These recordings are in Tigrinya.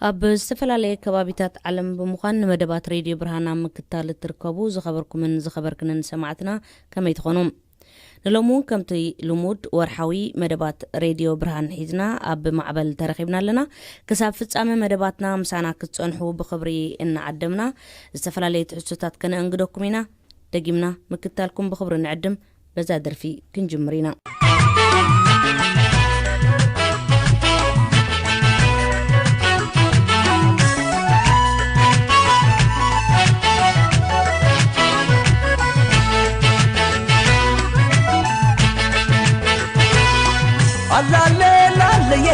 ኣብ ዝተፈላለየ ከባቢታት ዓለም ብምዃን ንመደባት ሬድዮ ብርሃን ኣብ ምክታል እትርከቡ ዝኸበርኩምን ዝኸበርክንን ሰማዕትና ከመይ ትኾኑ? ንሎሚ እውን ከምቲ ልሙድ ወርሓዊ መደባት ሬድዮ ብርሃን ሒዝና ኣብ ማዕበል ተረኺብና ኣለና። ክሳብ ፍጻመ መደባትና ምሳና ክትጸንሑ ብኽብሪ እናዓደምና ዝተፈላለየ ትሕዝቶታት ከነእንግደኩም ኢና። ደጊምና ምክታልኩም ብኽብሪ ንዕድም። በዛ ደርፊ ክንጅምር ኢና። ኣላለ ላለየ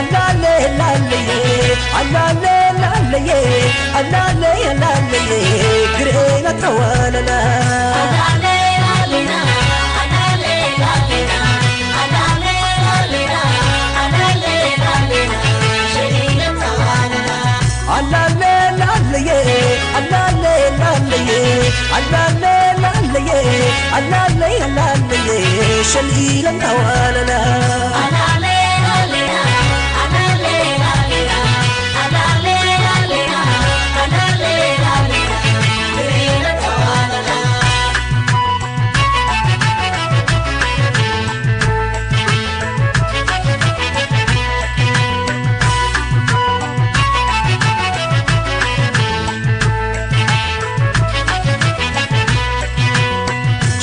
ኣላለ ላለየ ኣላለ ላለየ ኣላለ ላለየ ግሬና ተዋለላ ኣላለ ላለየ ኣላለ ላለየ ኣላለ ላለየ ኣላለይ ኣላለየ ሸሊለን ተዋለላ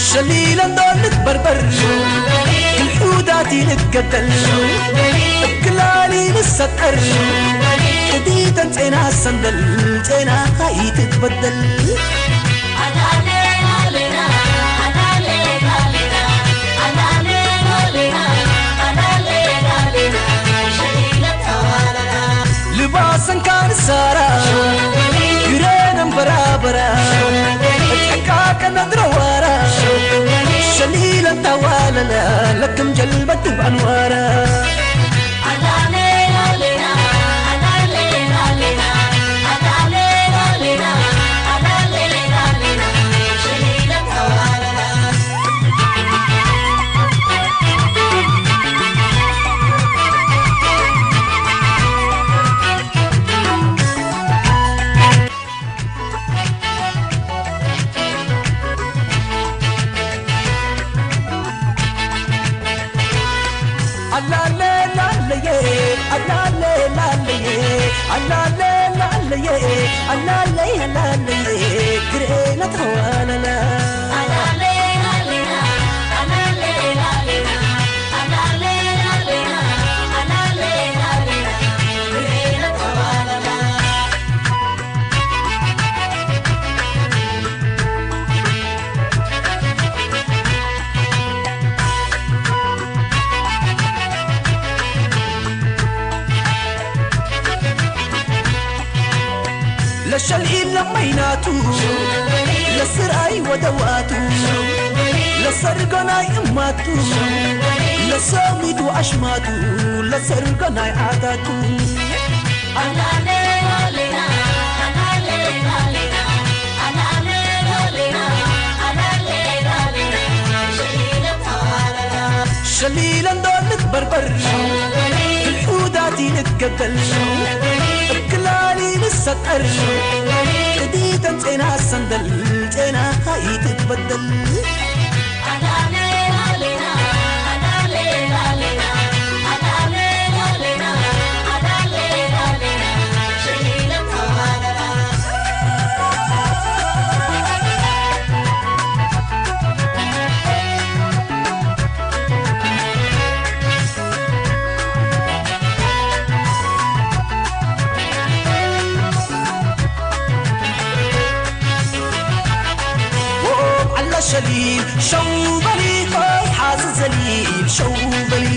ሸሊለን ዶ ልትበርበር ግልሑዳት ይልትገደል እክላሊ ንሰጠር እዲተን ጤና ሰንደል ጤና ካይትትበደል ልባሰን ካንሳራ ግረን ኣንበራበራ እትሕቃቀ ነድረዋራ ሸሊለን ታዋለለ ለክም ጀልበት ትብኣንዋራ ኣላለ ላለየ ኣላለ ላለየ ኣላለ ላለየ ኣላለይ ኣላለየ ግሬና ተዋለላ ለሸልኢን ለመይናቱ ለስርኣይ ወደዋቱ ለሰርገናይ እማቱ ለሰሚቱ ኣሽማቱ ለሰርገናይ ዓታቱ ሸሊለን ዶ ልትበርበር ብልሑዳት ይልትገደል እክላሊ ንሰጠር ቅዲተን ጤና ሰንደል ጤና ካይትትበደል ዓላ ሸሊል ሸው በሊ ቆይ ሓዚ ዘሊል ሸው በሊ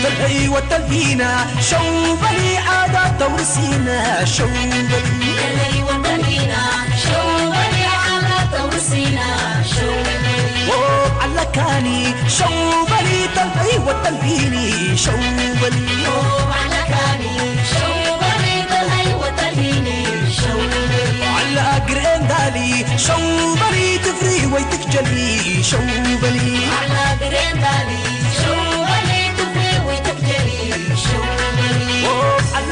ተልህይወት ተልሂና ሸው በሊ ዓዳ ተውርሲና ሸው በሊ ዓላካኒ ሸው በሊ ተልህይወት ተልሂኒ ሸው በሊ ዓላ ግርኤን ዳሊ ሸው በሊ ትፍሪ ወይ ትክጀሊ ሸው በሊ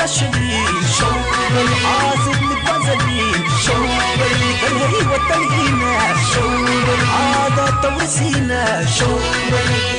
شبيل شوبل، عازب متبازلين شوبل، الهي والتلقينا شوبل، عادة تورسينا شوبل.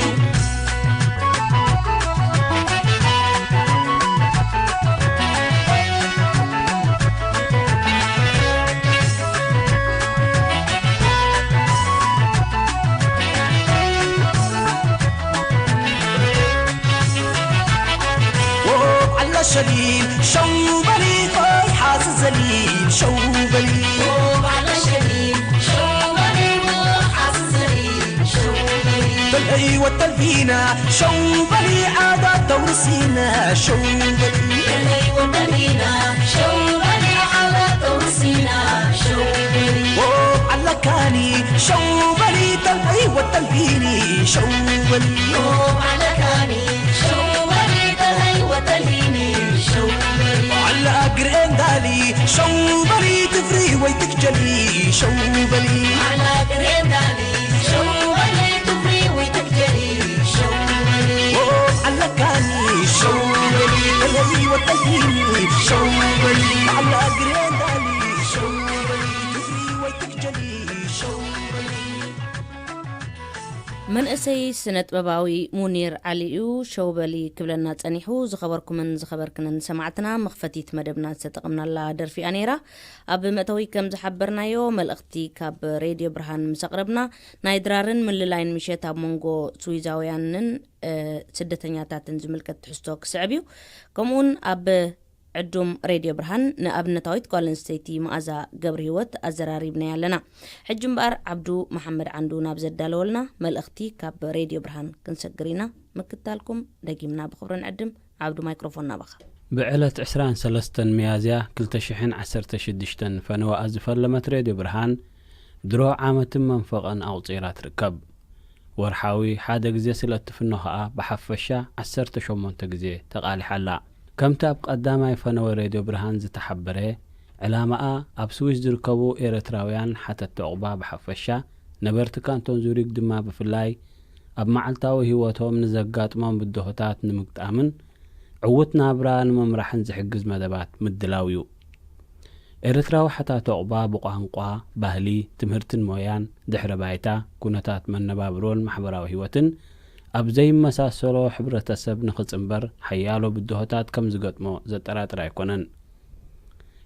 ኦብ ዓላ ሸሊል ሸው በሊ፣ ቆይ ሓዚ ዘሊል ሸው በሊ። ኦብ ዓላ ሸሊል ሸው በሊ፣ ቆይ ሓዚ ዘሊል ሸው በሊ። ተልእይ ወተልኢና ሸው በሊ፣ ዓዳ ተውርሲና ሸው በሊ። ተልእይ ወተልኢና ሸው በሊ፣ ዓዳ ተውርሲና ሸው በሊ። ኦብ ዓላ ካኒ ሸው በሊ፣ ተልእይ ወተልኢኒ ሸው በሊ። ኦብ ዓላ ካኒ ሸው በሊ፣ ተልእይ ወተልኢኒ ሸው በሊ። ዓላ ግርኤን ዳሊ ሸው በሊ፣ ትፍሪ ወይ ትክጀሊ ሸው በሊ። ዓላ ግርኤን ዳሊ ሸው በሊ፣ ትፍሪ ወይ ትክጀሊ ሸው በሊ። ኦ፣ ዓላ ካኒ ሸው በሊ፣ ተልእይ ወተልኢኒ ሸው በሊ። ዓላ ግርኤን ዳሊ ሸው በሊ፣ ትፍሪ ወይ ትክጀሊ ሸው በሊ። መንእሰይ ስነ ጥበባዊ ሙኒር ዓሊ እዩ ሸውበሊ ክብለና ጸኒሑ። ዝኸበርኩምን ዝኸበርክንን ሰማዕትና፣ መኽፈቲት መደብና ዝተጠቐምናላ ደርፊ እያ ነይራ። ኣብ መእተዊ ከም ዝሓበርናዮ፣ መልእኽቲ ካብ ሬድዮ ብርሃን ምስ ኣቕረብና፣ ናይ ድራርን ምልላይን ምሸት ኣብ መንጎ ስዊዛውያንን፣ እ፣ ስደተኛታትን ዝምልከት ትሕዝቶ ክስዕብ እዩ። ከምኡውን ኣብ ዕዱም ሬድዮ ብርሃን ንኣብነታዊት ጓል ኣንስተይቲ መኣዛ ገብረ ህይወት ኣዘራሪብናያ ኣለና። ሕጂ እምበኣር ዓብዱ መሓመድ ዓንዱ ናብ ዘዳለወልና መልእኽቲ ካብ ሬድዮ ብርሃን ክንሰግር ኢና። ምክታልኩም ደጊምና ብኽብሪ ንዕድም። ዓብዱ፣ ማይክሮፎን ናባኻ። ብዕለት ዕስራን ሰለስተን ሚያዝያ ክልተ ሽሕን ዓሰርተ ሽዱሽተን ፈነወኣ ዝፈለመት ሬድዮ ብርሃን ድሮ ዓመትን መንፈቐን ኣቑጺራ ትርከብ። ወርሓዊ ሓደ ግዜ ስለ እትፍኖ ኸኣ ብሓፈሻ ዓሰርተ ሸሞንተ ግዜ ተቓሊሓ ኣላ። ከምቲ ኣብ ቀዳማይ ፈነወ ሬድዮ ብርሃን ዝተሓበረ፣ ዕላማኣ ኣብ ስዊስ ዝርከቡ ኤርትራውያን ሓተትቲ ዑቕባ ብሓፈሻ፣ ነበርቲ ካንቶን ዙሪክ ድማ ብፍላይ፣ ኣብ መዓልታዊ ህይወቶም ንዘጋጥሞም ብድሆታት ንምግጣምን ዕዉት ናብራ ንምምራሕን ዝሕግዝ መደባት ምድላው እዩ። ኤርትራዊ ሓታቲ ዑቕባ ብቋንቋ፣ ባህሊ፣ ትምህርትን ሞያን፣ ድሕረ ባይታ፣ ኩነታት መነባብሮን ማሕበራዊ ህይወትን ኣብ ዘይመሳሰሎ ሕብረተሰብ ንኽጽንበር ሓያሎ ብድሆታት ከም ዝገጥሞ ዘጠራጥር ኣይኮነን።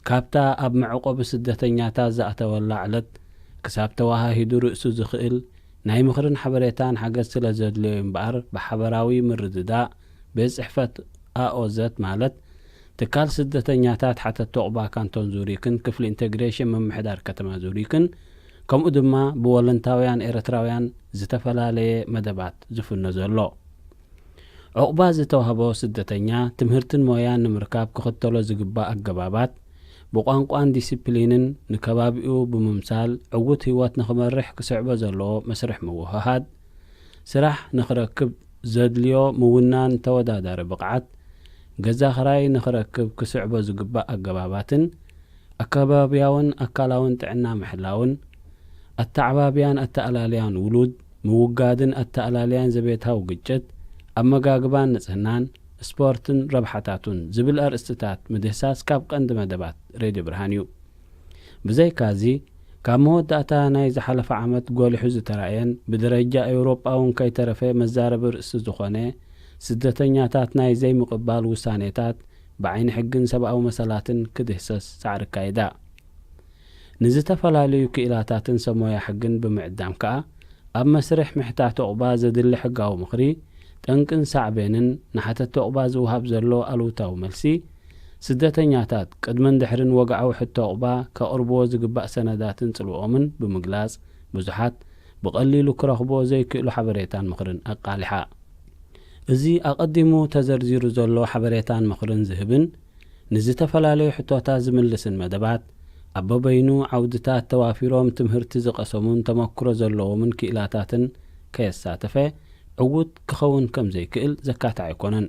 ካብታ ኣብ መዕቆቢ ስደተኛታት ዝኣተወላ ዕለት ክሳብ ተወሃሂዱ ርእሱ ዝኽእል ናይ ምኽርን ሓበሬታን ሓገዝ ስለ ዘድልዮ እምበኣር፣ ብሓበራዊ ምርድዳእ ቤት ጽሕፈት ኣኦዘት፣ ማለት ትካል ስደተኛታት ሓተቲ ዑቕባ ካንቶን ዙሪክን ክፍሊ ኢንተግሬሽን ምምሕዳር ከተማ ዙሪክን፣ ከምኡ ድማ ብወለንታውያን ኤርትራውያን ዝተፈላለየ መደባት ዝፍኖ ዘሎ። ዑቕባ ዝተዋህቦ ስደተኛ ትምህርትን ሞያን ንምርካብ ክኽተሎ ዝግባእ ኣገባባት፣ ብቋንቋን ዲሲፕሊንን ንከባቢኡ ብምምሳል ዕዉት ህይወት ንኽመርሕ ክስዕቦ ዘለዎ መስርሕ ምውህሃድ፣ ስራሕ ንኽረክብ ዘድልዮ ምውናን ተወዳዳሪ ብቕዓት፣ ገዛ ኽራይ ንኽረክብ ክስዕቦ ዝግባእ ኣገባባትን ኣከባብያውን ኣካላውን ጥዕና ምሕላውን፣ ኣተዓባብያን ኣተኣላልያን ውሉድ፣ ምውጋድን ኣተኣላልያን ዘቤታዊ ግጭት፣ ኣመጋግባን ንጽህናን፣ ስፖርትን ረብሓታቱን ዝብል ኣርእስትታት ምድህሳስ ካብ ቀንዲ መደባት ሬድዮ ብርሃን እዩ። ብዘይካዚ፣ ካብ መወዳእታ ናይ ዝሓለፈ ዓመት ጎሊሑ ዝተራእየን ብደረጃ ኤውሮጳ እውን ከይተረፈ መዛረቢ ርእሲ ዝኾነ ስደተኛታት ናይ ዘይምቕባል ውሳኔታት ብዓይኒ ሕግን ሰብኣዊ መሰላትን ክድህሰስ ጻዕሪ ኣካይዳ። ንዝተፈላለዩ ክኢላታትን ሰብ ሞያ ሕግን ብምዕዳም ከኣ፣ ኣብ መስርሕ ምሕታት ዑቕባ ዘድሊ ሕጋዊ ምኽሪ፣ ጠንቅን ሳዕቤንን፣ ንሓተቲ ዑቕባ ዝወሃብ ዘሎ ኣሉታዊ መልሲ፣ ስደተኛታት ቅድምን ድሕርን ወግዓዊ ሕቶ ዑቕባ ከቕርብዎ ዝግባእ ሰነዳትን ጽልኦምን ብምግላጽ፣ ብዙሓት ብቐሊሉ ክረኽብዎ ዘይክእሉ ሓበሬታን ምኽርን ኣቃሊሓ። እዚ ኣቐዲሙ ተዘርዚሩ ዘሎ ሓበሬታን ምኽርን ዝህብን ንዝተፈላለዩ ሕቶታት ዝምልስን መደባት፣ ኣብ በበይኑ ዓውድታት ተዋፊሮም ትምህርቲ ዝቐሰሙን ተመክሮ ዘለዎምን ክኢላታትን ከየሳተፈ ዕዉት ክኸውን ከም ዘይክእል ዘካትዕ ኣይኮነን።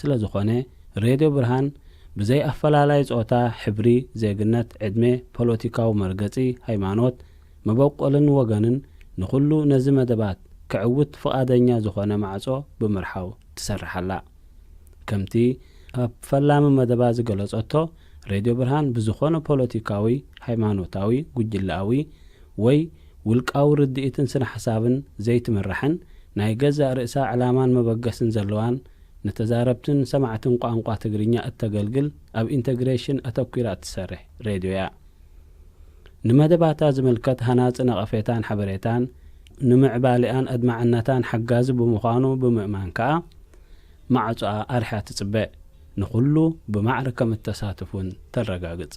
ስለ ዝኾነ፣ ሬድዮ ብርሃን ብዘይ ኣፈላላይ ጾታ፣ ሕብሪ፣ ዜግነት፣ ዕድመ፣ ፖለቲካዊ መርገጺ፣ ሃይማኖት፣ መበቆልን ወገንን ንኹሉ ነዚ መደባት ከዕውት ፍቓደኛ ዝኾነ ማዕጾ ብምርሓው ትሰርሕ ኣላ። ከምቲ ኣብ ፈላሚ መደባ ዝገለጸቶ፣ ሬድዮ ብርሃን ብዝኾነ ፖለቲካዊ፣ ሃይማኖታዊ፣ ጉጅለኣዊ ወይ ውልቃዊ ርድኢትን ስነ ሓሳብን ዘይትምራሕን ናይ ገዛእ ርእሳ ዕላማን መበገስን ዘለዋን ንተዛረብትን ሰማዕትን ቋንቋ ትግርኛ እተገልግል ኣብ ኢንተግሬሽን ኣተኲራ እትሰርሕ ሬድዮ እያ። ንመደባታ ዝምልከት ሃናጺ ነቐፌታን ሓበሬታን ንምዕባሌኣን ኣድማዕነታን ሓጋዚ ብምዃኑ ብምእማን ከኣ ማዕጾኣ ኣርሕያ ትጽበ። ንኹሉ ብማዕረ ከም እተሳትፍ እውን ተረጋግጽ።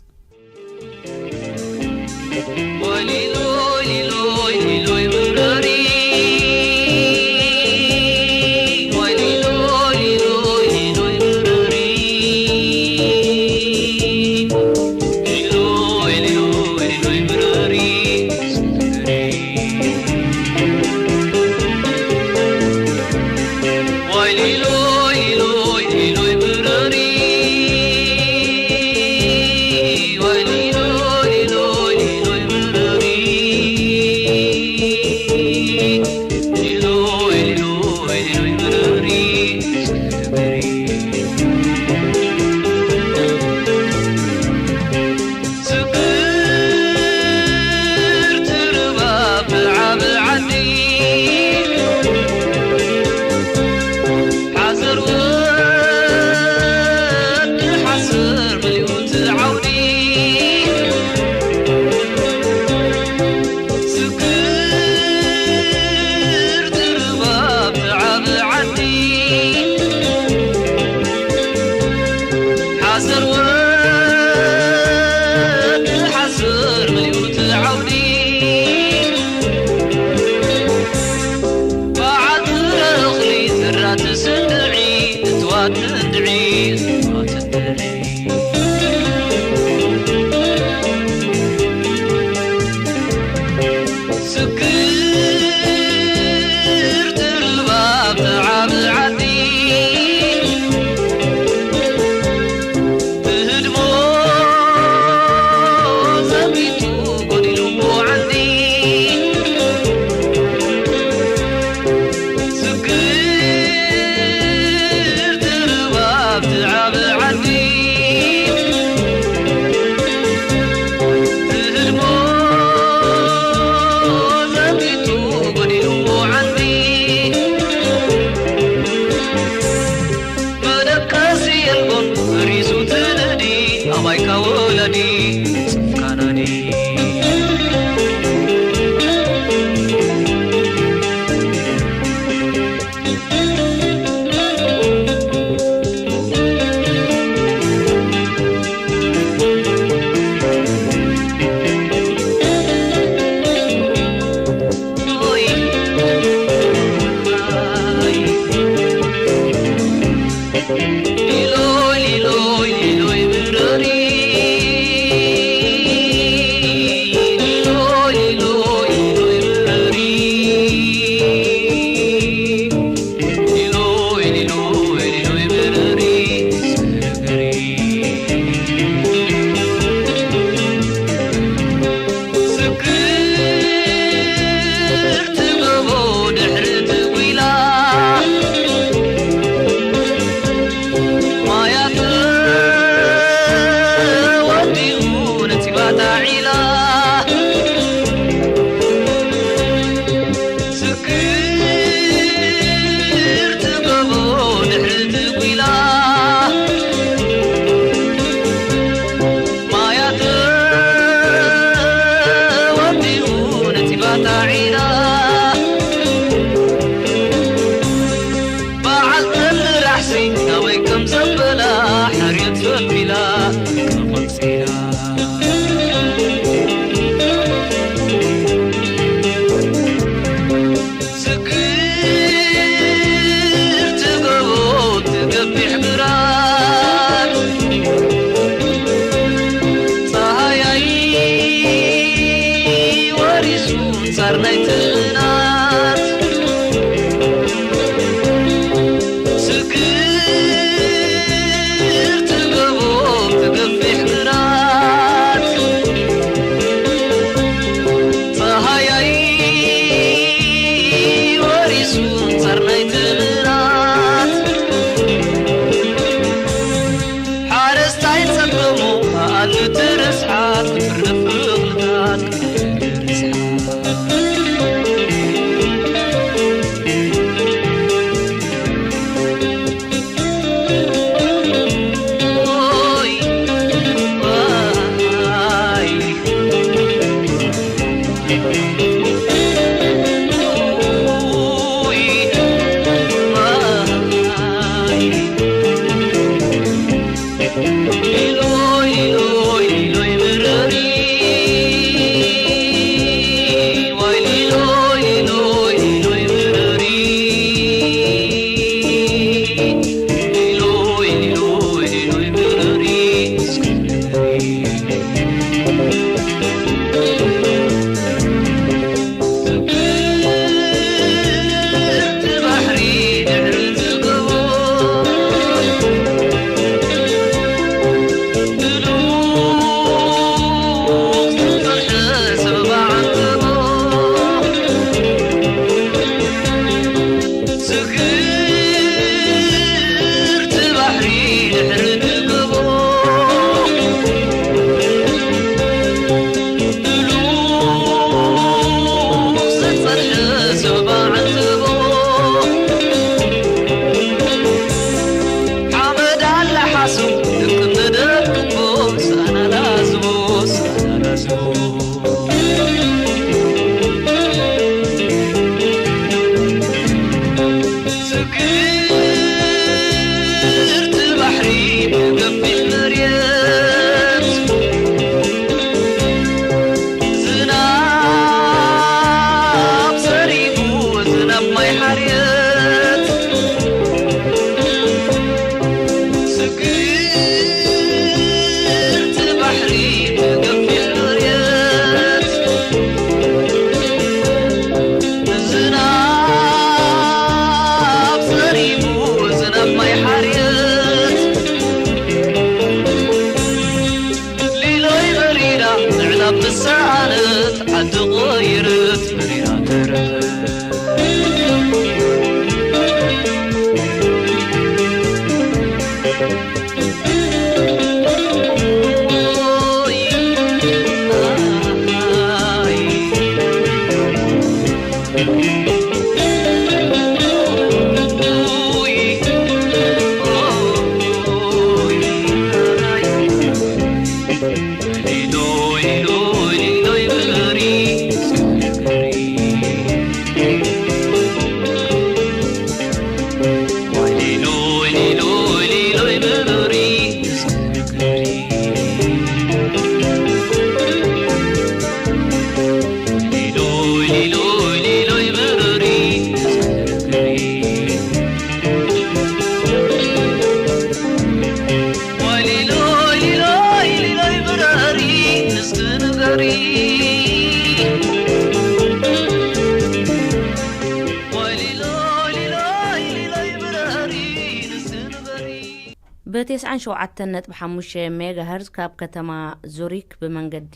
ብ ተስዓን ሸውዓተን ነጥቢ ሓሙሽተ ሜጋሄርዝ ካብ ከተማ ዙሪክ ብመንገዲ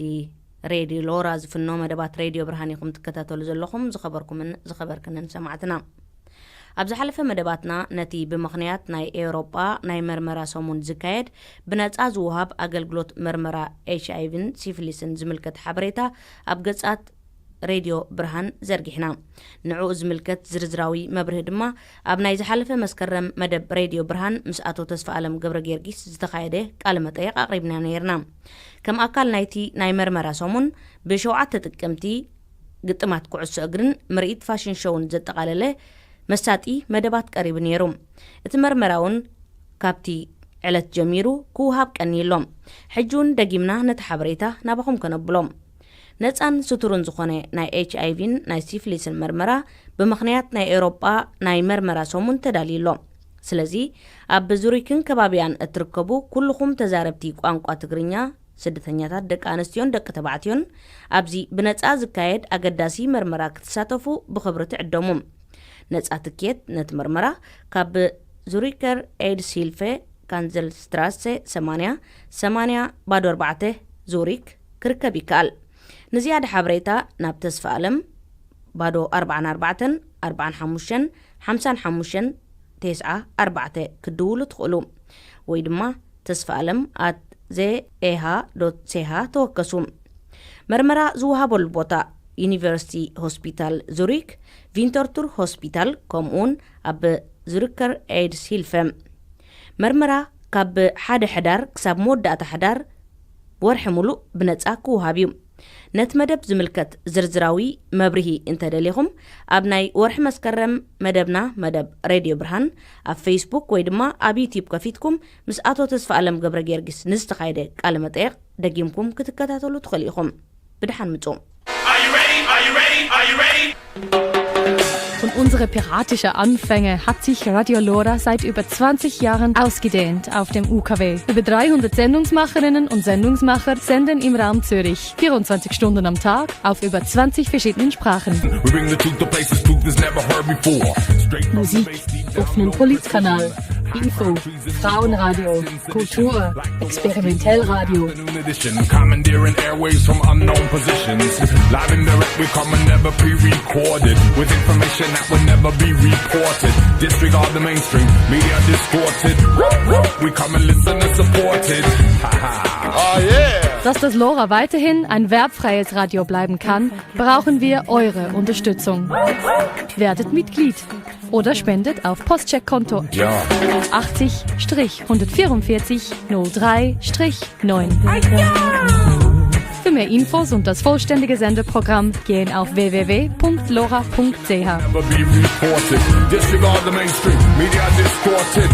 ሬድዮ ሎራ ዝፍኖ መደባት ሬድዮ ብርሃን ኢኹም ትከታተሉ ዘለኹም። ዝኸበርኩምን ዝኸበርክንን ሰማዕትና፣ ኣብ ዝሓለፈ መደባትና ነቲ ብምኽንያት ናይ ኤውሮጳ ናይ መርመራ ሰሙን ዝካየድ ብነጻ ዝወሃብ ኣገልግሎት መርመራ ኤች ኣይ ቪን ሲፊሊስን ዝምልከት ሓበሬታ ኣብ ገጻት ሬድዮ ብርሃን ዘርጊሕና። ንዕኡ ዝምልከት ዝርዝራዊ መብርሂ ድማ ኣብ ናይ ዝሓለፈ መስከረም መደብ ሬድዮ ብርሃን ምስ ኣቶ ተስፋ ኣለም ገብረ ጊዮርጊስ ዝተኻየደ ቃለ መጠይቕ ኣቕሪብና ነይርና። ከም ኣካል ናይቲ ናይ መርመራ ሰሙን ብሸውዓተ ጥቅምቲ ግጥማት ኩዕሶ እግርን ምርኢት ፋሽን ሾውን ዘጠቓለለ መሳጢ መደባት ቀሪቡ ነይሩ። እቲ መርመራ እውን ካብቲ ዕለት ጀሚሩ ክወሃብ ቀንዩ ኣሎ። ሕጂ እውን ደጊምና ነቲ ሓበሬታ ናባኹም ከነብሎ። ነጻን ስቱርን ዝኾነ ናይ ኤች ኣይ ቪን ናይ ሲፊሊስን መርመራ ብምኽንያት ናይ ኤውሮጳ ናይ መርመራ ሰሙን ተዳልዩ ኣሎ። ስለዚ ኣብ ዙሪክን ከባቢያን እትርከቡ ኩልኹም ተዛረብቲ ቋንቋ ትግርኛ፣ ስደተኛታት ደቂ ኣንስትዮን ደቂ ተባዕትዮን ኣብዚ ብነጻ ዝካየድ ኣገዳሲ መርመራ ክትሳተፉ ብኽብሪ ትዕደሙ። ነጻ ትኬት ነቲ መርመራ ካብ ዙሪከር ኤድስ ሂልፈ ካንዘልስትራሰ ሰማንያ ሰማንያ ባዶ ኣርባዕተ ዙሪክ ክርከብ ይከኣል። ንዝያዳ ሓበሬታ ናብ ተስፋ ኣለም ባዶ ኣርባዓን ኣርባዕተን ኣርባዓን ሓሙሽተን ሓምሳን ሓሙሽተን ተስዓ ኣርባዕተ ክትድውሉ ትኽእሉ፣ ወይ ድማ ተስፋ ኣለም ኣት ዘኤሃ ዶት ሴሃ ተወከሱ። መርመራ ዝወሃበሉ ቦታ ዩኒቨርሲቲ ሆስፒታል ዙሪክ፣ ቪንተርቱር ሆስፒታል፣ ከምኡውን ኣብ ዙሪከር ኤድስ ሂልፈ። መርመራ ካብ ሓደ ሕዳር ክሳብ መወዳእታ ሕዳር ወርሒ ሙሉእ ብነጻ ክወሃብ እዩ። ነቲ መደብ ዝምልከት ዝርዝራዊ መብርሂ እንተደሊኹም፣ ኣብ ናይ ወርሒ መስከረም መደብና፣ መደብ ሬድዮ ብርሃን፣ ኣብ ፌስቡክ ወይ ድማ ኣብ ዩቲዩብ ከፊትኩም ምስ ኣቶ ተስፋ ኣለም ገብረ ጊዮርጊስ ንዝተኻየደ ቃለ መጠየቕ ደጊምኩም ክትከታተሉ ትኽእሉ ኢኹም። ብድሓን ምጹ። Von unsere piratische Anfänge hat sich Radio Lora seit über zwanzig Jahren ausgedehnt auf dem U K W. Über dreihundert Sendungsmacherinnen und Sendungsmacher senden im Raum Zürich vierundzwanzig Stunden am Tag auf über zwanzig verschiedenen Sprachen. We bring the truth to places truth is never heard before. Straight from the Musik base deep auf einem Politkanal. Info, Frauenradio, Kultur, Experimentellradio. Afternoon edition, commandeering airwaves from unknown positions. Live and direct, we come and never pre-recorded. With information that will never be reported. Disregard the mainstream, media distorted. We come and listen and support it. Ha ha. Oh yeah. Dass das Lora weiterhin ein werbfreies Radio bleiben kann, brauchen wir eure Unterstützung. Werdet Mitglied oder spendet auf Postcheckkonto Ja. achtzig hundertvierundvierzig null drei neun. Für mehr Infos und das vollständige Sendeprogramm gehen auf w w w punkt lora punkt c h. Never be reported. Disregard the mainstream, media distorted.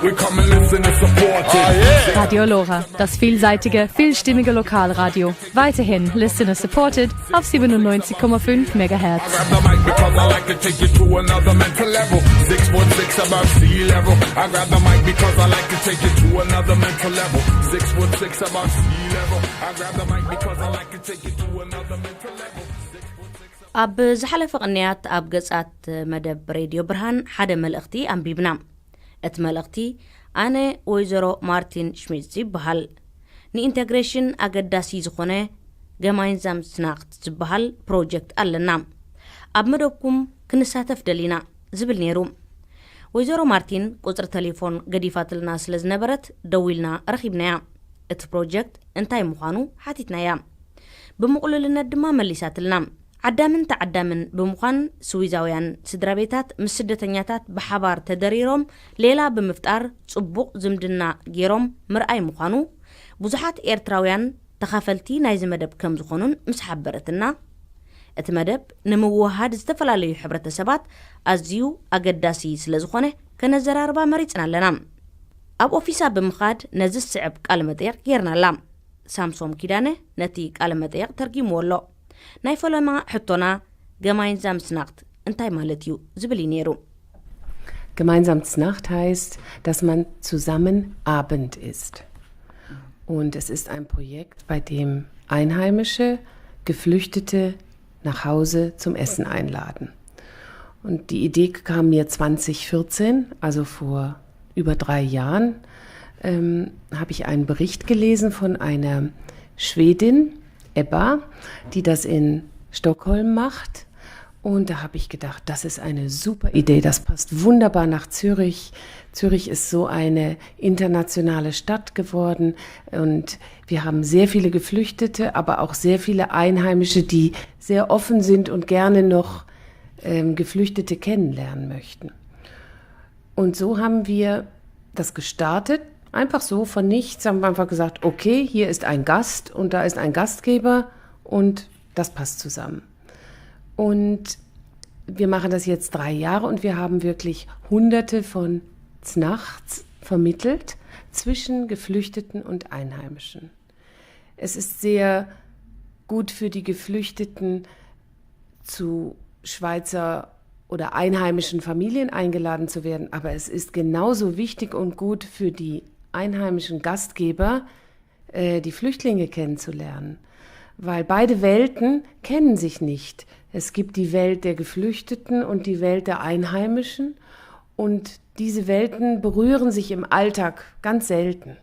We come and listen and support it. Radio Lora, das vielseitige, vielstimmige Lokalradio. Weiterhin listener supported auf siebenundneunzig Komma fünf Megahertz. Grab the mic because I like to take you to another mental level. Six foot six above sea level. I grab the mic because I like to take you to another mental level. Six foot six above sea level. I grab the mic because I like to take you to another mental level. ኣብ ዝሓለፈ ቅንያት ኣብ ገጻት መደብ ሬድዮ ብርሃን ሓደ መልእኽቲ ኣንቢብና። እቲ መልእኽቲ ኣነ ወይዘሮ ማርቲን ሽሚትዝ ይበሃል። ንኢንተግሬሽን ኣገዳሲ ዝኾነ ገማይንዛም ስናክት ዝበሃል ፕሮጀክት ኣለና። ኣብ መደብኩም ክንሳተፍ ደሊና ዝብል ነይሩ። ወይዘሮ ማርቲን ቁጽሪ ተሌፎን ገዲፋትልና ስለ ዝነበረት ደዊልና ረኺብናያ። እቲ ፕሮጀክት እንታይ ምዃኑ ሓቲትናያ። ብምቕሉልነት ድማ መሊሳትልና። ዓዳምን ተዓዳምን ብምዃን ስዊዛውያን ስድራ ቤታት ምስ ስደተኛታት ብሓባር ተደሪሮም ሌላ ብምፍጣር ጽቡቕ ዝምድና ገይሮም ምርኣይ ምዃኑ ብዙሓት ኤርትራውያን ተኻፈልቲ ናይዚ መደብ ከም ዝኾኑን ምስ ሓበረትና፣ እቲ መደብ ንምውህሃድ ዝተፈላለዩ ሕብረተሰባት ኣዝዩ ኣገዳሲ ስለ ዝኾነ ከነዘራርባ መሪጽና ኣለና። ኣብ ኦፊሳ ብምኻድ ነዚ ዝስዕብ ቃለ መጠየቕ ጌርናላ። ሳምሶም ኪዳነ ነቲ ቃለ መጠየቕ ተርጊምዎ ኣሎ። ናይ ፈለማ ሕቶና ገማይንዛም ስናክት እንታይ ማለት እዩ ዝብል እዩ ነይሩ። Gemeinsam Znacht heißt, dass man zusammen Abend isst. Und es ist ein Projekt, bei dem Einheimische Geflüchtete nach Hause zum Essen einladen. Und die Idee kam mir zwanzig vierzehn, also vor über drei Jahren, ähm, habe ich einen Bericht gelesen von einer Schwedin, Ebba, die das in Stockholm macht. Und da habe ich gedacht, das ist eine super Idee, das passt wunderbar nach Zürich. Zürich ist so eine internationale Stadt geworden und wir haben sehr viele Geflüchtete, aber auch sehr viele Einheimische, die sehr offen sind und gerne noch ähm, Geflüchtete kennenlernen möchten. Und so haben wir das gestartet, einfach so von nichts, haben wir einfach gesagt, okay, hier ist ein Gast und da ist ein Gastgeber und das passt zusammen. Und wir machen das jetzt drei Jahre und wir haben wirklich hunderte von Znachts vermittelt zwischen Geflüchteten und Einheimischen. Es ist sehr gut für die Geflüchteten, zu Schweizer oder einheimischen Familien eingeladen zu werden, aber es ist genauso wichtig und gut für die einheimischen Gastgeber, äh, die Flüchtlinge kennenzulernen. Weil beide Welten kennen sich nicht. Es gibt die Welt der Geflüchteten und die Welt der Einheimischen. Und diese Welten berühren sich im Alltag ganz selten.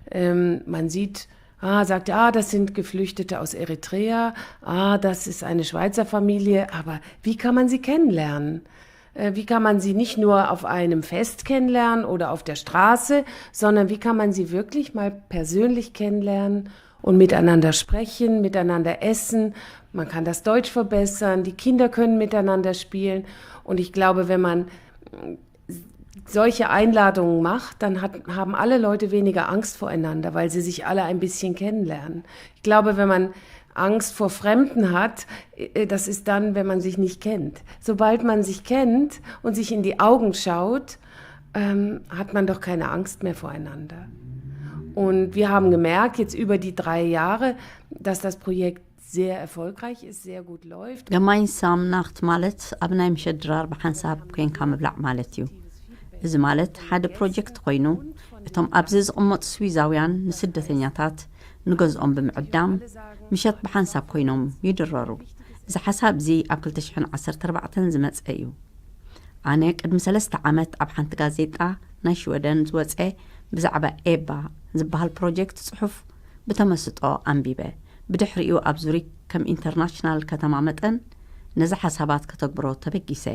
Ähm, man sieht, ah, sagt, ah, das sind Geflüchtete aus Eritrea, ah, das ist eine Schweizer Familie, aber wie kann man sie kennenlernen? Äh, wie kann man sie nicht nur auf einem Fest kennenlernen oder auf der Straße, sondern wie kann man sie wirklich mal persönlich kennenlernen und miteinander sprechen, miteinander essen? Man kann das Deutsch verbessern, die Kinder können miteinander spielen. Und ich glaube, wenn man solche Einladungen macht, dann hat, haben alle Leute weniger Angst voreinander, weil sie sich alle ein bisschen kennenlernen. Ich glaube, wenn man Angst vor Fremden hat, äh, das ist dann, wenn man sich nicht kennt. Sobald man sich kennt und sich in die Augen schaut, ähm, hat man doch keine Angst mehr voreinander. Und wir haben gemerkt, jetzt über die drei Jahre, dass das Projekt sehr erfolgreich ist, sehr gut läuft. ገማይን ሳምናኽት ማለት ኣብ ናይ ምሸት ድራር ብሓንሳብ ኮንካ ምብላዕ ማለት እዩ። እዚ ማለት ሓደ ፕሮጀክት ኮይኑ፣ እቶም ኣብዚ ዝቕመጡ ስዊዛውያን ንስደተኛታት ንገዝኦም ብምዕዳም ምሸት ብሓንሳብ ኮይኖም ይድረሩ። እዚ ሓሳብ እዚ ኣብ ክልተ ሽሕን ዓሰርተ ኣርባዕተን ዝመጸ እዩ። ኣነ ቅድሚ ሰለስተ ዓመት ኣብ ሓንቲ ጋዜጣ ናይ ሽወደን ዝወጸ ብዛዕባ ኤባ ዝበሃል ፕሮጀክት ጽሑፍ ብተመስጦ ኣንቢበ። ብድሕሪኡ ኣብ ዙሪክ ከም ኢንተርናሽናል ከተማ መጠን ነዚ ሓሳባት ከተግብሮ ተበጊሰ።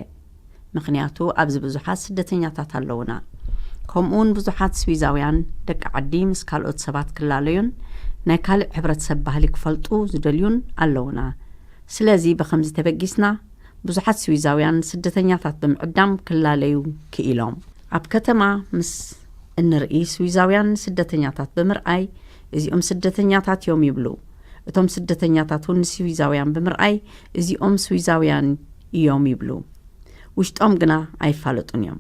ምኽንያቱ ኣብዚ ብዙሓት ስደተኛታት ኣለውና። ከምኡውን ብዙሓት ስዊዛውያን ደቂ ዓዲ ምስ ካልኦት ሰባት ክላለዩን ናይ ካልእ ሕብረተሰብ ባህሊ ክፈልጡ ዝደልዩን ኣለውና። ስለዚ ብኸምዚ ተበጊስና ብዙሓት ስዊዛውያን ስደተኛታት ብምዕዳም ክላለዩ ክኢሎም። ኣብ ከተማ ምስ እንርኢ ስዊዛውያን ስደተኛታት ብምርኣይ እዚኦም ስደተኛታት እዮም ይብሉ። እቶም ስደተኛታት እውን ንስዊዛውያን ብምርኣይ እዚኦም ስዊዛውያን እዮም ይብሉ። ውሽጦም ግና ኣይፋለጡን እዮም።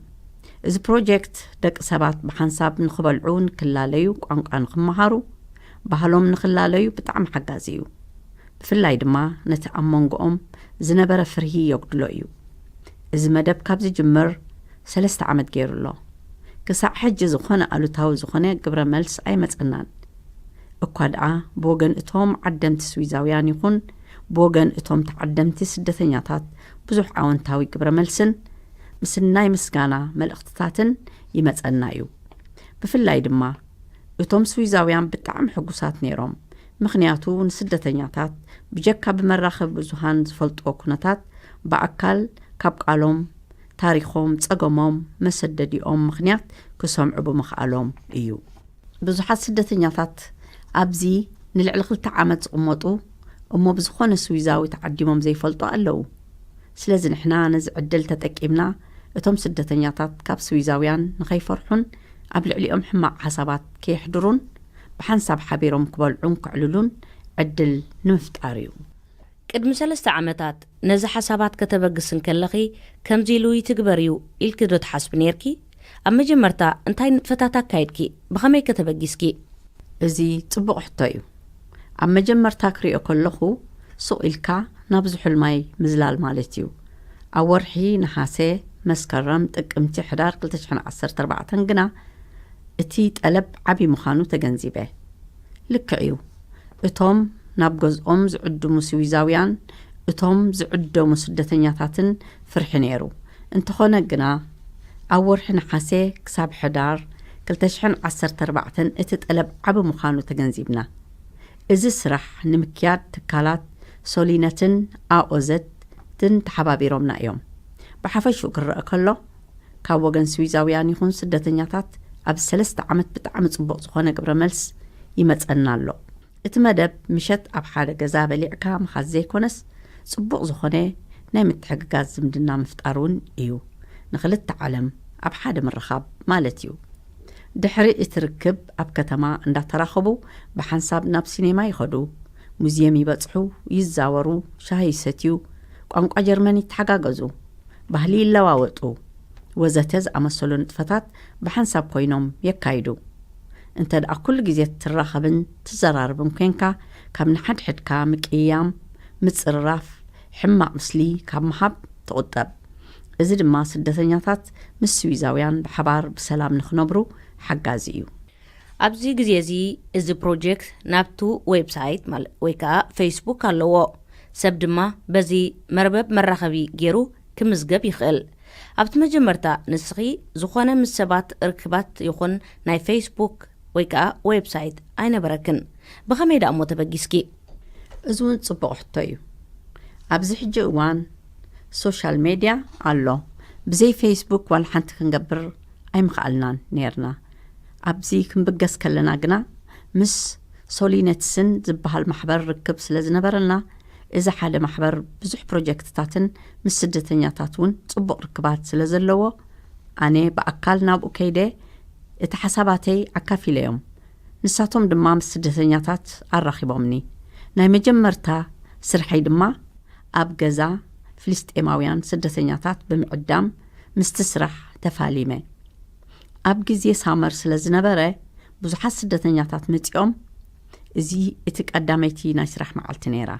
እዚ ፕሮጀክት ደቂ ሰባት ብሓንሳብ ንኽበልዑ፣ ንክላለዩ፣ ቋንቋ ንክመሃሩ፣ ባህሎም ንክላለዩ ብጣዕሚ ሓጋዚ እዩ። ብፍላይ ድማ ነቲ ኣብ መንጎኦም ዝነበረ ፍርሂ የጉድሎ እዩ። እዚ መደብ ካብ ዝጅምር ሰለስተ ዓመት ገይሩ ኣሎ። ክሳዕ ሕጂ ዝኾነ ኣሉታዊ ዝኾነ ግብረ መልስ ኣይመጸናን። እኳ ደኣ ብወገን እቶም ዓደምቲ ስዊዛውያን ይኹን ብወገን እቶም ተዓደምቲ ስደተኛታት ብዙሕ ኣወንታዊ ግብረ መልስን ምስናይ ምስጋና መልእኽትታትን ይመጸና እዩ። ብፍላይ ድማ እቶም ስዊዛውያን ብጣዕሚ ሕጉሳት ነይሮም። ምኽንያቱ ንስደተኛታት ብጀካ ብመራኸቢ ብዙሃን ዝፈልጥዎ ኩነታት ብኣካል ካብ ቃሎም፣ ታሪኾም፣ ጸገሞም፣ መሰደዲኦም ምኽንያት ክሰምዑ ብምኽኣሎም እዩ። ብዙሓት ስደተኛታት ኣብዚ ንልዕሊ ክልተ ዓመት ዝቕመጡ እሞ ብዝኾነ ስዊዛዊ ተዓዲሞም ዘይፈልጡ ኣለዉ። ስለዚ ንሕና ነዚ ዕድል ተጠቂምና እቶም ስደተኛታት ካብ ስዊዛውያን ንኸይፈርሑን ኣብ ልዕሊኦም ሕማቕ ሓሳባት ከየሕድሩን ብሓንሳብ ሓቢሮም ክበልዑን ከዕልሉን ዕድል ንምፍጣር እዩ። ቅድሚ ሰለስተ ዓመታት ነዚ ሓሳባት ከተበግስ እንከለኺ ከምዚ ኢሉ ይትግበር እዩ ኢልኪ ዶ ትሓስቢ ነይርኪ? ኣብ መጀመርታ እንታይ ንጥፈታት ኣካይድኪ? ብኸመይ ከተበጊስኪ? እዚ ጽቡቕ ሕቶ እዩ። ኣብ መጀመርታ ክሪኦ ከለኹ ሱቕ ኢልካ ናብ ዝሑልማይ ምዝላል ማለት እዩ። ኣብ ወርሒ ነሓሴ፣ መስከረም፣ ጥቅምቲ፣ ሕዳር ክልተ ሽሕን ዓሰርተ ኣርባዕተን ግና እቲ ጠለብ ዓቢ ምዃኑ ተገንዚበ። ልክዕ እዩ። እቶም ናብ ገዝኦም ዝዕድሙ ስዊዛውያን እቶም ዝዕደሙ ስደተኛታትን ፍርሒ ነይሩ። እንተኾነ ግና ኣብ ወርሒ ነሓሴ ክሳብ ሕዳር ክልተ ሽሕን ዓሰርተ ኣርባዕተን እቲ ጠለብ ዓቢ ምዃኑ ተገንዚብና። እዚ ስራሕ ንምክያድ ትካላት ሶሊነትን ኣኦዘትን ተሓባቢሮምና እዮም። ብሓፈሽኡ ክረአ ከሎ ካብ ወገን ስዊዛውያን ይኹን ስደተኛታት ኣብ ሰለስተ ዓመት ብጣዕሚ ጽቡቕ ዝኾነ ግብረ መልስ ይመጸና ኣሎ። እቲ መደብ ምሸት ኣብ ሓደ ገዛ በሊዕካ ምኻድ ዘይኮነስ ጽቡቕ ዝኾነ ናይ ምትሕግጋዝ ዝምድና ምፍጣር እውን እዩ። ንኽልተ ዓለም ኣብ ሓደ ምርኻብ ማለት እዩ። ድሕሪ እቲ ርክብ ኣብ ከተማ እንዳተራኸቡ ብሓንሳብ ናብ ሲኔማ ይኸዱ፣ ሙዝየም ይበጽሑ፣ ይዛወሩ፣ ሻሂ ይሰትዩ፣ ቋንቋ ጀርመን ይተሓጋገዙ፣ ባህሊ ይለዋወጡ ወዘተ ዝኣመሰሉ ንጥፈታት ብሓንሳብ ኮይኖም የካይዱ። እንተ ደኣ ኩሉ ግዜ ትራኸብን ትዘራርብን ኮንካ ካብ ንሓድሕድካ ምቅያም፣ ምጽርራፍ፣ ሕማቕ ምስሊ ካብ ምሃብ ትቑጠብ። እዚ ድማ ስደተኛታት ምስ ስዊዛውያን ብሓባር ብሰላም ንኽነብሩ ሓጋዚ እዩ። ኣብዚ ግዜ እዚ እዚ ፕሮጀክት ናብቱ ዌብሳይት ማለ- ወይ ከዓ ፌስቡክ ኣለዎ። ሰብ ድማ በዚ መርበብ መራኸቢ ገይሩ ክምዝገብ ይኽእል። ኣብቲ መጀመርታ ንስኺ ዝኾነ ምስ ሰባት ርክባት ይኹን ናይ ፌስቡክ ወይ ከዓ ዌብሳይት ኣይነበረክን። ብኸመይ ደኣ እሞ ተበጊስኪ? እዚ እውን ጽቡቕ ሕቶ እዩ። ኣብዚ ሕጂ እዋን ሶሻል ሜድያ ኣሎ። ብዘይ ፌስቡክ ዋላ ሓንቲ ክንገብር ኣይምኽኣልናን ነይርና። ኣብዚ ክንብገስ ከለና ግና ምስ ሶሊነትስን ዝበሃል ማሕበር ርክብ ስለ ዝነበረና፣ እዚ ሓደ ማሕበር ብዙሕ ፕሮጀክትታትን ምስ ስደተኛታት እውን ጽቡቕ ርክባት ስለ ዘለዎ፣ ኣነ ብኣካል ናብኡ ከይደ እቲ ሓሳባተይ ኣካፊለዮም። ንሳቶም ድማ ምስ ስደተኛታት ኣራኺቦምኒ። ናይ መጀመርታ ስርሐይ ድማ ኣብ ገዛ ፍልስጤማውያን ስደተኛታት ብምዕዳም ምስቲ ስራሕ ተፋሊመ። ኣብ ግዜ ሳመር ስለ ዝነበረ ብዙሓት ስደተኛታት መጺኦም፣ እዚ እቲ ቀዳመይቲ ናይ ስራሕ መዓልቲ ነይራ።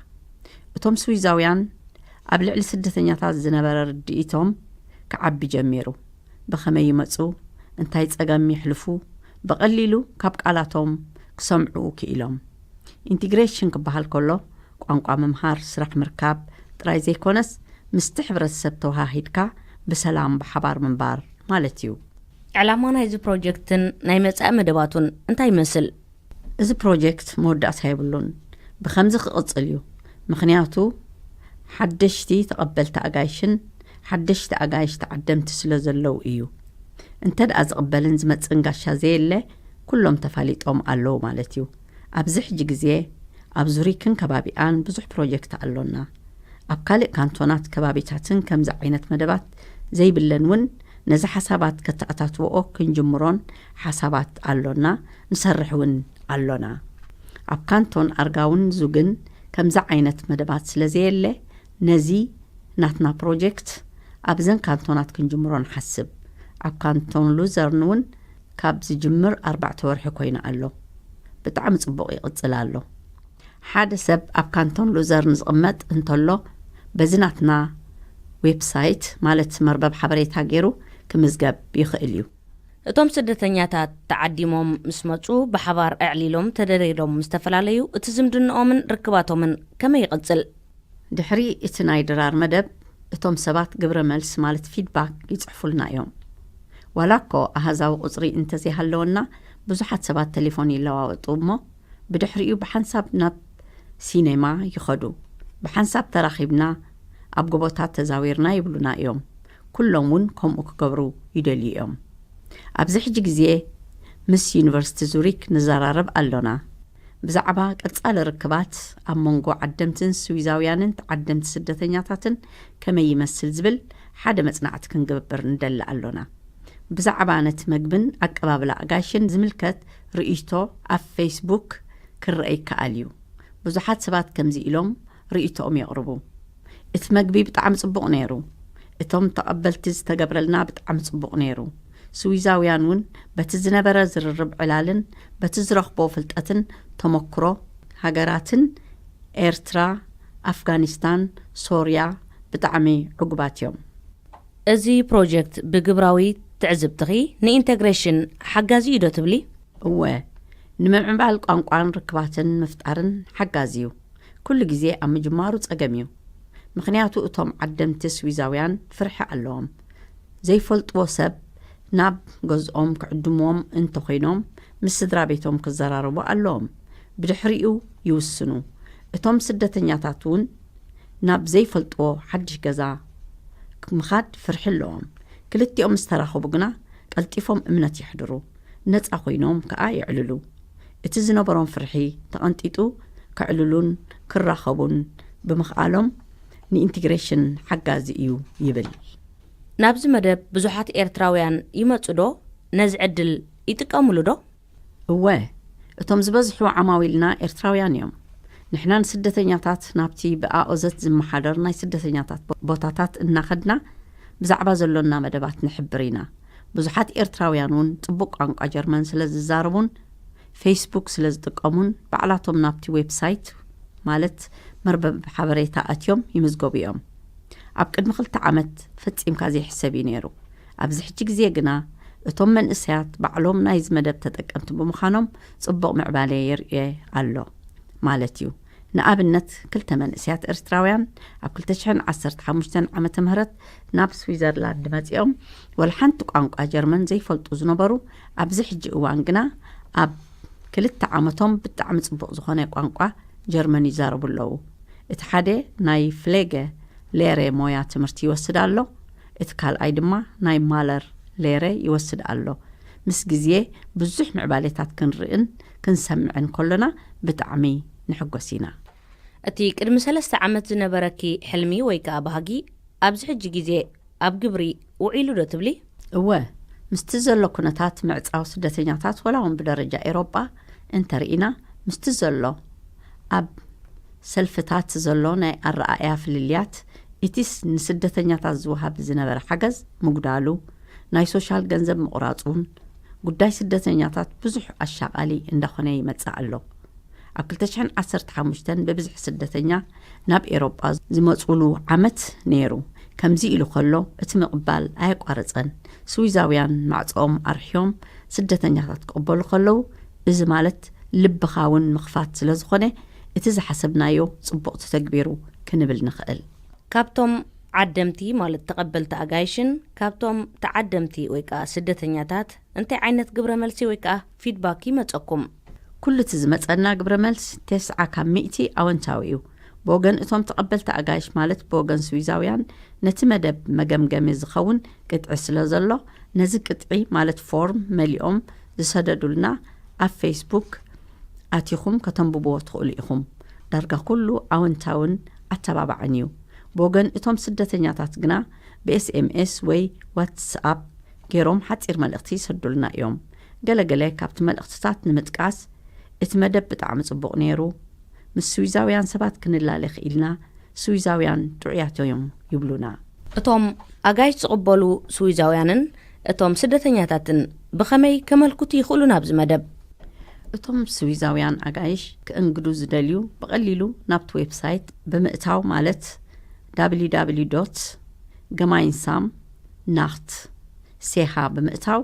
እቶም ስዊዛውያን ኣብ ልዕሊ ስደተኛታት ዝነበረ ርድኢቶም ክዓቢ ጀሚሩ። ብኸመይ ይመጹ፣ እንታይ ጸገም የሕልፉ፣ ብቐሊሉ ካብ ቃላቶም ክሰምዑ ክኢሎም። ኢንቲግሬሽን ክበሃል ከሎ ቋንቋ ምምሃር፣ ስራሕ ምርካብ ጥራይ ዘይኮነስ ምስቲ ሕብረተሰብ ተወሃሂድካ ብሰላም ብሓባር ምንባር ማለት እዩ። ዕላማ ናይዚ ፕሮጀክትን ናይ መጻኢ መደባቱን እንታይ ይመስል? እዚ ፕሮጀክት መወዳእታ የብሉን። ብኸምዚ ክቕጽል እዩ። ምኽንያቱ ሓደሽቲ ተቐበልቲ ኣጋይሽን ሓደሽቲ ኣጋይሽ ተዓደምቲ ስለ ዘለዉ እዩ። እንተ ደኣ ዝቕበልን ዝመጽእን ጋሻ ዘየለ፣ ኩሎም ተፋሊጦም ኣለዉ ማለት እዩ። ኣብዚ ሕጂ ግዜ ኣብ ዙሪክን ከባቢኣን ብዙሕ ፕሮጀክት ኣሎና። ኣብ ካልእ ካንቶናት ከባቢታትን ከምዚ ዓይነት መደባት ዘይብለን እውን ነዚ ሓሳባት ከተኣታትወኦ ክንጅምሮን ሓሳባት ኣሎና፣ ንሰርሕ እውን ኣሎና። ኣብ ካንቶን ኣርጋውን ዙግን ከምዚ ዓይነት መደባት ስለ ዘየለ፣ ነዚ ናትና ፕሮጀክት ኣብዘን ካንቶናት ክንጅምሮ ንሓስብ። ኣብ ካንቶን ሉዘርን እውን ካብ ዝጅምር ኣርባዕተ ወርሒ ኮይኑ ኣሎ። ብጣዕሚ ጽቡቕ ይቕጽል ኣሎ። ሓደ ሰብ ኣብ ካንቶን ሉዘርን ዝቕመጥ እንተሎ፣ በዚ ናትና ዌብሳይት፣ ማለት መርበብ ሓበሬታ ገይሩ ክምዝገብ ይኽእል እዩ። እቶም ስደተኛታት ተዓዲሞም ምስ መጹ፣ ብሓባር ኣዕሊሎም ተደሪዶም ምስ ተፈላለዩ፣ እቲ ዝምድንኦምን ርክባቶምን ከመይ ይቕጽል? ድሕሪ እቲ ናይ ድራር መደብ፣ እቶም ሰባት ግብረ መልስ፣ ማለት ፊድባክ፣ ይጽሕፉልና እዮም። ዋላ እኮ ኣሃዛዊ ቁጽሪ እንተዘይሃለወና፣ ብዙሓት ሰባት ቴሌፎን ይለዋወጡ እሞ፣ ብድሕሪኡ ብሓንሳብ ናብ ሲኔማ ይኸዱ። ብሓንሳብ ተራኺብና ኣብ ጎቦታት ተዛዊርና ይብሉና እዮም። ኩሎም እውን ከምኡ ክገብሩ ይደልዩ እዮም። ኣብዚ ሕጂ ግዜ ምስ ዩኒቨርሲቲ ዙሪክ ንዘራረብ ኣሎና። ብዛዕባ ቀጻሊ ርክባት ኣብ መንጎ ዓደምትን ስዊዛውያንን ተዓደምቲ ስደተኛታትን ከመይ ይመስል ዝብል ሓደ መጽናዕቲ ክንገብር ንደሊ ኣሎና። ብዛዕባ ነቲ መግብን ኣቀባብላ ኣጋይሽን ዝምልከት ርእይቶ ኣብ ፌስቡክ ክረአ ይከኣል እዩ። ብዙሓት ሰባት ከምዚ ኢሎም ርእይቶኦም የቕርቡ። እቲ መግቢ ብጣዕሚ ጽቡቕ ነይሩ። እቶም ተቐበልቲ ዝተገብረልና ብጣዕሚ ጽቡቕ ነይሩ። ስዊዛውያን እውን በቲ ዝነበረ ዝርርብ ዕላልን በቲ ዝረኽቦ ፍልጠትን ተመክሮ ሃገራትን ኤርትራ፣ ኣፍጋኒስታን፣ ሶርያ ብጣዕሚ ዕጉባት እዮም። እዚ ፕሮጀክት ብግብራዊ ትዕዝብትኺ ንኢንተግሬሽን ሓጋዚ እዩ ዶ ትብሊ? እወ፣ ንምምዕባል ቋንቋን ርክባትን ምፍጣርን ሓጋዚ እዩ። ኩሉ ግዜ ኣብ ምጅማሩ ጸገም እዩ። ምኽንያቱ እቶም ዓደምቲ ስዊዛውያን ፍርሒ ኣለዎም። ዘይፈልጥዎ ሰብ ናብ ገዝኦም ክዕድምዎም እንተኾይኖም ምስ ስድራ ቤቶም ክዘራረቡ ኣለዎም። ብድሕሪኡ ይውስኑ። እቶም ስደተኛታት እውን ናብ ዘይፈልጥዎ ሓድሽ ገዛ ምኻድ ፍርሒ ኣለዎም። ክልቲኦም ምስ ተራኸቡ ግና ቀልጢፎም እምነት የሕድሩ። ነጻ ኮይኖም ከኣ የዕልሉ። እቲ ዝነበሮም ፍርሒ ተቐንጢጡ ከዕልሉን ክራኸቡን ብምኽኣሎም ንኢንቲግሬሽን ሓጋዚ እዩ ይብል። ናብዚ መደብ ብዙሓት ኤርትራውያን ይመጹ ዶ? ነዚ ዕድል ይጥቀምሉ ዶ? እወ፣ እቶም ዝበዝሑ ዓማዊልና ኤርትራውያን እዮም። ንሕና ንስደተኛታት ናብቲ ብኣኦዘት ዝመሓደር ናይ ስደተኛታት ቦ-፣ ቦታታት እናኸድና ብዛዕባ ዘሎና መደባት ንሕብር ኢና። ብዙሓት ኤርትራውያን እውን ጽቡቕ ቋንቋ ጀርመን ስለ ዝዛረቡን ፌስቡክ ስለ ዝጥቀሙን ባዕላቶም ናብቲ ዌብሳይት፣ ማለት መርበብ ሓበሬታ ኣትዮም ይምዝገቡ እዮም። ኣብ ቅድሚ ክልተ ዓመት ፈጺምካ ዘይሕሰብ እዩ ነይሩ። ኣብዚ ሕጂ ግዜ ግና እቶም መንእሰያት ባዕሎም ናይዚ መደብ ተጠቀምቲ ብምዃኖም ጽቡቕ ምዕባለ የርእየ ኣሎ ማለት እዩ። ንኣብነት፣ ክልተ መንእሰያት ኤርትራውያን ኣብ ክልተ ሽሕን ዓሰርተ ሓሙሽተን ዓመተ ምህረት ናብ ስዊዘርላንድ መጺኦም፣ ወላ ሓንቲ ቋንቋ ጀርመን ዘይፈልጡ ዝነበሩ፣ ኣብዚ ሕጂ እዋን ግና ኣብ ክልተ ዓመቶም ብጣዕሚ ጽቡቕ ዝኾነ ቋንቋ ጀርመን ይዛረቡ ኣለዉ። እቲ ሓደ ናይ ፍሌገ ሌሬ ሞያ ትምህርቲ ይወስድ ኣሎ፣ እቲ ካልኣይ ድማ ናይ ማለር ሌሬ ይወስድ ኣሎ። ምስ ግዜ ብዙሕ ምዕባሌታት ክንርእን ክንሰምዕን ከሎና ብጣዕሚ ንሕጎስ ኢና። እቲ ቅድሚ ሰለስተ ዓመት ዝነበረኪ ሕልሚ ወይ ከኣ ባህጊ ኣብዚ ሕጂ ግዜ ኣብ ግብሪ ውዒሉ ዶ ትብሊ? እወ፣ ምስቲ ዘሎ ኩነታት ምዕጻው ስደተኛታት፣ ወላ እውን ብደረጃ ኤውሮጳ እንተርኢና፣ ምስቲ ዘሎ ኣብ ሰልፍታት ዘሎ ናይ ኣረኣእያ ፍልልያት፣ ኢቲስ ንስደተኛታት ዝወሃብ ዝነበረ ሓገዝ ምጉዳሉ፣ ናይ ሶሻል ገንዘብ ምቑራጹን ጉዳይ ስደተኛታት ብዙሕ ኣሻቓሊ እንዳኾነ ይመጽእ ኣሎ። ኣብ ክልተ ሽሕን ዓሰርተ ሓሙሽተን ብብዝሒ ስደተኛ ናብ ኤሮጳ ዝመጹሉ ዓመት ነይሩ። ከምዚ ኢሉ ከሎ እቲ ምቕባል ኣየቋረጸን። ስዊዛውያን ማዕጾኦም ኣርሕዮም ስደተኛታት ክቕበሉ ከለዉ፣ እዚ ማለት ልብኻ እውን ምኽፋት ስለ ዝኾነ፣ እቲ ዝሓሰብናዮ ጽቡቕ ተተግቢሩ ክንብል ንኽእል። ካብቶም ዓደምቲ ማለት ተቐበልቲ ኣጋይሽን ካብቶም ተዓደምቲ ወይ ከኣ ስደተኛታት እንታይ ዓይነት ግብረ መልሲ ወይ ከኣ ፊድባክ ይመጸኩም? ኩሉ እቲ ዝመጸና ግብረ መልስ ተስዓ ካብ ሚእቲ ኣወንታዊ እዩ። ብወገን እቶም ተቐበልቲ ኣጋይሽ ማለት ብወገን ስዊዛውያን ነቲ መደብ መገምገሚ ዝኸውን ቅጥዒ ስለ ዘሎ፣ ነዚ ቅጥዒ ማለት ፎርም መሊኦም ዝሰደዱልና ኣብ ፌስቡክ ኣቲኹም ከተንብብዎ ትኽእሉ ኢኹም። ዳርጋ ኩሉ ኣወንታውን ኣተባባዕን እዩ። ብወገን እቶም ስደተኛታት ግና ብኤስኤምኤስ ወይ ዋትስኣፕ ገይሮም ሓጺር መልእኽቲ ይሰዱልና እዮም። ገለገለ ካብቲ መልእኽትታት ንምጥቃስ፣ እቲ መደብ ብጣዕሚ ጽቡቕ ነይሩ፣ ምስ ስዊዛውያን ሰባት ክንላለ ክኢልና፣ ስዊዛውያን ጥዑያት እዮም ይብሉና። እቶም ኣጋይሽ ዝቕበሉ ስዊዛውያንን እቶም ስደተኛታትን ብኸመይ ከመልክቱ ይኽእሉ ናብዚ መደብ? እቶም ስዊዛውያን ኣጋይሽ ክእንግዱ ዝደልዩ ብቐሊሉ ናብቲ ዌብሳይት ብምእታው ማለት www gemeinsam nacht ch ብምእታው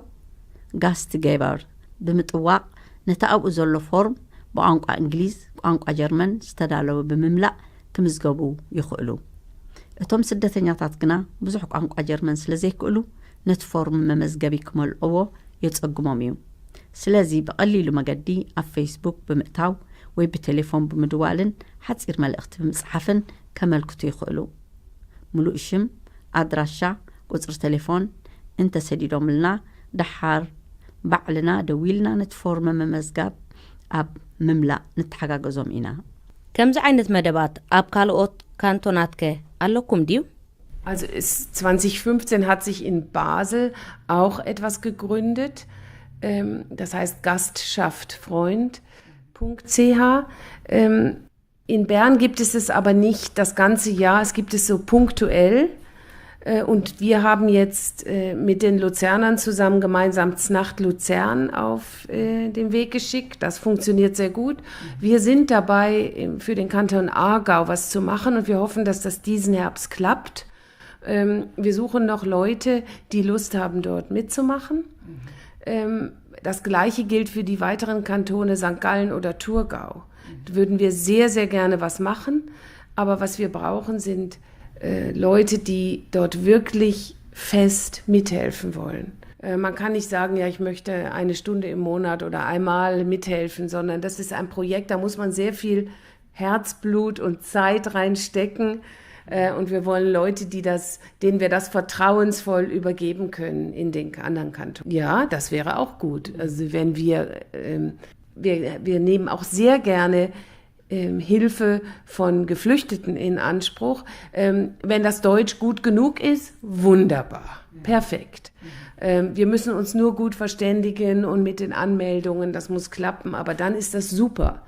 ጋስት ጌበር ብምጥዋቕ ነቲ ኣብኡ ዘሎ ፎርም ብቋንቋ እንግሊዝ፣ ቋንቋ ጀርመን ዝተዳለወ ብምምላእ ክምዝገቡ ይኽእሉ። እቶም ስደተኛታት ግና ብዙሕ ቋንቋ ጀርመን ስለ ዘይክእሉ ነቲ ፎርም መመዝገቢ ክመልእዎ የጸግሞም እዩ። ስለዚ ብቐሊሉ መገዲ ኣብ ፌስቡክ ብምእታው ወይ ብቴሌፎን ብምድዋልን ሓጺር መልእኽቲ ብምጽሓፍን ከመልክቱ ይኽእሉ። ምሉእ ሽም፣ ኣድራሻ፣ ቁጽሪ ቴሌፎን እንተሰዲዶምልና ደሓር ባዕልና ደዊልና ነቲ ፎርም መመዝጋብ ኣብ ምምላእ ንተሓጋገዞም ኢና። ከምዚ ዓይነት መደባት ኣብ ካልኦት ካንቶናትከ ኣለኩም ድዩ? Also ist zwanzig fünfzehn hat sich in Basel auch etwas gegründet. Ähm, das heißt Gastschafft Freund Punkt C H. Ähm, in Bern gibt es es aber nicht das ganze Jahr, es gibt es so punktuell. Äh, und wir haben jetzt äh, mit den Luzernern zusammen gemeinsam Znacht Luzern auf äh, den Weg geschickt. Das funktioniert sehr gut. Wir sind dabei, für den Kanton Aargau was zu machen und wir hoffen, dass das diesen Herbst klappt. Ähm, wir suchen noch Leute, die Lust haben, dort mitzumachen. Ähm, das Gleiche gilt für die weiteren Kantone Sankt Gallen oder Thurgau. Da würden wir sehr, sehr gerne was machen. Aber was wir brauchen, sind äh, Leute, die dort wirklich fest mithelfen wollen. Äh, man kann nicht sagen, ja, ich möchte eine Stunde im Monat oder einmal mithelfen, sondern das ist ein Projekt, da muss man sehr viel Herzblut und Zeit reinstecken. Äh, und wir wollen Leute, die das, denen wir das vertrauensvoll übergeben können in den anderen Kanton. Ja, das wäre auch gut. Also wenn wir, ähm, wir, wir nehmen auch sehr gerne ähm, Hilfe von Geflüchteten in Anspruch. Ähm, wenn das Deutsch gut genug ist, wunderbar, perfekt. Ähm, wir müssen uns nur gut verständigen und mit den Anmeldungen, das muss klappen, aber dann ist das super.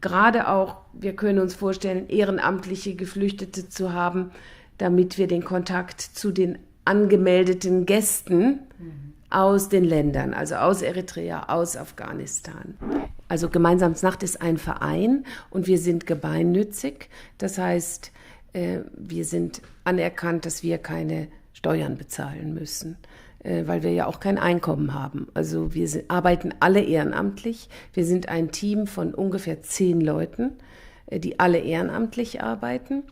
Gerade auch, wir können uns vorstellen, ehrenamtliche Geflüchtete zu haben, damit wir den Kontakt zu den angemeldeten Gästen aus den Ländern, also aus Eritrea, aus Afghanistan. Also Gemeinsamsnacht ist ein Verein und wir sind gemeinnützig. Das heißt, äh, wir sind anerkannt, dass wir keine Steuern bezahlen müssen, äh, weil wir ja auch kein Einkommen haben. Also wir arbeiten alle ehrenamtlich. Wir sind ein Team von ungefähr zehn Leuten, äh, die alle ehrenamtlich arbeiten.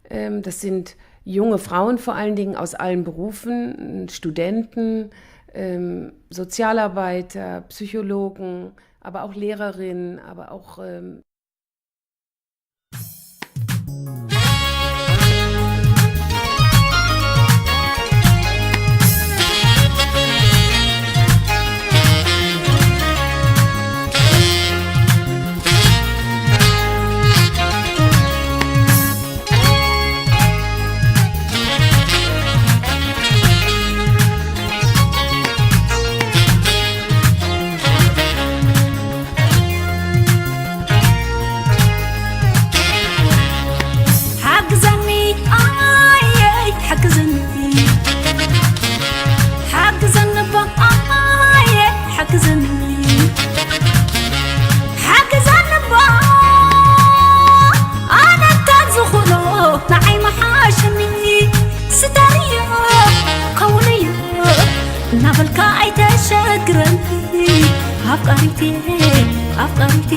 Ähm, das sind junge Frauen vor allen Dingen aus allen Berufen, Studenten, ähm, Sozialarbeiter, Psychologen, aber auch Lehrerinnen, aber auch ähm, ኣፍቃሪቴ ኣፍቃሪቴ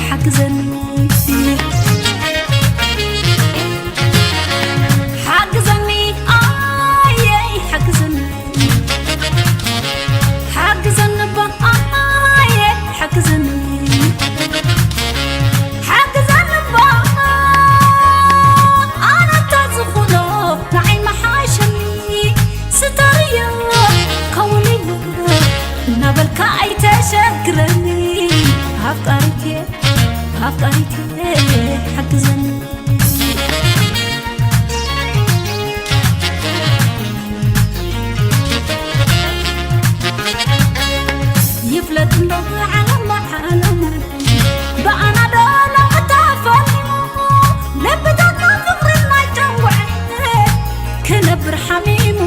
ሓግዘኒ ሓግዘኒ ኣየይ ሓግዘኒ ሓግዘኒ እባ ኣየ ሓግዘኒ ሓግዘኒ እባ ኣነታ ዝኹሎ ንዓይ መሓሸኒ ስተርዮ ከውልዮ እናበልካ ኣይተሸግረኒ ኣፍቃሪቴ ኣፍቃሪቴ ሓግዘኒ ይፍለጥ እንዶ ዓለም ዓለም ብኣና ዶ ሎቕታ ፈሊሙ ልብታትና ፍቕሪ እናጨንጉዐ ክነብር ሓሚሙ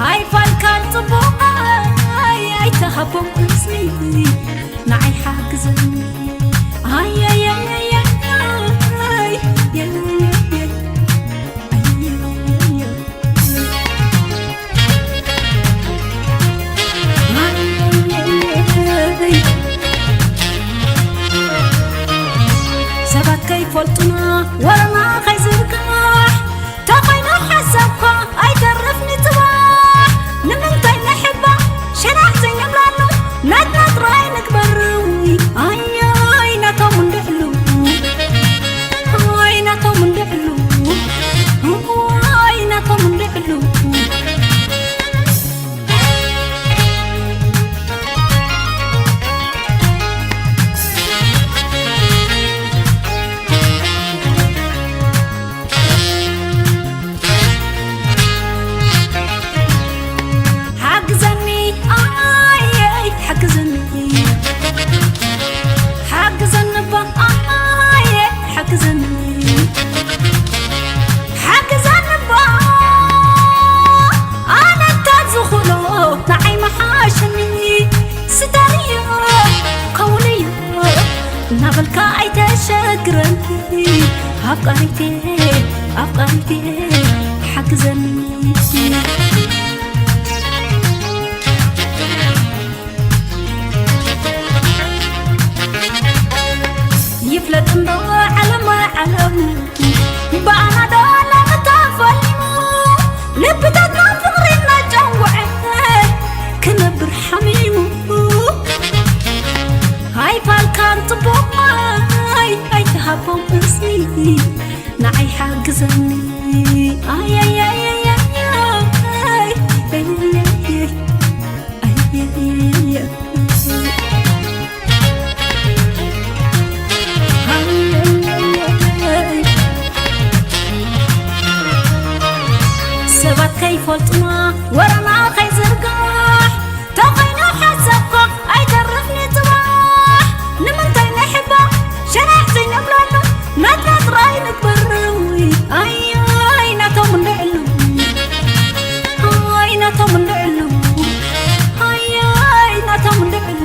ኣይፋልካን ጽቡቕ ኣይተሃቦም እዝኒ ንዓይ ሓግዘኒ ኣየየየየይ ሰባት ከይፈልጡና ወረና ከይዝርጋሕ ተኾይኑ ሓሳብካ ኣይተርፍኒ ጽባሕ ንምንታይ ንሕባ ሸናዕ ዘይንብላሉ ናትና ጥራይ ንግበር ኣያይ ናቶም እንድሕሉ ኣይ ናቶም እንድሕሉ ኣይ ናቶም እንድሕሉ ሓግዘኒ ኣየ ሓግዘኒ ሓግዘኒ እባ ኣየ ሓግዘኒ ሓግዘኒ እባ ኣነታ ዝኽእሎ ንዓይ መሓሸኒ ስታርዮ ከውልዮ እናበልካ ኣይተሸግረኒ ኣፍቃሪቴ ኣፍቃሪቴ ሓግዘኒ ይፍለጥ እንዶ ዓለም ዓለም ብኣና ዶ ለምተፈሊሙ ልብታትና ፍቕሪ እናጨንጉዐ ክነብር ሓሚሙ ኣይፋልካን ጽቡቕ ማይ ኣይትሃቦም እዝኒ ንዓይ ሓግዘኒ ኣየየየየይ ሰባት ከይፈልጡና ወረና ከይዝርጋሕ ተኾይኑ ሓሳብካ ኣይተርፍኒ ጽባሕ ንምንታይ ንሕባ ሸናዕ ዘይነብለሉ ናትና ጥራይ ንግበር ኣያይ ናቶም እንድዕሉ ኣይ ናቶም እንድዕሉ ኣያይ ናቶም እንድዕሉ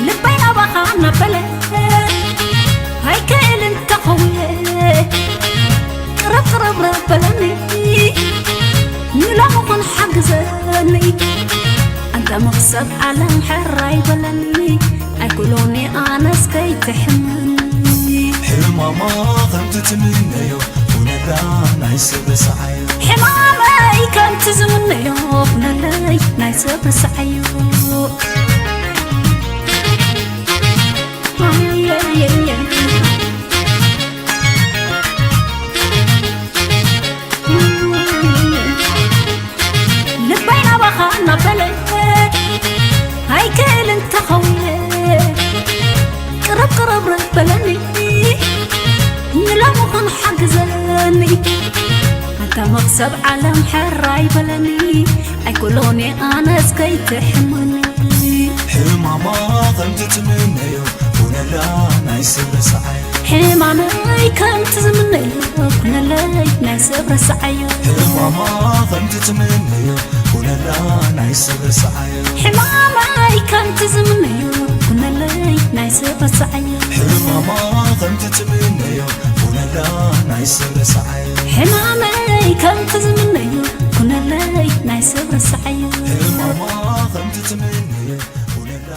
ልበይ ናባኻ እናበለ ኣይክእልን ተኸውየ ቅረብ ቅረብ ረበለኒ ንሎሚ ኹን ሓግዘኒ ኣንታ መኽሰብ ዓለም ሕራይ በለኒ ኣይኩሎኒ ኣነስ ከይትሕመኒ ሕማማ ከምቲ ትምነዮ ኩነታ ናይ ሰብ ሰዓዮ ሕማመይ ከምቲ ዝምነዮ ኩነለይ ናይ ሰብ ሰዓዮ ልበይ ናባኻ እናበለ ኣይክእልን ተኸውየ ቅረብ ቅረብ ረበለኒ ንሎምኹን ሓግዘኒ ኣንታ መኽሰብ ዓለም ሕራይ በለኒ ኣይኮሎኒ ኣነስ ከይትሕመኒ ሕማማ ከምቲ ትምነዮ ናይ ሰብ ረሳዓዮ ሕማመይ ከምቲ ዝምነዮ ኩነለይ ናይ ሰብ ረሳዓዮ ሕማማ ከምቲ ትምነዮ ኩነላ ናይ ሰብ ረሳዓዮ ሕማመይ ከምቲ ዝምነዮ ኩነለይ ናይ ሰብ ረሳዓዮ ሕማማ ከምቲ ትምነዮ ኩነላ ናይ ሰብ ረሳዓዮ ሕማመይ ከምቲ ዝምነዮ ኩነለይ ናይ ሰብ ረሳዓዮ ሕማማ ከምቲ ትምነዮ ኩነላ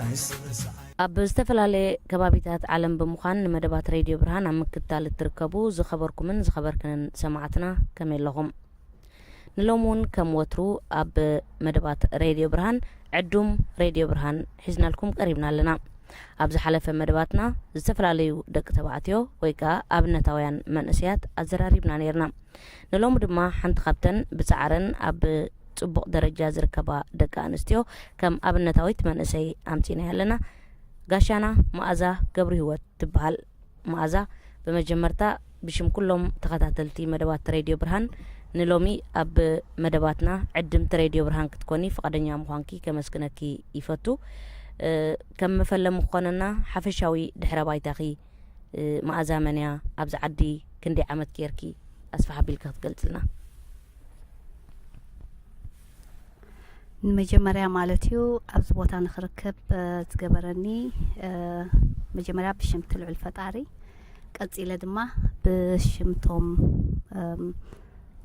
ናይ ሰብ ረሳዓዮ ኣብ ዝተፈላለየ ከባቢታት ዓለም ብምዃን ንመደባት ሬድዮ ብርሃን ኣብ ምክትታል እትርከቡ ዝኸበርኩምን ዝኸበርክንን ሰማዕትና ከመይ ኣለኹም? ንሎም እውን ከም ወትሩ ኣብ መደባት ሬድዮ ብርሃን ዕዱም ሬድዮ ብርሃን ሒዝናልኩም ቀሪብና ኣለና። ኣብ ዝሓለፈ መደባትና ዝተፈላለዩ ደቂ ተባዕትዮ ወይ ከዓ ኣብነታውያን መንእሰያት ኣዘራሪብና ነይርና። ንሎሚ ድማ ሓንቲ ካብተን ብፃዕረን ኣብ ፅቡቕ ደረጃ ዝርከባ ደቂ ኣንስትዮ ከም ኣብነታዊት መንእሰይ ኣምፂናያ ኣለና። ጋሻና መኣዛ ገብሩ ህይወት ትበሃል። መኣዛ፣ ብመጀመርታ ብሽም ኩሎም ተኸታተልቲ መደባት ሬድዮ ብርሃን ንሎሚ ኣብ መደባትና ዕድምቲ ሬድዮ ብርሃን ክትኮኒ ፍቓደኛ ምዃንኪ ከመስግነኪ ይፈቱ። እ፣ ከም መፈለሚ ክኾነና ሓፈሻዊ ድሕረ ባይታኺ፣ እ፣ መኣዛ መን እያ? ኣብዚ ዓዲ ክንደይ ዓመት ጌርኪ? ኣስፍሕ ኣቢልካ ክትገልጽልና። ንመጀመርያ ማለት እዩ ኣብዚ ቦታ ንክርከብ፣ እ፣ ዝገበረኒ፣ እ፣ መጀመርያ ብሽምቲ ልዑል ፈጣሪ፣ ቀጺለ ድማ ብሽምቶም፣ እም፣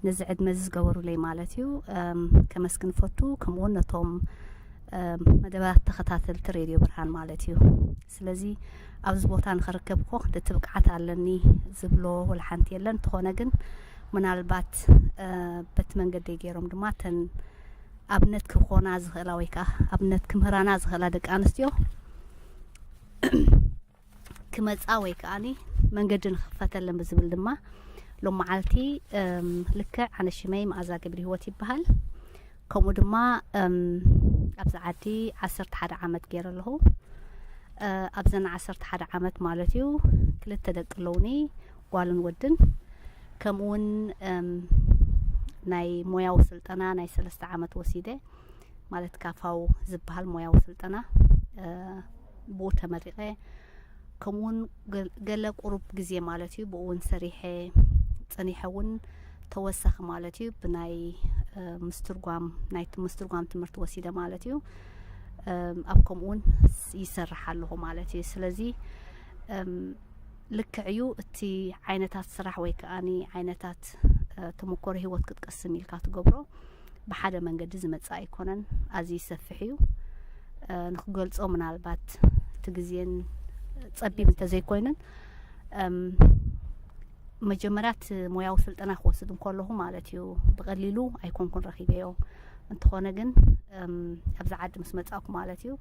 ነዚ ዕድመ እዚ ዝገበሩለይ ማለት እዩ፣ እም፣ ከመስግን ፈቱ። ከምኡ እውን ነቶም፣ እም፣ መደባት ተኸታተልቲ ሬድዮ ብርሃን ማለት እዩ። ስለዚ ኣብዚ ቦታ ንክርከብ እኮ እቲ ብቅዓት ኣለኒ ዝብሎ ወላ ሓንቲ የለን። እንተኾነ ግን ምናልባት፣ እ፣ በቲ መንገደይ ገይሮም ድማ እተን ኣብነት ክኾና ዝኽእላ ወይ ከዓ ኣብነት ክምህራና ዝኽእላ ደቂ ኣንስትዮ ክመጻ ወይ ከዓኒ መንገዲ ንኽፈተለን ብዝብል ድማ ሎም መዓልቲ፣ እም፣ ልክዕ ኣነ ሽመይ መኣዛ ገብረ ህይወት ይበሃል። ከምኡ ድማ፣ እም፣ ኣብዚ ዓዲ ዓሰርተ ሓደ ዓመት ገይረ ኣለኹ። እ፣ ኣብዘን ዓሰርተ ሓደ ዓመት ማለት እዩ ክልተ ደቂ ኣለውኒ፣ ጓልን ወድን። ከምኡ እውን፣ እም፣ ናይ ሞያዊ ስልጠና ናይ ሰለስተ ዓመት ወሲደ፣ ማለት ካፋው ዝበሃል ሞያዊ ስልጠና፣ እ፣ ብኡ ተመሪቐ። ከምኡ እውን ገ-፣ ገለ ቁሩብ ግዜ ማለት እዩ ብኡ እውን ሰሪሐ ጸኒሐ እውን ተወሳኺ ማለት እዩ ብናይ፣ እ፣ ምስትርጓም፣ ናይ ት-፣ ምስትርጓም ትምህርቲ ወሲደ ማለት እዩ። እም፣ ኣብ ከምኡ እውን ስ-፣ ይሰርሕ ኣለኹ ማለት እዩ። ስለዚ፣ እም፣ ልክዕ እዩ እቲ ዓይነታት ስራሕ ወይ ከዓኒ ዓይነታት፣ እ፣ ተመኮሮ ህይወት ክትቀስም ኢልካ ትገብሮ ብሓደ መንገዲ ዝመጽእ ኣይኮነን። ኣዝዩ ይሰፍሕ እዩ። እ፣ ንክገልጾ ምናልባት እቲ ግዜን ጸቢብ እንተዘይኮይኑን፣ እም፣ መጀመርያ እቲ ሞያዊ ስልጠና ክወስድ እንከለኹ ማለት እዩ፣ ብቐሊሉ ኣይኮንኩን ረኺበዮ። እንተኾነ ግን፣ እም፣ ኣብዚ ዓዲ ምስ መጻእኩ ማለት እዩ፣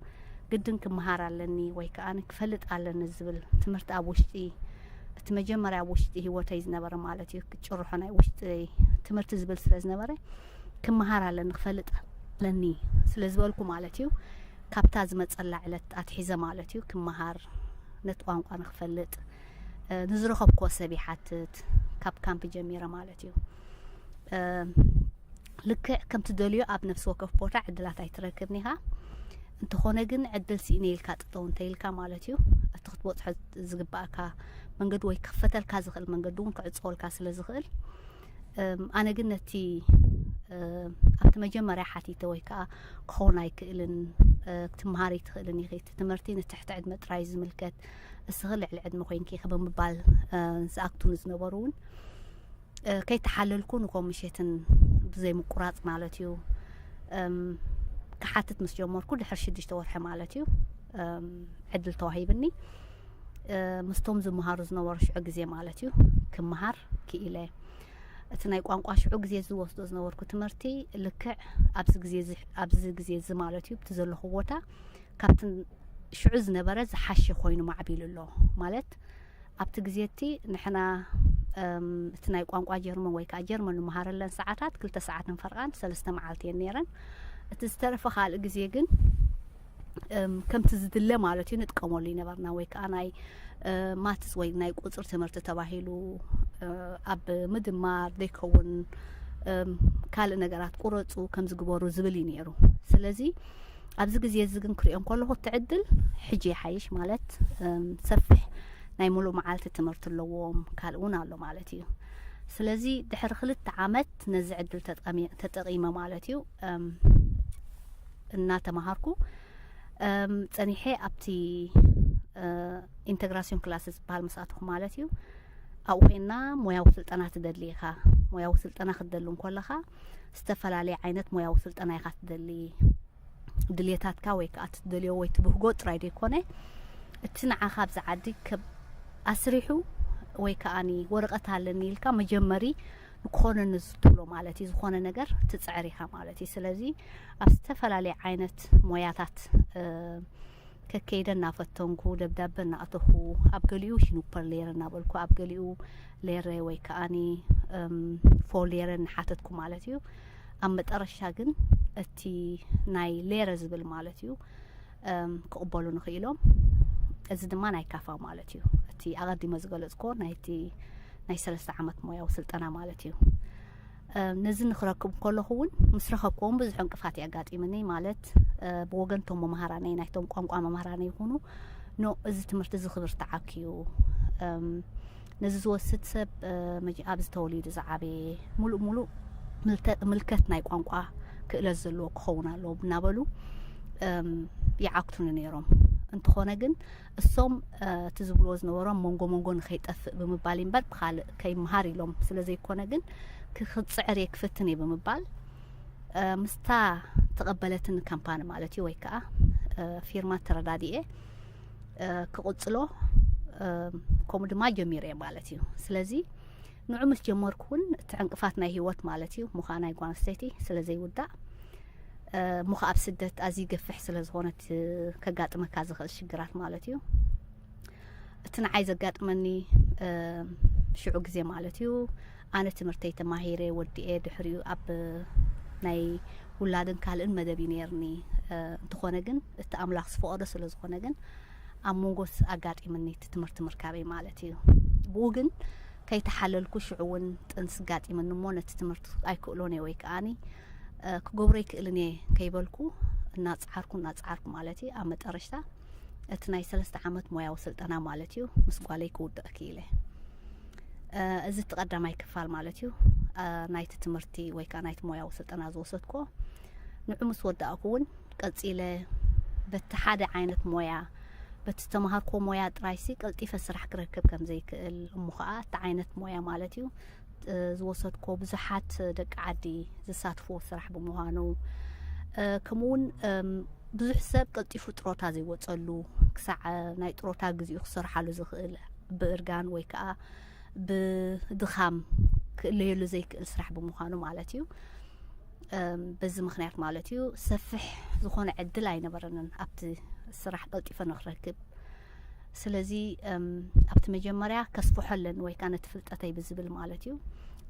ግድን ክመሃር ኣለኒ ወይ ከኣ ክፈልጥ ኣለኒ ዝብል ትምህርቲ ኣብ ውሽጢ፣ እቲ መጀመርያ ኣብ ውሽጢ ህይወተይ ዝነበረ ማለት እዩ፣ ጭርሖ ናይ ውሽጢ ትምህርቲ ዝብል ስለ ዝነበረ፣ ክመሃር ኣለኒ፣ ክፈልጥ ኣለኒ ስለ ዝበልኩ ማለት እዩ፣ ካብታ ዝመጸላ ዕለት ኣትሒዘ ማለት እዩ፣ ክመሃር፣ ነቲ ቋንቋ ንክፈልጥ፣ እ፣ ንዝረኸብክዎ ሰብ ይሓትት፣ ካብ ካምፕ ጀሚረ ማለት እዩ። እ፣ ልክዕ ከም ትደልዮ ኣብ ነፍሲ ወከፍ ቦታ ዕድላት ኣይትረክብን ኢኻ። እንተኾነ ግን ዕድል ስኢነ ኢልካ ጠጠው እንተ ኢልካ ማለት እዩ፣ እቲ ክትበጽሖ ዝግባእካ መንገዲ ወይ ክኽፈተልካ ዝኽእል መንገዲ እውን ክዕጸወልካ ስለ ዝኽእል፣ እም፣ ኣነ ግን ነቲ፣ እ፣ ኣብቲ መጀመርያ ሓቲተ ወይ ከኣ ክኸውን ኣይክእልን፣ እ፣ ክትመሃሪ ኣይትኽእልን ኢኺ፣ እቲ ትምህርቲ ንትሕቲ ዕድመ ጥራይ ዝምልከት፣ እስኺ ልዕሊ ዕድመ ኮይንኪ ኢኺ ብምባል፣ እ፣ ዝኣክቱኒ ዝነበሩ እውን፣ እ፣ ከይተሓለልኩ ንኮሚሽትን ብዘይ ምቁራጽ ማለት እዩ፣ እም፣ ክሓትት ምስ ጀመርኩ ድሕሪ ሽዱሽተ ወርሒ ማለት እዩ፣ እም፣ ዕድል ተዋሂብኒ። እ፣ ምስቶም ዝመሃሩ ዝነበሩ ሽዑ ግዜ ማለት እዩ ክመሃር ክኢለ። እቲ ናይ ቋንቋ ሽዑ ግዜ ዝወስዶ ዝነበርኩ ትምህርቲ ልክዕ ኣብዚ ግዜ እዚ፣ ኣብዚ ግዜ እዚ ማለት እዩ፣ እቲ ዘለኹ ቦታ ካብቲ ሽዑ ዝነበረ ዝሓሸ ኮይኑ ማዕቢሉ ኣሎ። ማለት ኣብቲ ግዜ እቲ ንሕና፣ እም፣ እቲ ናይ ቋንቋ ጀርመን ወይ ከኣ ጀርመን ንመሃረለን ሰዓታት ክልተ ሰዓትን ፈርቓን ሰለስተ መዓልቲ እየን ነይረን። እቲ ዝተረፈ ካልእ ግዜ ግን፣ እም፣ ከምቲ ዝድለ ማለት እዩ ንጥቀመሉ ይነበርና። ወይ ከኣ ናይ፣ እ፣ ማትስ ወይ ናይ ቁጽሪ ትምህርቲ ተባሂሉ፣ እ፣ ኣብ ምድማር ዘይከውን፣ እም፣ ካልእ ነገራት ቁረጹ ከም ዝግበሩ ዝብል እዩ ነይሩ። ስለዚ ኣብዚ ግዜ እዚ ግን ክሪኦ እንከለኹ እቲ ዕድል ሕጂ ይሓይሽ፣ ማለት እም፣ ሰፊሕ ናይ ሙሉእ መዓልቲ ትምህርቲ ኣለዎም፣ ካልእ እውን ኣሎ ማለት እዩ። ስለዚ ድሕሪ ክልተ ዓመት ነዚ ዕድል ተጠሚ- ተጠቒመ ማለት እዩ እም፣ እናተምሃርኩ እም፣ ጸኒሐ ኣብቲ ኢንተግራሲዮን ክላስ ዝበሃል ምስ ኣተኹ ማለት እዩ። ኣብኡ ኮይና ሞያዊ ስልጠና ትደሊ ኢኻ። ሞያዊ ስልጠና ክትደሊ እንከለኻ ዝተፈላለየ ዓይነት ሞያዊ ስልጠና ኢኻ ትደሊ። ድልየታትካ ወይ ከዓ ትደልዮ ወይ ትብህጎ ጥራይ ዘይኮነ፣ እቲ ንዓኻ ኣብዚ ዓዲ ከብ ኣስሪሑ ወይ ከዓኒ ወረቐት ኣለኒ ኢልካ መጀመሪ ንክኾነኒ ዝትብሎ ማለት እዩ። ዝኾነ ነገር ትፅዕር ኢኻ ማለት እዩ። ስለዚ ኣብ ዝተፈላለየ ዓይነት ሞያታት እ፣ ከከይደ እናፈተንኩ፣ ደብዳበ እናኣተኹ፣ ኣብ ገሊኡ ሽኑፐር ሌረ እናበልኩ፣ ኣብ ገሊኡ ሌረ ወይ ከዓኒ እም፣ ፎር ሌረ እናሓተትኩ ማለት እዩ። ኣብ መጠረሻ ግን እቲ ናይ ሌረ ዝብል ማለት እዩ እም፣ ክቕበሉ ንኽኢሎም። እዚ ድማ ናይ ካፋ ማለት እዩ። እቲ ኣቐዲመ ዝገለጽኮ ናይቲ ናይ ሰለስተ ዓመት ሞያዊ ስልጠና ማለት እዩ። እም፣ ነዚ ንክረክብ ከለኹ እውን ምስ ረኸብክዎም ብዙሕ ዕንቅፋት እዩ ኣጋጢምኒ። ማለት እ፣ ብወገን ቶም መምሃራነይ ናይቶም ቋንቋ መምሃራነይ ይኹኑ ኖ እዚ ትምህርቲ እዚ ክብርትዓክ እዩ እም፣ ነዚ ዝወስድ ሰብ እ፣ መጀ- ኣብዚ ተወሊዱ ዝዓበየ ሙሉእ ሙሉእ ምልተ- ምልከት ናይ ቋንቋ ክእለት ዘለዎ ክኸውን ኣለዎ እናበሉ እም፣ ይዓክቱኒ ነይሮም። እንተኾነ ግን እሶም እ፣ እቲ ዝብልዎ ዝነበሮም መንጎ መንጎ ንኸይጠፍእ ብምባል እምበር ብኻልእ ከይምሃር ኢሎም ስለ ዘይኮነ ግን ክ- ክጽዕር እየ ክፍትን እየ ብምባል እ፣ ምስታ ተቐበለትን ካምፓኒ ማለት እዩ ወይ ከዓ እ፣ ፊርማ ተረዳዲኤ እ፣ ክቕጽሎ እ፣ ከምኡ ድማ ጀሚረ እየ ማለት እዩ። ስለዚ ንዑ ምስ ጀመርኩ እውን እቲ ዕንቅፋት ናይ ህይወት ማለት እዩ ምዃ ናይ ጓል ኣንስተይቲ ስለ ዘይውዳእ እ፣ እሞ ከዓ ኣብ ስደት ኣዝዩ ገፍሕ ስለ ዝኾነት ከጋጥመካ ዝኽእል ሽግራት ማለት እዩ። እቲ ንዓይ ዘጋጥመኒ እ፣ ሽዑ ግዜ ማለት እዩ ኣነ ትምህርተይ ተማሂረ ወዲኤ ድሕሪኡ ኣብ ናይ ውላድን ካልእን መደብ እዩ ነይርኒ። እ፣ እንተኾነ ግን እቲ ኣምላኽ ዝፈቐዶ ስለ ዝኾነ ግን ኣብ መንጎስ ኣጋጢምኒ እቲ ትምህርቲ ምርካበይ ማለት እዩ። ብኡ ግን ከይተሓለልኩ ሽዑ እውን ጥንስ ጋጢምኒ እሞ ነቲ ትምህርቲ ኣይክእሎን እየ ወይ ከዓኒ እ፣ ክገብሮ ኣይክእልን እየ ከይበልኩ እናፀዓርኩ እናፀዓርኩ ማለት እዩ ኣብ መጠረሽታ እቲ ናይ ሰለስተ ዓመት ሞያዊ ስልጠና ማለት እዩ ምስ ጓለይ ክውድእ ክኢለ። እ፣ እዚ እቲ ቀዳማይ ክፋል ማለት እዩ እ፣ ናይቲ ትምህርቲ ወይ ከዓ ናይቲ ሞያዊ ስልጠና ዝወሰድኮ። ንዑ ምስ ወዳእኩ እውን ቀፂለ በቲ ሓደ ዓይነት ሞያ በቲ ዝተምሃርኮ ሞያ ጥራይሲ ቀልጢፈ ስራሕ ክረክብ ከም ዘይክእል እሞ ከዓ እቲ ዓይነት ሞያ ማለት እዩ እ፣ ዝወሰድኮ ብዙሓት ደቂ ዓዲ ዝሳትፍዎ ስራሕ ብምዃኑ እ፣ ከምኡ እውን እም፣ ብዙሕ ሰብ ቀልጢፉ ጥሮታ ዘይወፀሉ ክሳዕ እ፣ ናይ ጥሮታ ግዚኡ ክሰርሓሉ ዝኽእል ብእርጋን ወይ ከዓ ብድኻም ክእለየሉ ዘይክእል ስራሕ ብምዃኑ ማለት እዩ። እም፣ በዚ ምኽንያት ማለት እዩ ሰፊሕ ዝኾነ ዕድል ኣይነበረንን ኣብቲ ስራሕ ቀልጢፈ ንክረክብ። ስለዚ እም፣ ኣብቲ መጀመርያ ከስፍሖ ኣለኒ ወይ ከዓ ነቲ ፍልጠተይ ብዝብል ማለት እዩ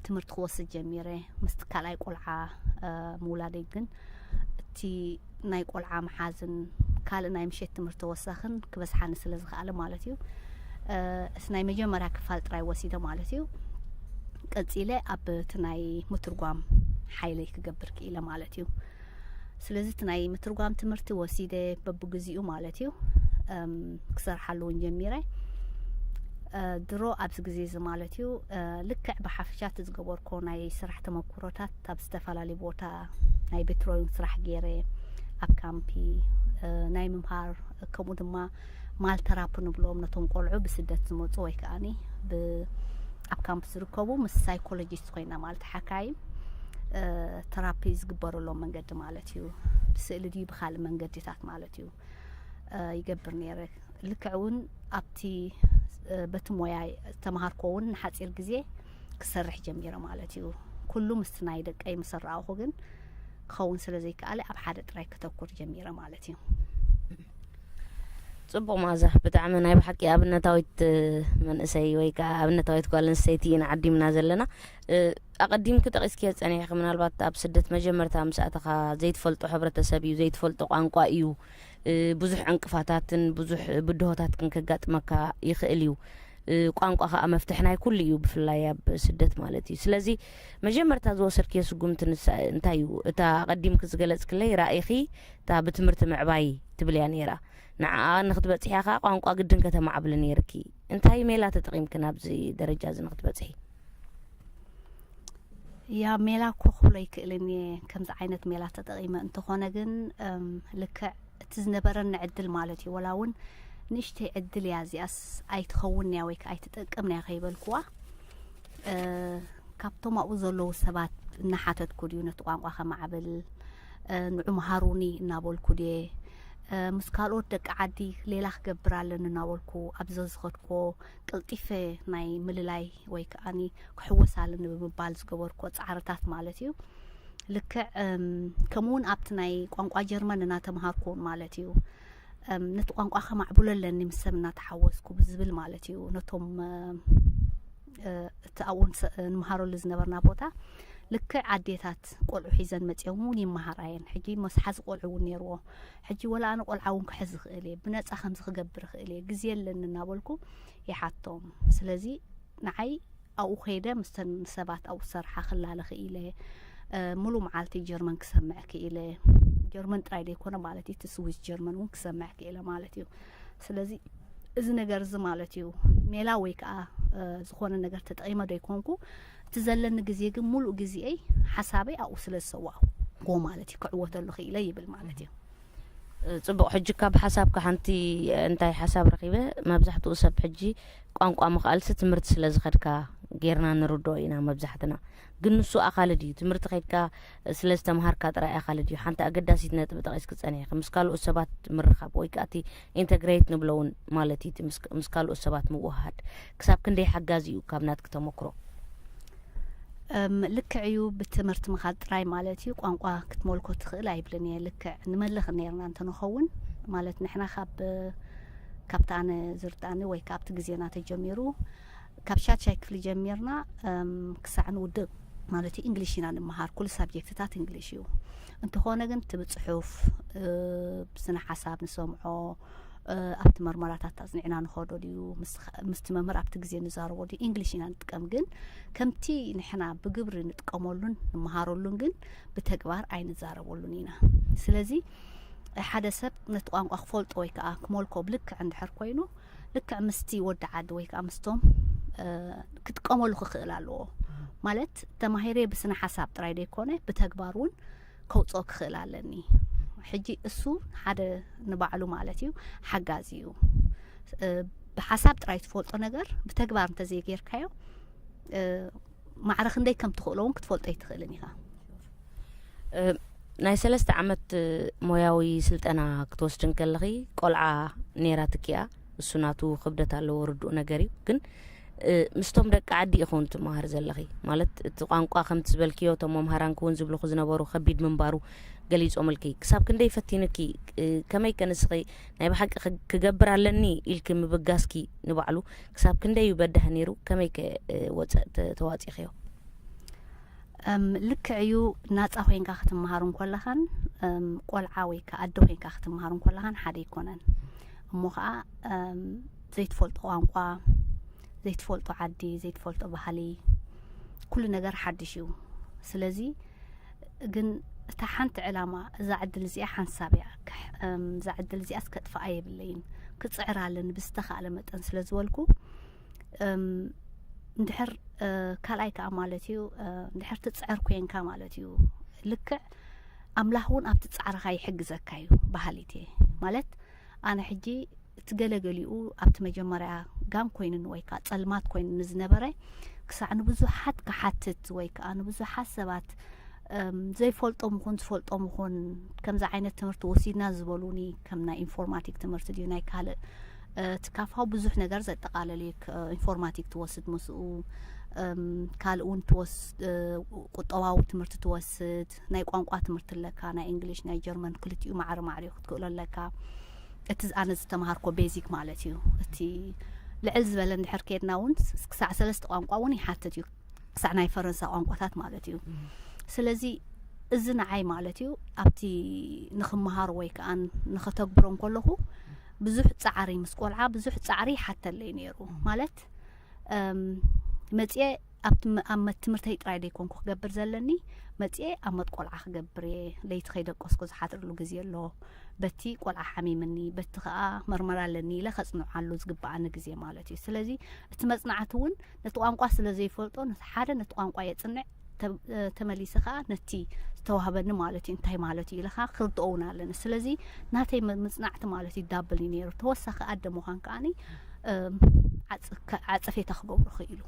ትምህርቲ ክወስድ ጀሚረ። ምስቲ ካልኣይ ቆልዓ እ፣ ምውላደይ ግን እቲ ናይ ቆልዓ ምሓዝን ካልእ ናይ ምሸት ትምህርቲ ተወሳኽን ክበዝሓኒ ስለ ዝኸኣለ ማለት እዩ እ፣ እቲ ናይ መጀመርያ ክፋል ጥራይ ወሲደ ማለት እዩ። ቀጺለ ኣብ እቲ ናይ ምትርጓም ሓይለይ ክገብር ክኢለ ማለት እዩ። ስለዚ እቲ ናይ ምትርጓም ትምህርቲ ወሲደ በብግዚኡ ማለት እዩ እም፣ ክሰርሓሉ እውን ጀሚረ። እ፣ ድሮ ኣብዚ ግዜ እዚ ማለት እዩ እ፣ ልክዕ ብሓፈሻ እቲ ዝገበርኮ ናይ ስራሕ ተመኩሮታት ኣብ ዝተፈላለዩ ቦታ ናይ ቤትሮይን ስራሕ ገይረ ኣብ ካምፒ እ፣ ናይ ምምሃር ከምኡ ድማ ማልተራፕ ንብሎም ነቶም ቆልዑ ብስደት ዝመፁ ወይ ከዓኒ ብ ኣብ ካምፕ ዝርከቡ ምስ ሳይኮሎጂስት ኮይና ማለት ሓካይም እ፣ ተራፒ ዝግበረሎም መንገዲ ማለት እዩ። ብስእሊ ድዩ ብካልእ መንገዲታት ማለት እዩ እ፣ ይገብር ነይረ። ልክዕ እውን ኣብቲ እ፣ በቲ ሞያ ዝተምሃርኮ እውን ንሓፂር ግዜ ክሰርሕ ጀሚረ ማለት እዩ። ኩሉ ምስቲ ናይ ደቀይ ምስ ኣረኣኹ ግን ክኸውን ስለ ዘይከኣለ ኣብ ሓደ ጥራይ ከተኩር ጀሚረ ማለት እዩ። ጽቡቕ መኣዛ፣ ብጣዕሚ ናይ ብሓቂ ኣብነታዊት መንእሰይ ወይ ከዓ ኣብነታዊት ጓል ኣንስተይቲ ኢና ዓዲምና ዘለና። ኣቐዲምኪ ጠቒስክዮ ጸኒሕኪ፣ ምናልባት ኣብ ስደት መጀመርታ ምስ ኣተኻ ዘይትፈልጦ ሕብረተሰብ እዩ፣ ዘይትፈልጦ ቋንቋ እዩ፣ ብዙሕ ዕንቅፋታትን ብዙሕ ብድሆታትን ከጋጥመካ ይኽእል እዩ። እ፣ ቋንቋ ከኣ መፍትሕ ናይ ኩሉ እዩ፣ ብፍላይ ኣብ ስደት ማለት እዩ። ስለዚ መጀመርታ ዝወሰድክዮ ስጉምቲ ንሳ እንታይ እዩ? እታ ኣቐዲምኪ ዝገለጽክለይ ራኢኺ እታ ብትምህርቲ ምዕባይ ትብል እያ ነይራ። ንዓኣ ንክትበጽሕያ ከኣ ቋንቋ ግድን ከተማዕብሊ ነይርኪ። እንታይ ሜላ ተጠቒምኪ ናብዚ ደረጃ እዚ ንክትበጽሒ? ያ ሜላ እኮ ክብሎ ይክእልን እየ ከምዚ ዓይነት ሜላ ተጠቒመ። እንተኾነ ግን፣ እም፣ ልክዕ እቲ ዝነበረኒ ዕድል ማለት እዩ። ወላ እውን ንእሽተይ ዕድል እያ እዚኣስ ኣይትኸውን እያ ወይ ከዓ ኣይትጠቅም እያ ከይበልኩዋ፣ እ፣ ካብቶም ኣብኡ ዘለዉ ሰባት እናሓተትኩ ድዩ ነቲ ቋንቋ ከማዕብል፣ እ፣ ንዑ መሃሩኒ እናበልኩ ድየ፣ እ፣ ምስ ካልኦት ደቂ ዓዲ ሌላ ክገብር ኣለኒ እናበልኩ ኣብ ዘዝኸድኩዎ ቅልጢፈ ናይ ምልላይ ወይ ከዓኒ ክሕወስ ኣለኒ ብምባል ዝገበርኩዎ ጻዕርታት ማለት እዩ። ልክዕ፣ እም፣ ከምኡ እውን ኣብቲ ናይ ቋንቋ ጀርመን እናተምሃርኩ እውን ማለት እዩ። እም፣ ነቲ ቋንቋ ከማዕብሎ ኣለኒ ምስ ሰብ እናተሓወስኩ ብዝብል ማለት እዩ። ነቶም፣ እም፣ እ፣ እቲ ኣብኡ ንሰ-፣ ንምሃረሉ ዝነበርና ቦታ ልክዕ ኣዴታት ቆልዑ ሒዘን መጺኦም እውን ይመሃራ እየን። ሕጂ መስሓዚ ቆልዑ እውን ነይርዎ። ሕጂ ወላ ኣነ ቆልዓ እውን ክሕዝ ይኽእል እየ፣ ብነጻ ከምዚ ክገብር ይኽእል እየ፣ ግዜ ኣለኒ እናበልኩ ይሓቶም። ስለዚ ንዓይ ኣብኡ ከይደ ምስተን ሰባት ኣብኡ ዝሰርሓ ክላለ ክኢለ፣ እ፣ ሙሉእ መዓልቲ ጀርመን ክሰምዕ ክኢለ። ጀርመን ጥራይ ዘይኮነ ማለት እዩ፣ እቲ ስዊስ ጀርመን እውን ክሰምዕ ክኢለ ማለት እዩ። ስለዚ እዚ ነገር እዚ ማለት እዩ ሜላ ወይ ከዓ፣ እ፣ ዝኾነ ነገር ተጠቒመ ዶ ይኮንኩ፣ እቲ ዘለኒ ግዜ ግን ሙሉእ ግዜየይ ሓሳበይ ኣብኡ ስለ ዝሰዋእኩዎ ማለት እዩ፣ ክዕወተሉ ክኢለ ይብል ማለት እዩ። እ፣ ጽቡቕ። ሕጂ ካብ ሓሳብካ ሓንቲ እንታይ ሓሳብ ረኺበ፣ መብዛሕትኡ ሰብ ሕጂ ቋንቋ ምኽኣልሲ ትምህርቲ ስለ ዝኸድካ ጌርና ንርድኦ ኢና መብዛሕትና። ግን ንሱ ኣኻልድ እዩ። ትምህርቲ ከይድካ ስለ ዝተምሃርካ ጥራይ ኣኻልድ እዩ። ሓንቲ ኣገዳሲት ነጥቢ ጠቒስኪ ጸኒሕኪ፣ ምስ ካልኦት ሰባት ምርኻብ ወይ ከኣ እቲ ኢንተግሬት ንብሎ እውን ማለት እዩ፣ እቲ ምስ፣ ምስ ካልኦት ሰባት ምውህሃድ። ክሳብ ክንደይ ሓጋዚ እዩ ካብ ናትኪ ተመክሮ? እም፣ ልክዕ እዩ፣ ብትምህርቲ ምኻድ ጥራይ ማለት እዩ ቋንቋ ክትመልኮ ትኽእል ኣይብልን እየ። ልክዕ ንመልኽ ነይርና እንተንኸውን ማለት ንሕና ካብ፣ ካብቲ ኣነ ዝርዳእኒ ወይ ካብቲ ግዜና ተጀሚሩ ካብ ሻድሻይ ክፍሊ ጀሚርና፣ እም፣ ክሳዕ ንውድእ ማለት እዩ እንግሊሽ ኢና ንምሃር። ኩሉ ሳብጀክትታት እንግሊሽ እዩ። እንተኾነ ግን እቲ ብጽሑፍ፣ እ፣ ብስነ ሓሳብ ንሰምዖ፣ እ፣ ኣብቲ መርመራታት ኣጽኒዕና ንኸዶ ድዩ፣ ምስ፣ ምስቲ መምህር ኣብቲ ግዜ ንዛረቦ ድዩ፣ እንግሊሽ ኢና ንጥቀም። ግን ከምቲ ንሕና ብግብሪ ንጥቀመሉን ንመሃረሉን ግን ብተግባር ኣይንዛረበሉን ኢና። ስለዚ ሓደ ሰብ ነቲ ቋንቋ ክፈልጦ ወይ ከዓ ክመልኮ ብልክዕ እንድሕር ኮይኑ፣ ልክዕ ምስቲ ወዲ ዓዲ ወይ ከዓ ምስቶም፣ እ፣ ክጥቀመሉ ክኽእል ኣለዎ። ማለት ተማሂረ ብስነ ሓሳብ ጥራይ ዘይኮነ ብተግባር እውን ከውፅኦ ክኽእል ኣለኒ። ሕጂ እሱ ሓደ ንባዕሉ ማለት እዩ ሓጋዚ እዩ። እ፣ ብሓሳብ ጥራይ ትፈልጦ ነገር ብተግባር እንተዘይጌርካዮ፣ እ፣ ማዕረ ክንደይ ከም ትኽእሎ እውን ክትፈልጦ ኣይትኽእልን ኢኻ። እ፣ ናይ ሰለስተ ዓመት፣ እ፣ ሞያዊ ስልጠና ክትወስዲ እንከለኺ ቆልዓ ነይራትኪ እያ። እሱ ናቱ ክብደት ኣለዎ፣ ርዱእ ነገር እዩ። ግን፣ እ፣ ምስቶም ደቂ ዓዲ ኢኹን ትመሃር ዘለኺ። ማለት እቲ ቋንቋ ከምቲ ዝበልክዮ እቶም መምሃራንኪ እውን ዝብልኹ ዝነበሩ ከቢድ ምንባሩ ገሊጾምልኪ። ክሳብ ክንደይ ፈቲንኪ፣ እ፣ ከመይ ከ ንስኺ ናይ ብሓቂ ክ-፣ ክገብር ኣለኒ ኢልኪ ምብጋስኪ ንባዕሉ ክሳብ ክንደይ እዩ በዳህ ነይሩ? ከመይ ከ፣ እ፣ ወጸ-፣ ተ-፣ ተዋጺኽዮ? እም፣ ልክዕ እዩ፣ ናጻ ኮይንካ ክትመሃር እንከለኻን፣ እም፣ ቆልዓ ወይ ከኣ ኣደ ኮይንካ ክትመሃር እንከለኻን ሓደ ኣይኮነን። እሞ ኸኣ፣ እም፣ ዘይትፈልጦ ቋንቋ፣ ዘይትፈልጦ ዓዲ፣ ዘይትፈልጦ ባህሊ፣ ኩሉ ነገር ሓድሽ እዩ። ስለዚ ግን እታ ሓንቲ ዕላማ፣ እዛ ዕድል እዚኣ ሓንሳብ እያ፣ ክሕ-፣ እም፣ እዛ ዕድል እዚኣስ ከጥፍኣ የብለይን፣ ክጽዕር ኣለኒ ብዝተኻእለ መጠን ስለ ዝበልኩ፣ እም፣ እንድሕር፣ እ፣ ካልኣይ ከኣ ማለት እዩ፣ እ፣ እንድሕር ትጽዕር ኮንካ ማለት እዩ፣ ልክዕ ኣምላኽ እውን ኣብቲ ጻዕርኻ ይሕግዘካ እዩ በሃሊት እየ። ማለት ኣነ ሕጂ እቲ ገለገሊኡ ኣብቲ መጀመርያ ጋም ኮይኑኒ ወይ ከዓ ጸልማት ኮይኑኒ ዝነበረ፣ ክሳዕ ንብዙሓት ክሓትት ወይ ከዓ ንብዙሓት ሰባት፣ እም፣ ዘይፈልጦም ይኹን ዝፈልጦም ይኹን ከምዚ ዓይነት ትምህርቲ ወሲድና ዝበሉኒ፣ ከም ናይ ኢንፎርማቲክ ትምህርቲ ድዩ ናይ ካልእ፣ እ፣ እቲ ካፋው ብዙሕ ነገር ዘጠቓለል እዩ። ክ-፣ ኢንፎርማቲክ ትወስድ ምስኡ፣ እም፣ ካልእ እውን ትወስ-፣ እ፣ ቁጠባዊ ትምህርቲ ትወስድ፣ ናይ ቋንቋ ትምህርቲ ኣለካ፣ ናይ እንግሊሽ፣ ናይ ጀርመን ክልቲኡ ማዕረ ማዕሪኡ ክትክእሎ ኣለካ። እቲ ኣነ ዝተምሃርኮ ቤዚክ ማለት እዩ። እቲ ልዕል ዝበለ እንድሕር ከድና እውን ስ-፣ ክሳዕ ሰለስተ ቋንቋ እውን ይሓትት እዩ። ክሳዕ ናይ ፈረንሳ ቋንቋታት ማለት እዩ። እም። ስለዚ እዚ ንዓይ ማለት እዩ፣ ኣብቲ ንኽመሃሮ ወይ ከኣ ንኸተግብሮ እንከለኹ ብዙሕ ጻዕሪ፣ ምስ ቆልዓ ብዙሕ ጻዕሪ ይሓተለይ ነይሩ። እም። ማለት መፅኤ ኣብ ትም- ኣብ መ- ትምህርተይ ጥራይ ደይኮንኩ ክገብር ዘለኒ፣ መፅኤ ኣብ መት ቆልዓ ክገብር እየ። ለይቲ ከይደቀስኩ ዝሓድርሉ ግዜ ኣሎ። በቲ ቆልዓ ሓሚምኒ፣ በቲ ከዓ መርመራ ኣለኒ ኢለ ከፅንዓሉ ዝግበኣኒ ግዜ ማለት እዩ። ስለዚ እቲ መፅናዕቲ እውን ነቲ ቋንቋ ስለ ዘይፈልጦ፣ ነቲ ሓደ ነቲ ቋንቋ የፅንዕ፣ ተ- ተመሊሰ ከዓ ነቲ ዝተዋህበኒ ማለት እዩ እንታይ ማለት እዩ ኢለ ከዓ ክርድኦ እውን ኣለኒ። ስለዚ ናተይ መ- ምፅናዕቲ ማለት እዩ ዳብል እዩ ነይሩ። ተወሳኺ ኣደ ምዃን ከዓኒ እም፣ ዓፅ- ከ- ዓፀፌታ ክገብሮ ክኢሉ።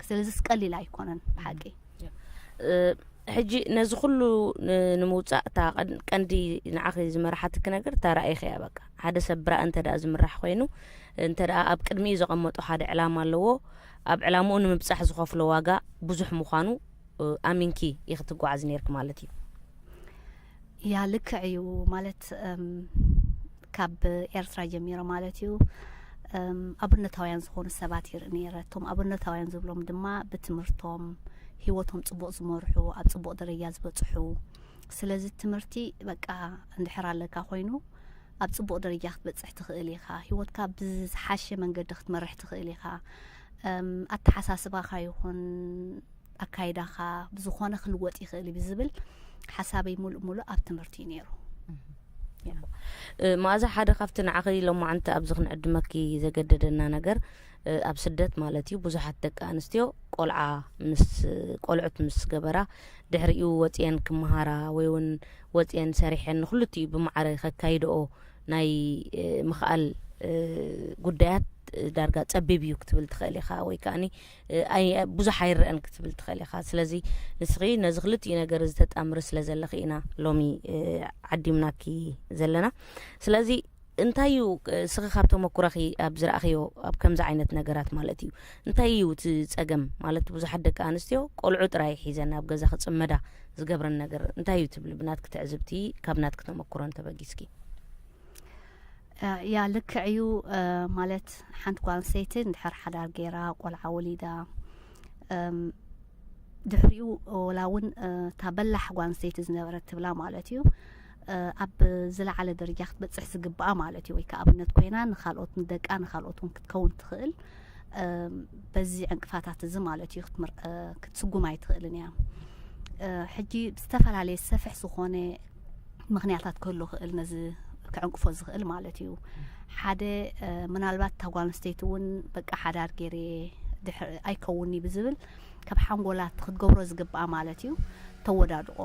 ስለዚ ቀሊል ኣይኮነን ብሓቂ። ሕጂ ነዚ ኩሉ ንምውፃእ እታ ቀንዲ ንዓኺ ዝመርሓትኪ ነገር እታ ራእይኺ እያ። በቃ ሓደ ሰብ ብራእይ እንተ ደኣ ዝምራሕ ኮይኑ፣ እንተ ደኣ ኣብ ቅድሚኡ ዘቐመጦ ሓደ ዕላማ ኣለዎ፣ ኣብ ዕላምኡ ንምብፃሕ ዝኸፍሎ ዋጋ ብዙሕ ምዃኑ ኣሚንኪ ኢኺ ትጓዓዝ ነርኪ ማለት እዩ። ያ ልክዕ እዩ ማለት ካብ ኤርትራ ጀሚረ ማለት እዩ ኣብነታውያን ዝኾኑ ሰባት ይርኢ ነይረ። እቶም ኣብነታውያን ዝብሎም ድማ ብትምህርቶም ህይወቶም ፅቡቕ ዝመርሑ፣ ኣብ ፅቡቕ ደረጃ ዝበፅሑ። ስለዚ ትምህርቲ በቃ እንድሕር ኣለካ ኮይኑ ኣብ ፅቡቕ ደረጃ ክትበፅሕ ትኽእል ኢኻ። ህይወትካ ብዝሓሸ መንገዲ ክትመርሕ ትኽእል ኢኻ። ኣተሓሳስባኻ ይኹን ኣካይዳኻ ብዝኾነ ክልወጥ ይኽእል እዩ ብዝብል ሓሳበይ ሙሉእ ሙሉእ ኣብ ትምህርቲ እዩ ነይሩ። መኣዛ ሓደ ካብቲ ንዓኺ ሎማዓንቲ ኣብዚ ክንዕድመኪ ዘገደደና ነገር ኣብ ስደት ማለት እዩ ብዙሓት ደቂ ኣንስትዮ ቆልዓ ምስ ቆልዑት ምስ ገበራ ድሕሪኡ ወፅየን ክመሃራ ወይ እውን ወፅየን ሰሪሐን ንክልቲኡ ብማዕረ ከካይድኦ ናይ ምኽኣል ጉዳያት ዳርጋ ፀቢብ እዩ ክትብል ትኽእል ኢኻ ወይ ከዓኒ ብዙሕ ኣይረአን ክትብል ትኽእል ኢኻ። ስለዚ ንስኺ ነዚ ክልቲኡ ነገር ዝተጣምሪ ስለ ዘለኺ ኢና ሎሚ ዓዲምናኪ ዘለና። ስለዚ እንታይ እዩ እስኺ ካብ ተመኩረኺ ኣብ ዝረኣኽዮ ኣብ ከምዚ ዓይነት ነገራት ማለት እዩ እንታይ እዩ እቲ ፀገም ማለት ብዙሓት ደቂ ኣንስትዮ ቆልዑ ጥራይ ሒዘን ኣብ ገዛ ክፅመዳ ዝገብረን ነገር እንታይ እዩ ትብሊ ብናትኪ ትዕዝብቲ ካብ ናትኪ ተመኩሮ እንተበጊስኪ? ያ ልክዕ እዩ ማለት ሓንቲ ጓል ኣንስተይቲ እንድሕር ሓዳር ገይራ ቆልዓ ወሊዳ ድሕሪኡ ወላ እውን እታ በላሕ ጓል ኣንስተይቲ ዝነበረት ትብላ ማለት እዩ ኣብ ዝለዓለ ደረጃ ክትበፅሕ ዝግብኣ ማለት እዩ ወይ ከዓ ኣብነት ኮይና ንካልኦት ንደቃ ንካልኦት እውን ክትከውን ትኽእል በዚ ዕንቅፋታት እዚ ማለት እዩ ክትስጉም ኣይትኽእልን እያ። ሕጂ ዝተፈላለየ ሰፍሕ ዝኾነ ምኽንያታት ክህሉ ክእል ነዚ ክዕንቅፎ ዝኽእል ማለት እዩ። ሓደ ምናልባት እታ ጓል ኣንስተይቲ እውን በቃ ሓዳር ገይረ ኣይከውንኒ ብዝብል ካብ ሓንጎላት ክትገብሮ ዝግብኣ ማለት እዩ ተወዳድቆ።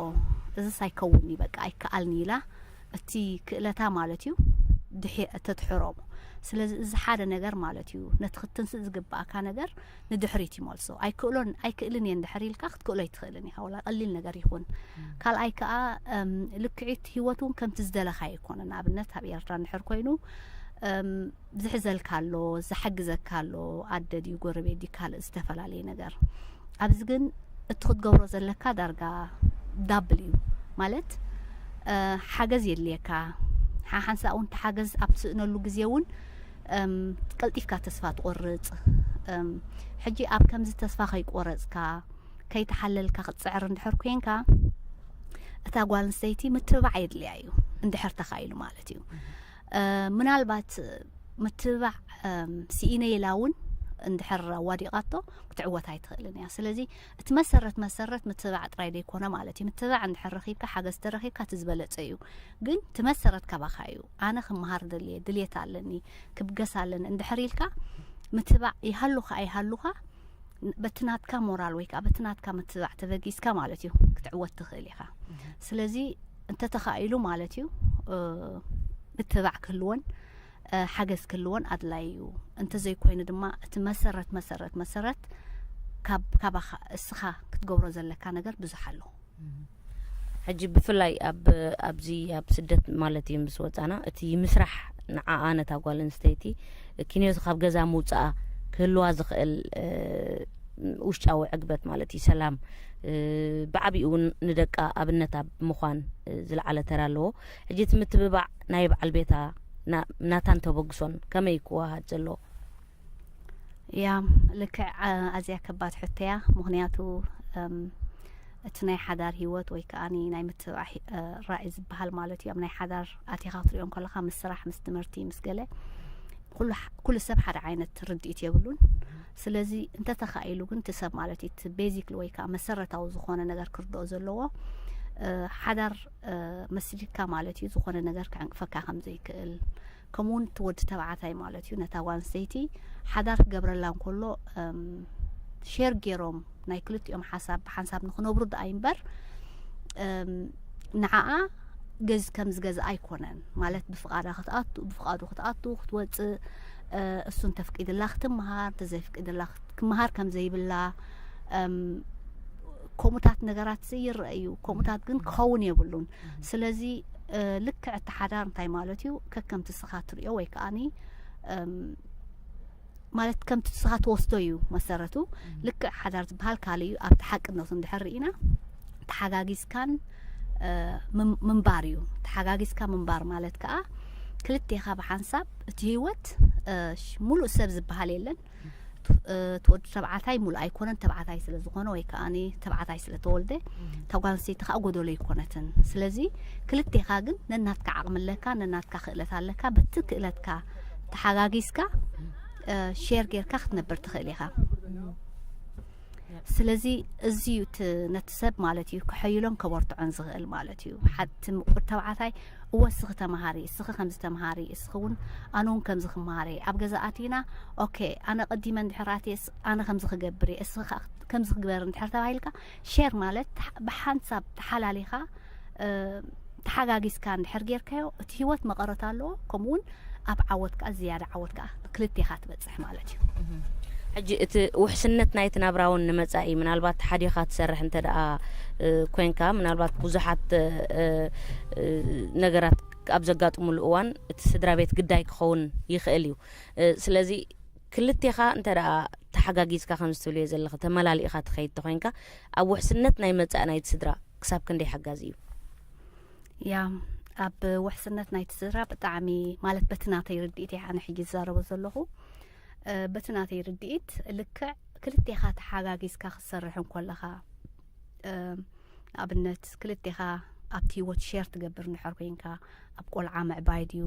እዚስ ኣይከውንኒ በቃ ኣይከኣልኒ ኢላ እቲ ክእለታ ማለት እዩ ድሒ ተትሕሮሞ። ስለዚ እዚ ሓደ ነገር ማለት እዩ ነቲ ክትንስእ ዝግብኣካ ነገር ንድሕሪት ይመልሶ። ኣይክእሎን ኣይክእልን እየ እንድሕር ኢልካ ክትክእሎ ኣይትኽእልን ኢኻ፣ ወላ ቀሊል ነገር ይኹን። ካልኣይ ከኣ ልክዒት ህይወት እውን ከምቲ ዝደለኻ ይኮነ። ንኣብነት ኣብ ኤርትራ እንድሕር ኮይኑ ዝሕዘልካ ኣሎ፣ ዝሓግዘካ ኣሎ፣ ኣደ ድዩ ጎረቤት ድዩ ካልእ ዝተፈላለየ ነገር። ኣብዚ ግን እቲ ክትገብሮ ዘለካ ዳርጋ ዳብል እዩ ማለት ሓገዝ የድልየካ። ሓሓንሳ እውን ተሓገዝ ኣብ ትስእነሉ ግዜ እውን ቀልጢፍካ ተስፋ ትቆርፅ። ሕጂ ኣብ ከምዚ ተስፋ ከይቆረፅካ ከይተሓለልካ ክትፅዕር እንድሕር ኮንካ እታ ጓል ኣንስተይቲ ምትብባዕ የድልያ እዩ እንድሕር ተኻኢሉ ማለት እዩ። ምናልባት ምትብባዕ ስኢነ ኢላ እውን እንድሕር ኣዋዲቓቶ ክትዕወት ኣይትኽእልን እያ። ስለዚ እቲ መሰረት መሰረት ምትብባዕ ጥራይ ዘይኮነ ማለት እዩ። ምትብባዕ እንድሕር ረኺብካ ሓገዝ ተረኺብካ እቲ ዝበለፀ እዩ። ግን እቲ መሰረት ካባኻ እዩ። ኣነ ክመሃር ደልየ ድልየት ኣለኒ ክብገስ ኣለኒ እንድሕር ኢልካ ምትብባዕ ይሃሉኻ ኣይሃሉኻ በቲ ናትካ ሞራል ወይ ከዓ በቲ ናትካ ምትብባዕ ተበጊስካ ማለት እዩ ክትዕወት ትኽእል ኢኻ። ስለዚ እንተተኻኢሉ ማለት እዩ ምትብባዕ ክህልዎን ሓገዝ ክህልዎን ኣድላይ እዩ። እንተዘይኮይኑ ድማ እቲ መሰረት መሰረት መሰረት ካብ ካባኻ እስኻ ክትገብሮ ዘለካ ነገር ብዙሕ ኣሎ። ሕጂ ብፍላይ ኣብ ኣብዚ ኣብ ስደት ማለት እዩ ምስ ወፃና እቲ ምስራሕ ንዓኣ ነታ ጓል ኣንስተይቲ ኪንዮት ካብ ገዛ ምውፅኣ ክህልዋ ዝኽእል ውሽጣዊ ዕግበት ማለት እዩ ሰላም ብዓብኡ እውን ንደቃ ኣብነት ኣብ ምዃን ዝለዓለ ተራ ኣለዎ። ሕጂ እቲ ምትብባዕ ናይ በዓል ቤታ ናታን ተበግሶን ከመይ ክወሃድ ዘለዎ? ያ ልክዕ ኣዝያ ከባድ ሕቶ እያ። ምክንያቱ እቲ ናይ ሓዳር ህይወት ወይ ከዓ ናይ ምትብባዕ ራእይ ዝበሃል ማለት እዩ ኣብ ናይ ሓዳር ኣቲኻ ክትሪኦ ከለካ ምስ ስራሕ ምስ ትምህርቲ ምስ ገለ ኩሉ ሰብ ሓደ ዓይነት ርድኢት የብሉን። ስለዚ እንተተኻኢሉ ግን እቲ ሰብ ማለት እዩ እቲ ቤዚክ ወይ ከዓ መሰረታዊ ዝኾነ ነገር ክርድኦ ዘለዎ፣ ሓዳር መስሊካ ማለት እዩ ዝኾነ ነገር ክዕንቅፈካ ከም ዘይክእል፣ ከምኡውን እቲ ወዲ ተባዕታይ ማለት እዩ ነታ ጓል ኣንስተይቲ ሓዳር ክገብረላ እንከሎ ሼር ገይሮም ናይ ክልቲኦም ሓሳብ ብሓንሳብ ንክነብሩ ደኣ እምበር ንዓኣ ገዝ ከም ዝገዝኣ ኣይኮነን ማለት ብፍቓዳ ክትኣቱ ብፍቓዱ ክትኣቱ ክትወፅእ፣ እሱ እንተፍቂድላ ክትምሃር እንተዘይፍቂድላ ክምሃር ከም ዘይብላ፣ ከምኡታት ነገራት ይረአ እዩ። ከምኡታት ግን ክኸውን የብሉን። ስለዚ ልክዕ እቲ ሓዳር እንታይ ማለት እዩ? ከከምቲ ስኻ ትሪኦ ወይ ከዓኒ ማለት ከምቲ ንስኻ ትወስዶ እዩ መሰረቱ። ልክዕ ሓዳር ዝበሃል ካልእ እዩ። ኣብቲ ሓቅነቱ እንድሕር ርኢና ተሓጋጊዝካን ምንባር እዩ። ተሓጋጊዝካ ምንባር ማለት ከዓ ክልቴኻ ብሓንሳብ እቲ ህይወት ሙሉእ ሰብ ዝበሃል የለን። እቲ ወዲ ተባዕታይ ሙሉእ ኣይኮነን፣ ተባዕታይ ስለ ዝኾነ ወይ ከዓ ተባዕታይ ስለ ተወልደ፣ እታ ጓል ኣንስተይቲ ከዓ ጎደሎ ኣይኮነትን። ስለዚ ክልቴኻ ግን ነናትካ ዓቕሚ ኣለካ፣ ነናትካ ክእለት ኣለካ። በቲ ክእለትካ ተሓጋጊዝካ ሼር ጌርካ ክትነብር ትኽእል ኢኻ። ስለዚ እዚ እዩ እቲ ነቲ ሰብ ማለት እዩ ክሐይሎን ከበርትዖን ዝኽእል ማለት እዩ። ሓቲ ምቁር ተባዕታይ እወ እስኺ ተምሃሪ፣ እስኺ ከምዚ ተምሃሪ፣ እስኺ እውን ኣነ እውን ከምዚ ክምሃር እየ። ኣብ ገዛ ኣቲና ኦኬ ኣነ ቀዲመ እንድሕር ኣትየስ ኣነ ከምዚ ክገብር እየ፣ እስኺ ከዓ ከምዚ ክግበር እንድሕር ተባሂልካ ሼር ማለት ብሓንሳብ ተሓላሊኻ ተሓጋጊዝካ እንድሕር ጌርካዮ እቲ ህይወት መቐረት ኣለዎ። ከምኡ እውን ኣብ ዓወት ከዓ ዝያዳ ዓወት ከዓ ክልቴኻ ትበፅሕ ማለት እዩ። ሕጂ እቲ ውሕስነት ናይቲ ናብራ እውን ንመፃኢ ምናልባት ሓዲኻ ትሰርሕ እንተ ደኣ ኮይንካ ምናልባት ብዙሓት ነገራት ኣብ ዘጋጥሙሉ እዋን እቲ ስድራ ቤት ግዳይ ክኸውን ይኽእል እዩ። ስለዚ ክልቴኻ እንተ ደኣ ተሓጋጊዝካ ከም ዝትብልዮ ዘለኺ ተመላሊእኻ ትኸይድ ተኾይንካ ኣብ ውሕስነት ናይ መጻኢ ናይቲ ስድራ ክሳብ ክንደይ ሓጋዚ እዩ? ያ ኣብ ውሕስነት ናይቲ ስድራ ብጣዕሚ ማለት በቲ ናተይ ርድኢት እየ ኣነ ሕጂ ዝዛረቦ ዘለኹ። በቲ ናተይ ርድኢት ልክዕ ክልቴኻ ተሓጋጊዝካ ክትሰርሕ እንኮለኻ ንኣብነት ክልቴኻ ኣብቲ ህይወት ሸር ትገብር እንድሕር ኮይንካ ኣብ ቆልዓ ምዕባይ ድዩ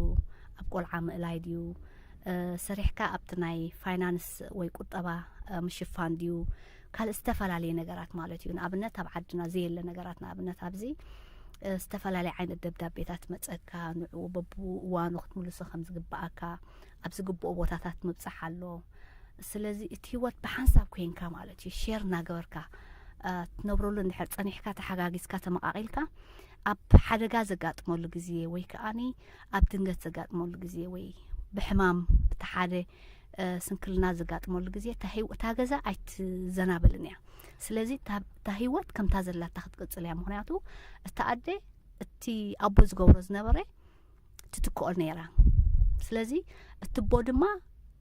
ኣብ ቆልዓ ምእላይ ድዩ ሰሪሕካ ኣብቲ ናይ ፋይናንስ ወይ ቁጠባ ምሽፋን ድዩ ካልእ ዝተፈላለየ ነገራት ማለት እዩ። ንኣብነት ኣብ ዓድና ዘየለ ነገራት ንኣብነት ኣብዚ ዝተፈላለየ ዓይነት ደብዳቤታት መፀካ ንዕኡ በብእዋኑ ክትምልሶ ከም ዝግበኣካ ኣብ ዝግብኦ ቦታታት ምብፃሕ ኣሎ። ስለዚ እቲ ህይወት ብሓንሳብ ኮይንካ ማለት እዩ ሼር እናገበርካ ትነብረሉ እንድሕር ፀኒሕካ ተሓጋጊዝካ ተመቃቂልካ ኣብ ሓደጋ ዘጋጥመሉ ግዜ ወይ ከዓኒ ኣብ ድንገት ዘጋጥመሉ ግዜ ወይ ብሕማም እቲ ሓደ ስንክልና ዘጋጥመሉ ግዜ እታ ገዛ ኣይትዘናበልን እያ። ስለዚ እታ ህይወት ከምታ ዘላታ ክትቅፅል እያ። ምክንያቱ እታ ኣደ እቲ ኣቦ ዝገብሮ ዝነበረ ትትክኦ ነይራ። ስለዚ እቲ ኣቦ ድማ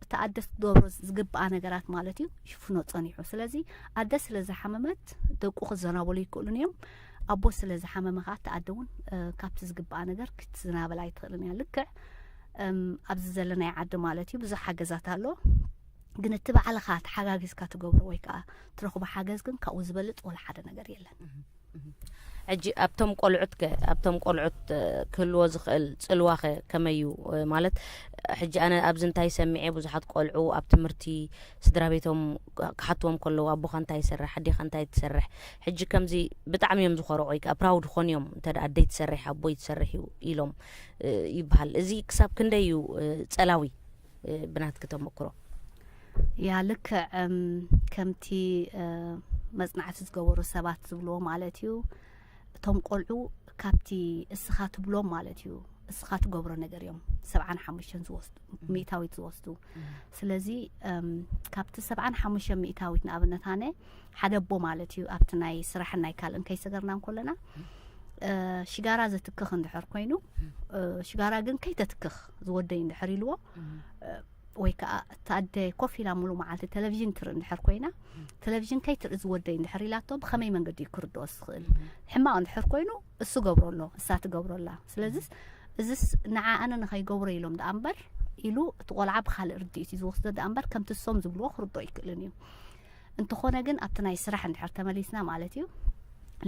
እቲ ኣደ ክትገብሮ ዝግብኣ ነገራት ማለት እዩ ይሽፍኖ ፀኒሑ። ስለዚ ኣደ ስለ ዝሓመመት ደቁ ክዘናበሉ ይክእሉን እዮም። ኣቦ ስለ ዝሓመመ ከዓ እቲ ኣደ እውን ካብቲ ዝግብኣ ነገር ክትዝናበል ኣይትኽእልን እያ። ልክዕ ኣብዚ ዘለናይ ዓዲ ማለት እዩ ብዙሕ ሓገዛት ኣሎ። ግን እቲ ባዕልኻ ተሓጋጊዝካ ትገብሮ ወይ ከዓ ትረኽቦ ሓገዝ ግን ካብኡ ዝበልፅ ወላ ሓደ ነገር የለን። ሕጂ ኣብቶም ቆልዑት ከ ኣብቶም ቆልዑት ክህልዎ ዝኽእል ፅልዋ ከ ከመይ እዩ? ማለት ሕጂ ኣነ ኣብዚ እንታይ ሰሚዐ ብዙሓት ቆልዑ ኣብ ትምህርቲ ስድራ ቤቶም ክሓትዎም ከለዉ ኣቦኻ እንታይ ይሰርሕ ኣዴኻ እንታይ ትሰርሕ ሕጂ ከምዚ ብጣዕሚ እዮም ዝኾርዑ ወይ ከዓ ፕራውድ ኾን እዮም እንተ ኣደይ ትሰርሕ ኣቦይ ትሰርሕ እዩ ኢሎም ይበሃል። እዚ ክሳብ ክንደይ እዩ ፀላዊ ብናትኪ ተመክሮ? ያ ልክዕ ከምቲ መፅናዕቲ ዝገበሩ ሰባት ዝብልዎ ማለት እዩ። እቶም ቆልዑ ካብቲ እስኻ ትብሎም ማለት እዩ እስኻ ትገብሮ ነገር እዮም ሰብዓን ሓሙሽተን ዝወስዱ ሚእታዊት ዝወስዱ። ስለዚ ካብቲ ሰብዓን ሓሙሽተን ሚእታዊት ንኣብነት ኣነ ሓደ ኣቦ ማለት እዩ ኣብቲ ናይ ስራሕን ናይ ካልእን ከይሰገርና እንኮለና ሽጋራ ዘትክኽ እንድሕር ኮይኑ ሽጋራ ግን ከይተትክኽ ዝወደይ እንድሕር ኢልዎ ወይ ከዓ እታ ኣደ ኮፍ ኢላ ሙሉ መዓልቲ ቴሌቪዥን ትርኢ እንድሕር ኮይና ቴሌቪዥን ከይትርኢ ዝወደይ እንድሕር ኢላቶ ብኸመይ መንገዲ እዩ ክርድኦ ዝኽእል? ሕማቕ እንድሕር ኮይኑ እሱ ገብሮ ኣሎ እሳ ትገብሮ ኣላ። ስለዚስ እዚስ ንዓ ኣነ ንኸይገብሮ ኢሎም ደኣ እምበር ኢሉ እቲ ቆልዓ ብኻልእ ርድኢት እዩ ዝወስዶ ደኣ እምበር ከምቲ እሶም ዝብልዎ ክርድኦ ይክእልን እዩ። እንተኾነ ግን ኣብቲ ናይ ስራሕ እንድሕር ተመሊስና ማለት እዩ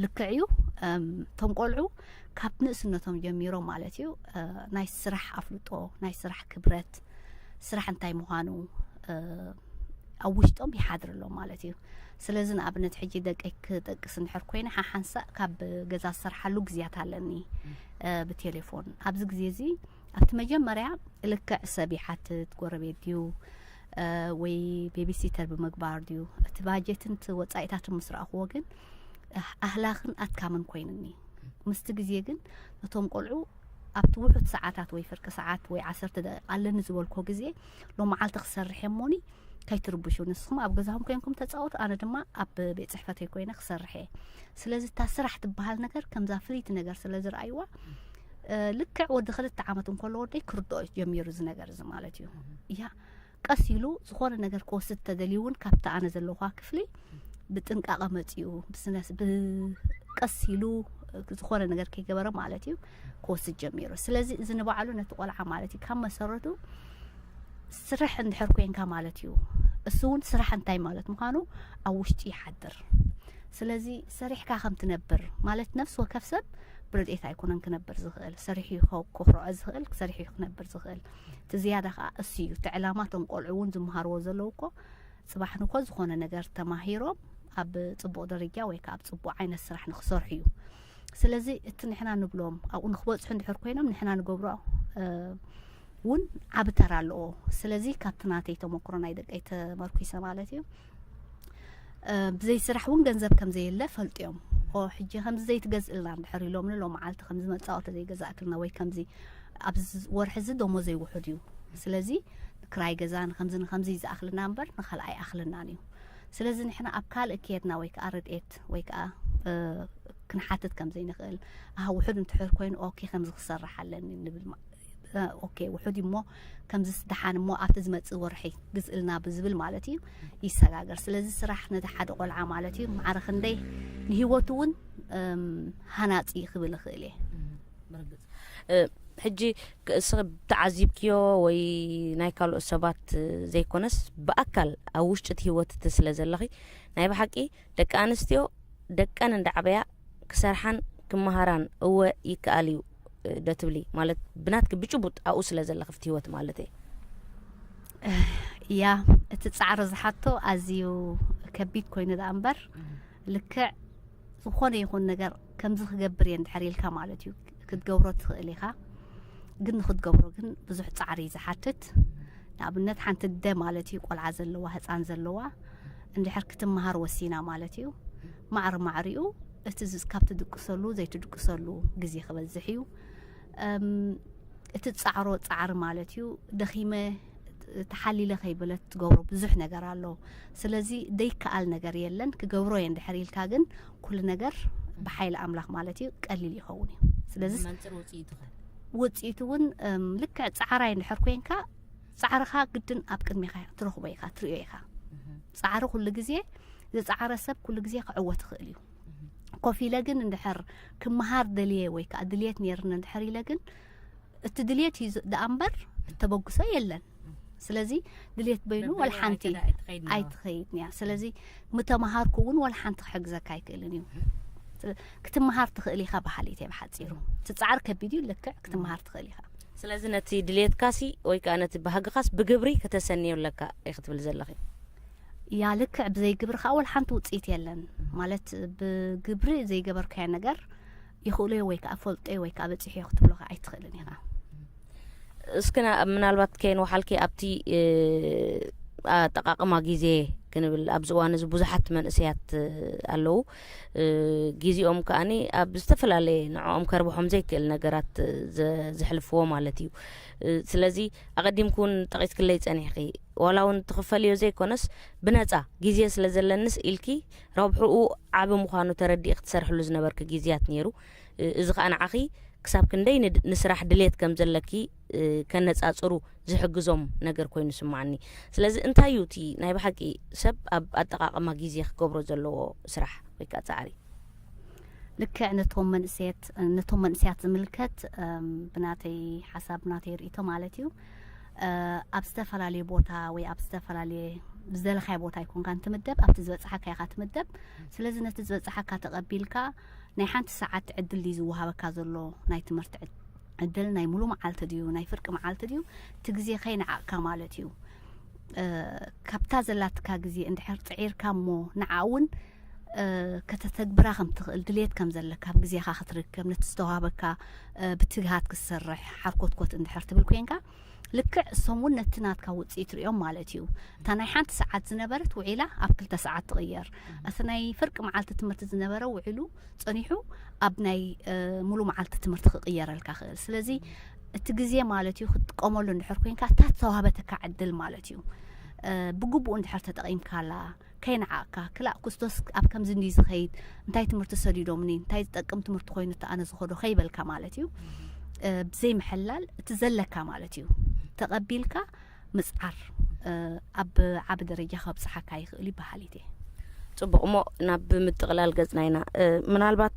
ልክዕ እዩ። እቶም ቆልዑ ካብ ንእስነቶም ጀሚሮም ማለት እዩ ናይ ስራሕ ኣፍልጦ ናይ ስራሕ ክብረት ስራሕ እንታይ ምዃኑ ኣብ ውሽጦም ይሓድር ኣሎ ማለት እዩ። ስለዚ ንኣብነት ሕጂ ደቀይ ክጠቅስ እንድሕር ኮይነ ሓሓንሳእ ካብ ገዛ ዝሰርሓሉ ግዜያት ኣለኒ ብቴሌፎን። ኣብዚ ግዜ እዚ ኣብቲ መጀመርያ ልክዕ ሰብ ይሓትት፣ ጎረቤት ድዩ ወይ ቤቢሲተር ብምግባር ድዩ፣ እቲ ባጀትን እቲ ወፃኢታትን ምስ ረኣኽዎ ግን ኣህላኽን ኣትካምን ኮይኑኒ። ምስቲ ግዜ ግን ነቶም ቆልዑ ኣብቲ ውሑድ ሰዓታት ወይ ፍርቂ ሰዓት ወይ ዓሰርተ ደቂቕ ኣለኒ ዝበልኮ ግዜ ሎመዓልቲ ክሰርሕ እየ እሞኒ ከይትርብሹ፣ ንስኹም ኣብ ገዛኹም ኮይንኩም ተፃወቱ፣ ኣነ ድማ ኣብ ቤት ፅሕፈተይ ኮይነ ክሰርሕ እየ። ስለዚ እታ ስራሕ ትበሃል ነገር ከምዛ ፍልይቲ ነገር ስለ ዝረኣይዋ ልክዕ ወዲ ክልተ ዓመት እንከሎ ወደይ ክርድኦ ጀሚሩ እዚ ነገር እዚ ማለት እዩ። እያ ቀስ ኢሉ ዝኾነ ነገር ክወስድ ተደልዩ እውን ካብቲ ኣነ ዘለኹዋ ክፍሊ ብጥንቃቐ መፂኡ ብስነስ ብቀስ ኢሉ ዝኾነ ነገር ከይገበረ ማለት እዩ ክወስድ ጀሚሩ። ስለዚ እዚ ንባዕሉ ነቲ ቆልዓ ማለት እዩ ካብ መሰረቱ ስራሕ እንድሕር ኮንካ ማለት እዩ። እሱ እውን ስራሕ እንታይ ማለት ምዃኑ ኣብ ውሽጢ ይሓድር። ስለዚ ሰሪሕካ ከም ትነብር ማለት ነፍሲ ወከፍ ሰብ ብረድኤት ኣይኮነን ክነብር ዝኽእል፣ ሰሪሑ እዩ ከ- ክኹርዖ ዝኽእል፣ ሰሪሑ እዩ ክነብር ዝኽእል። እቲ ዝያዳ ከዓ እሱ እዩ እቲ ዕላማ። እቶም ቆልዑ እውን ዝመሃርዎ ዘለዉ እኮ ፅባሕ ንኮ ዝኾነ ነገር ተማሂሮም ኣብ ፅቡቕ ደረጃ ወይ ከዓ ኣብ ፅቡቕ ዓይነት ስራሕ ንክሰርሑ እዩ። ስለዚ እቲ ንሕና ንብሎም ኣብኡ ንክበፅሑ እንድሕር ኮይኖም ንሕና ንገብሮ እውን ዓቢ ተራ ኣለዎ። ስለዚ ካብቲ ናተይ ተመክሮ ናይ ደቀይ ተመርኩሰ ማለት እዩ። ብዘይ ስራሕ እውን ገንዘብ ከም ዘየለ ፈልጥዮም። ሕጂ ከምዚ ዘይትገዝእልና እንድሕር ኢሎምኒ፣ ሎ መዓልቲ ከምዚ መፃወቲ ዘይገዛእክልና ወይ ከምዚ ኣብዚ ወርሒ እዚ ደሞዘይ ውሑድ እዩ፣ ስለዚ ክራይ ገዛ ንከምዚ ንከምዚ እዩ ዝኣኽልና እምበር ንካልኣይ ኣይኣኽልናን እዩ። ስለዚ ንሕና ኣብ ካልእ ከየድና ወይ ከዓ ረድኤት ወይ ከዓ ክንሓትት ከም ዘይንኽእል፣ ኣህ ውሑድ እንድሕር ኮይኑ ኦኬ ከምዚ ክሰርሕ ኣለኒ ንብል። ኦኬ ውሑድ እሞ ከምዚ ስደሓን እሞ ኣብቲ ዝመፅእ ወርሒ ግዝእልና ብዝብል ማለት እዩ ይሰጋገር። ስለዚ ስራሕ ነቲ ሓደ ቆልዓ ማለት እዩ ማዕረ ክንደይ ንህይወቱ እውን ሃናፂ ክብል ይኽእል እየ። ሕጂ እስኺ ተዓዚብክዮ ወይ ናይ ካልኦት ሰባት ዘይኮነስ ብኣካል ኣብ ውሽጢ እቲ ህይወት እቲ ስለ ዘለኺ ናይ ብሓቂ ደቂ ኣንስትዮ ደቀን እንዳዓበያ ክሰርሓን ክመሃራን እወ ይከኣል እዩ ዶ ትብሊ? ማለት ብናትኪ ብጭቡጥ ኣብኡ ስለ ዘለኺ ኣብቲ ህይወት ማለት እየ። እያ እቲ ፃዕሪ ዝሓቶ ኣዝዩ ከቢድ ኮይኑ ደኣ እምበር ልክዕ ዝኾነ ይኹን ነገር ከምዚ ክገብር እየ እንድሕር ኢልካ ማለት እዩ ክትገብሮ ትኽእል ኢኻ። ግን ንክትገብሮ ግን ብዙሕ ፃዕሪ እዩ ዝሓትት። ንኣብነት ሓንቲ ኣደ ማለት እዩ ቆልዓ ዘለዋ ህፃን ዘለዋ እንድሕር ክትመሃር ወሲና ማለት እዩ ማዕሪ ማዕሪኡ እቲ ካብ ትድቅሰሉ ዘይትድቅሰሉ ግዜ ክበዝሕ እዩ። እቲ ፃዕሮ ፃዕሪ ማለት እዩ ደኺመ ተሓሊለ ከይበለት ትገብሮ ብዙሕ ነገር ኣሎ። ስለዚ ደይከኣል ነገር የለን። ክገብሮ እየ እንድሕር ኢልካ ግን ኩሉ ነገር ብሓይሊ ኣምላኽ ማለት እዩ ቀሊል ይኸውን እዩ። ስለዚ መንፅር ውፅኢቱ ኸ ውፅኢቱ እውን ልክዕ ፃዕራይ እንድሕር ኮንካ ፃዕርኻ ግድን ኣብ ቅድሚኻ ትረኽቦ ኢኻ ትሪኦ ኢኻ። ፃዕሪ ኩሉ ግዜ ዝፃዕረ ሰብ ኩሉ ግዜ ክዕወት ይኽእል እዩ። ኮፍ ኢለ ግን እንድሕር ክመሃር ደልየ ወይ ከዓ ድልየት ነይርኒ እንድሕር ኢለ ግን እቲ ድልየት እዩ ደኣ እምበር እተበግሶ የለን። ስለዚ ድልየት በይኑ ወላ ሓንቲ ኣይትኸይድን እያ። ስለዚ ምተመሃርኩ እውን ወላ ሓንቲ ክሕግዘካ ኣይክእልን እዩ። ክትመሃር ትኽእል ኢኻ በሃሊት እየ ብሓፂሩ። እቲ ፃዕሪ ከቢድ እዩ ልክዕ ክትመሃር ትኽእል ኢኻ። ስለዚ ነቲ ድልየትካሲ ወይ ከዓ ነቲ ባህግኻስ ብግብሪ ከተሰንዮ ኣለካ ኢኺ ትብል ዘለኺ። ያ ልክዕ ብዘይ ግብሪ ከዓ ወላ ሓንቲ ውፅኢት የለን። ማለት ብግብሪ ዘይገበርካዮ ነገር ይኽእሎዮ ወይ ከዓ ፈልጦዮ ወይ ከዓ በፂሖዮ ክትብሎ ከዓ ኣይትኽእልን ኢኻ። እስክና ምናልባት ከይንወሓልኪ ኣብቲ ኣጠቃቅማ ግዜ ክንብል ኣብዚ እዋን እዚ ብዙሓት መንእሰያት ኣለዉ። ግዜኦም ከኣኒ ኣብ ዝተፈላለየ ንዕኦም ከርብሖም ዘይክእል ነገራት ዘሕልፍዎ ማለት እዩ። ስለዚ ኣቐዲምኪ እውን ጠቒስክለይ ጸኒሕኪ ዋላ እውን ትኽፈልዮ ዘይኮነስ ብነጻ ግዜ ስለ ዘለንስ ኢልኪ ረብሕኡ ዓቢ ምዃኑ ተረዲእኪ ትሰርሕሉ ዝነበርኪ ግዜያት ነይሩ። እዚ ከኣ ንዓኺ ክሳብ ክንደይ ንስራሕ ድሌት ከም ዘለኪ ከነጻጽሩ ዝሕግዞም ነገር ኮይኑ ይስምዓኒ። ስለዚ እንታይ እዩ እቲ ናይ ብሓቂ ሰብ ኣብ ኣጠቓቕማ ግዜ ክገብሮ ዘለዎ ስራሕ ወይ ከኣ ጻዕሪ? ልክዕ ነቶም መንእሰያት ነቶም መንእሰያት ዝምልከት ብናተይ ሓሳብ ብናተይ ርእይቶ ማለት እዩ። ኣብ ዝተፈላለየ ቦታ ወይ ኣብ ዝተፈላለየ ዝደለኻዮ ቦታ ኣይኮንካን ትምደብ፣ ኣብቲ ዝበፅሓካ ኢኻ ትምደብ። ስለዚ ነቲ ዝበፅሓካ ተቐቢልካ ናይ ሓንቲ ሰዓት ዕድል ድዩ ዝወሃበካ ዘሎ ናይ ትምህርቲ ዕድል? ዕድል ናይ ሙሉ መዓልቲ ድዩ ናይ ፍርቂ መዓልቲ ድዩ፣ እቲ ግዜ ከይነዓቕካ ማለት እዩ። እ፣ ካብታ ዘላትካ ግዜ እንድሕር ጽዒርካ እሞ ንዓ እውን፣ እ፣ ከተተግብራ ከም ትኽእል ድሌት ከም ዘለካ፣ ኣብ ግዜኻ ክትርከብ፣ ነቲ ዝተዋህበካ፣ እ፣ ብትግሃት ክትሰርሕ ሓርኮትኮት እንድሕር ትብል ኮይንካ፣ ልክዕ እሶም እውን ነቲ ናትካ ውጽኢት ሪኦም ማለት እዩ። እታ ናይ ሓንቲ ሰዓት ዝነበረት ውዒላ ኣብ ክልተ ሰዓት ትቕየር። እቲ ናይ ፍርቂ መዓልቲ ትምህርቲ ዝነበረ ውዒሉ ጸኒሑ ኣብ ናይ፣ እ፣ ሙሉ መዓልቲ ትምህርቲ ክቕየረልካ ክእል። ስለዚ እቲ ግዜ ማለት እዩ ክትጥቀመሉ እንድሕር ኮይንካ፣ እታ ዝተዋህበተካ ዕድል ማለት እዩ፣ እ፣ ብግቡእ እንድሕር ተጠቒምካላ፣ ከይነዓቕካ፣ ክላእ ኩስቶስ ኣብ ከምዚ እንድዩ ዝኸይድ፣ እንታይ ትምህርቲ ሰዲዶምኒ፣ እንታይ ዝጠቅም ትምህርቲ ኮይኑ እቲ ኣነ ዝኸዶ ከይበልካ ማለት እዩ። እ፣ ብዘይ ምሕላል እቲ ዘለካ ማለት እዩ ተቐቢልካ ምጽዓር፣ እ፣ ኣብ ዓቢ ደረጃ ከብጽሓካ ይኽእል እዩ በሃሊት እየ። ጽቡቕ፣ እሞ ናብ ምጥቕላል ገጽና ኢና። እ፣ ምናልባት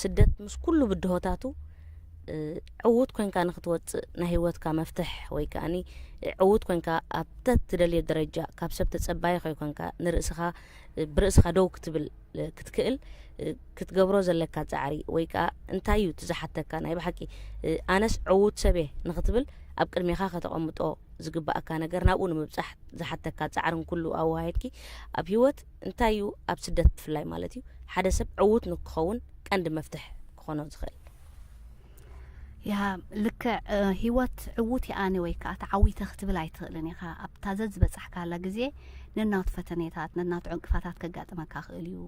ስደት ምስ ኩሉ ብድሆታቱ፣ እ፣ ዕዉት ኮንካ ንክትወጽእ ናይ ህይወትካ መፍትሕ ወይ ከኣኒ፣ እ፣ ዕዉት ኮንካ ኣብ ተትደልዮ ደረጃ ካብ ሰብ ተጸባዪ ከይኮንካ ንርእስኻ፣ እ፣ ብርእስኻ ደው ክትብል፣ እ፣ ክትክእል፣ እ፣ ክትገብሮ ዘለካ ጻዕሪ ወይ ከኣ እንታይ እዩ እቲ ዝሓተካ ናይ ብሓቂ፣ እ፣ ኣነስ ዕዉት ሰብ እየ ንክትብል ኣብ ቅድሜኻ ከተቐምጦ ዝግባኣካ ነገር ናብኡ ንምብጻሕ ዝሓተካ ጻዕርን ኩሉ ኣወሃሂድኪ ኣብ ህይወት እንታይ እዩ ኣብ ስደት ብፍላይ ማለት እዩ ሓደ ሰብ ዕዉት ንክኸውን ቀንዲ መፍትሕ ክኾኖ ዝኽእል? ያ ልክዕ፣ እ፣ ህይወት ዕዉት እየ ኣነ ወይ ከኣ ተዓዊተ ክትብል ኣይትኽእልን ኢኻ። ኣብታ ዘዝበጻሕካላ ግዜ ነናቱ ፈተነታት፣ ነናቱ ዕንቅፋታት ከጋጥመካ ክእል እዩ።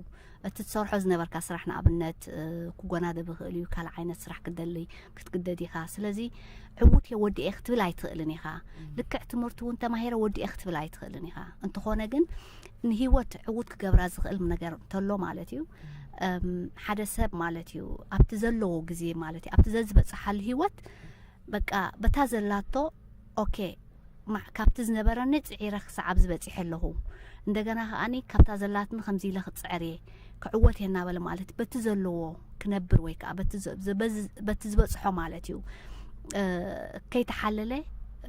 እቲ ትሰርሖ ዝነበርካ ስራሕ ንኣብነት፣ እ፣ ክጎናደብ ይኽእል እዩ። ካልእ ዓይነት ስራሕ ክትደሊ ክትግደድ ኢኻ። ስለዚ ዕዉት እየ ወዲኤ ክትብል ኣይትኽእልን ኢኻ። ልክዕ ትምህርቲ እውን ተማሂረ ወዲኤ ክትብል ኣይትኽእልን ኢኻ። እንተኾነ ግን ንህይወት ዕዉት ክገብራ ዝኽእል ነገር እንተሎ ማለት እዩ፣ እም፣ ሓደ ሰብ ማለት እዩ ኣብቲ ዘለዎ ግዜ ማለት እዩ ኣብቲ ዘዝበጽሓሉ ህይወት በቃ በታ ዘላቶ ኦኬ፣ ማ-፣ ካብቲ ዝነበረኒ ጽዒረ ክሳዕ ኣብዚ በጺሐ ኣለኹ። እንደገና ከኣኒ ካብታ ዘላትኒ ከምዚ ኢለ ክጽዕር እየ፣ ክዕወት እየ እናበለ ማለት በቲ ዘለዎ ክነብር ወይ ከኣ በቲ ዘ-፣ ዘ-፣ በዚ-፣ በቲ ዝበጽሖ ማለት እዩ፣ እ፣ ከይተሓለለ፣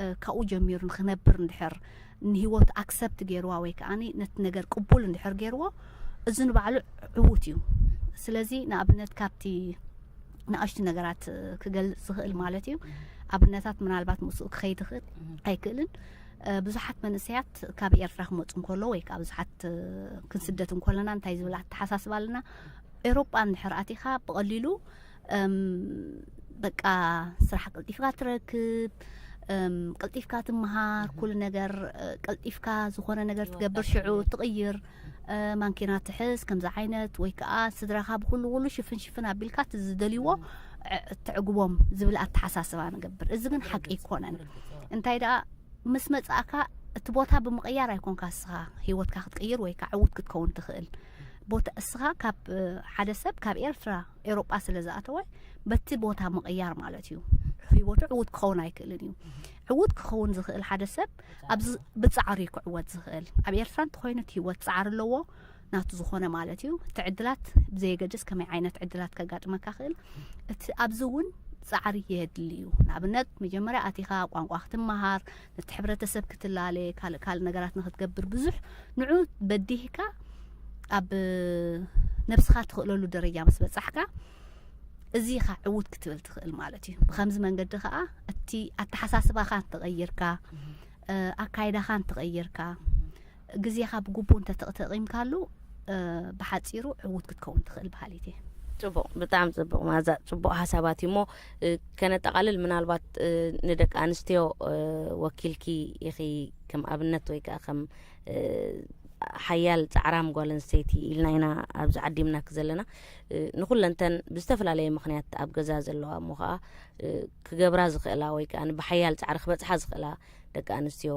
እ፣ ካብኡ ጀሚሩ ንክነብር እንድሕር ንህይወቱ ኣክሰፕት ገይርዋ ወይ ከኣኒ ነቲ ነገር ቅቡል እንድሕር ገይርዎ፣ እዚ ንባዕሉ ዕዉት እዩ። ስለዚ ንኣብነት ካብቲ ንኣሽቱ ነገራት ክገልጽ ዝኽእል ማለት እዩ። ኣብነታት ምናልባት ምስኡ ክኸይድ ይኽእል ኣይክእልን። እ፣ ብዙሓት መንእሰያት ካብ ኤርትራ ክመጹ እንከሎ ወይ ከኣ ብዙሓት፣ እ፣ ክንስደት እንከለና እንታይ ዝብል ኣተሓሳስባ ኣለና? ኤውሮጳ እንድሕር ኣቲኻ ብቐሊሉ፣ እም፣ በቃ ስራሕ ቀልጢፍካ ትረክብ፣ እም፣ ቀልጢፍካ ትምሃር፣ ኩሉ ነገር፣ እ፣ ቀልጢፍካ ዝኾነ ነገር ትገብር፣ ሽዑ ትቕይር፣ እ፣ ማንኪና ትሕዝ፣ ከምዚ ዓይነት ወይ ከኣ ስድራኻ ብኩሉ ኩሉ ሽፍን ሽፍን ኣቢልካ እቲ ዝደልይዎ፣ እ፣ ተዕግቦም ዝብል ኣተሓሳስባ ንገብር። እዚ ግን ሓቂ ኣይኮነን። እንታይ ደኣ ምስ መጻእካ እቲ ቦታ ብምቕያር ኣይኮንካ እስኻ ህይወትካ ክትቅይር ወይ ከኣ ዕዉት ክትከውን ትኽእል። ቦታ እስኻ ካብ፣ እ፣ ሓደ ሰብ ካብ ኤርትራ ኤውሮጳ ስለ ዝኣተወ በቲ ቦታ ምቕያር ማለት እዩ። ህይወቱ ዕዉት ክኸውን ኣይክእልን እዩ። ዕዉት ክኸውን ዝኽእል ሓደ ሰብ ኣብዚ ብጻዕሩ እዩ ክዕወት ዝኽእል። ኣብ ኤርትራ እንተኾይኑ እቲ ህይወት ጻዕሪ ኣለዎ፣ ናቱ ዝኾነ ማለት እዩ። እቲ ዕድላት ብዘየገድስ ከመይ ዓይነት ዕድላት ከጋጥመካ ክእል፣ እቲ ኣብዚ እውን ጻዕሪ የድሊ እዩ። ንኣብነት መጀመርያ ኣቲኻ ቋንቋ ክትመሃር፣ ነቲ ሕብረተሰብ ክትላለ፣ ካልእ ካልእ ነገራት ንክትገብር ብዙሕ ንዑ በዲህካ ኣብ ነብስኻ ትኽእለሉ ደረጃ ምስ በጻሕካ፣ እዚ ኢኻ ዕዉት ክትብል ትኽእል ማለት እዩ። ብኸምዚ መንገዲ ከኣ እቲ ኣተሓሳስባኻ እንተቐይርካ፣ እ፣ ኣካይዳኻ እንተቐይርካ፣ ግዜኻ ብግቡእ እንተተጠቒምካሉ፣ እ፣ ብሓጺሩ ዕዉት ክትከውን ትኽእል በሃሊት እየ። ጽቡቕ፣ ብጣዕሚ ጽቡቕ መኣዛ፣ ጽቡቕ ሓሳባት እዩ። እሞ፣ እ፣ ከነጠቓልል ምናልባት፣ እ፣ ንደቂ ኣንስትዮ፣ እ፣ ወኪልኪ ኢኺ ከም ኣብነት ወይ ከኣ ከም፣ እ፣ ሓያል ጻዕራም ጓል ኣንስተይቲ ኢልና ኢና ኣብዚ ዓዲምናኪ ዘለና። እ፣ ንኹለንተን ብዝተፈላለየ ምኽንያት ኣብ ገዛ ዘለዋ እሞ ኸኣ፣ እ፣ ክገብራ ዝኽእላ ወይ ከኣ ብሓያል ጻዕሪ ክበጽሓ ዝኽእላ ደቂ ኣንስትዮ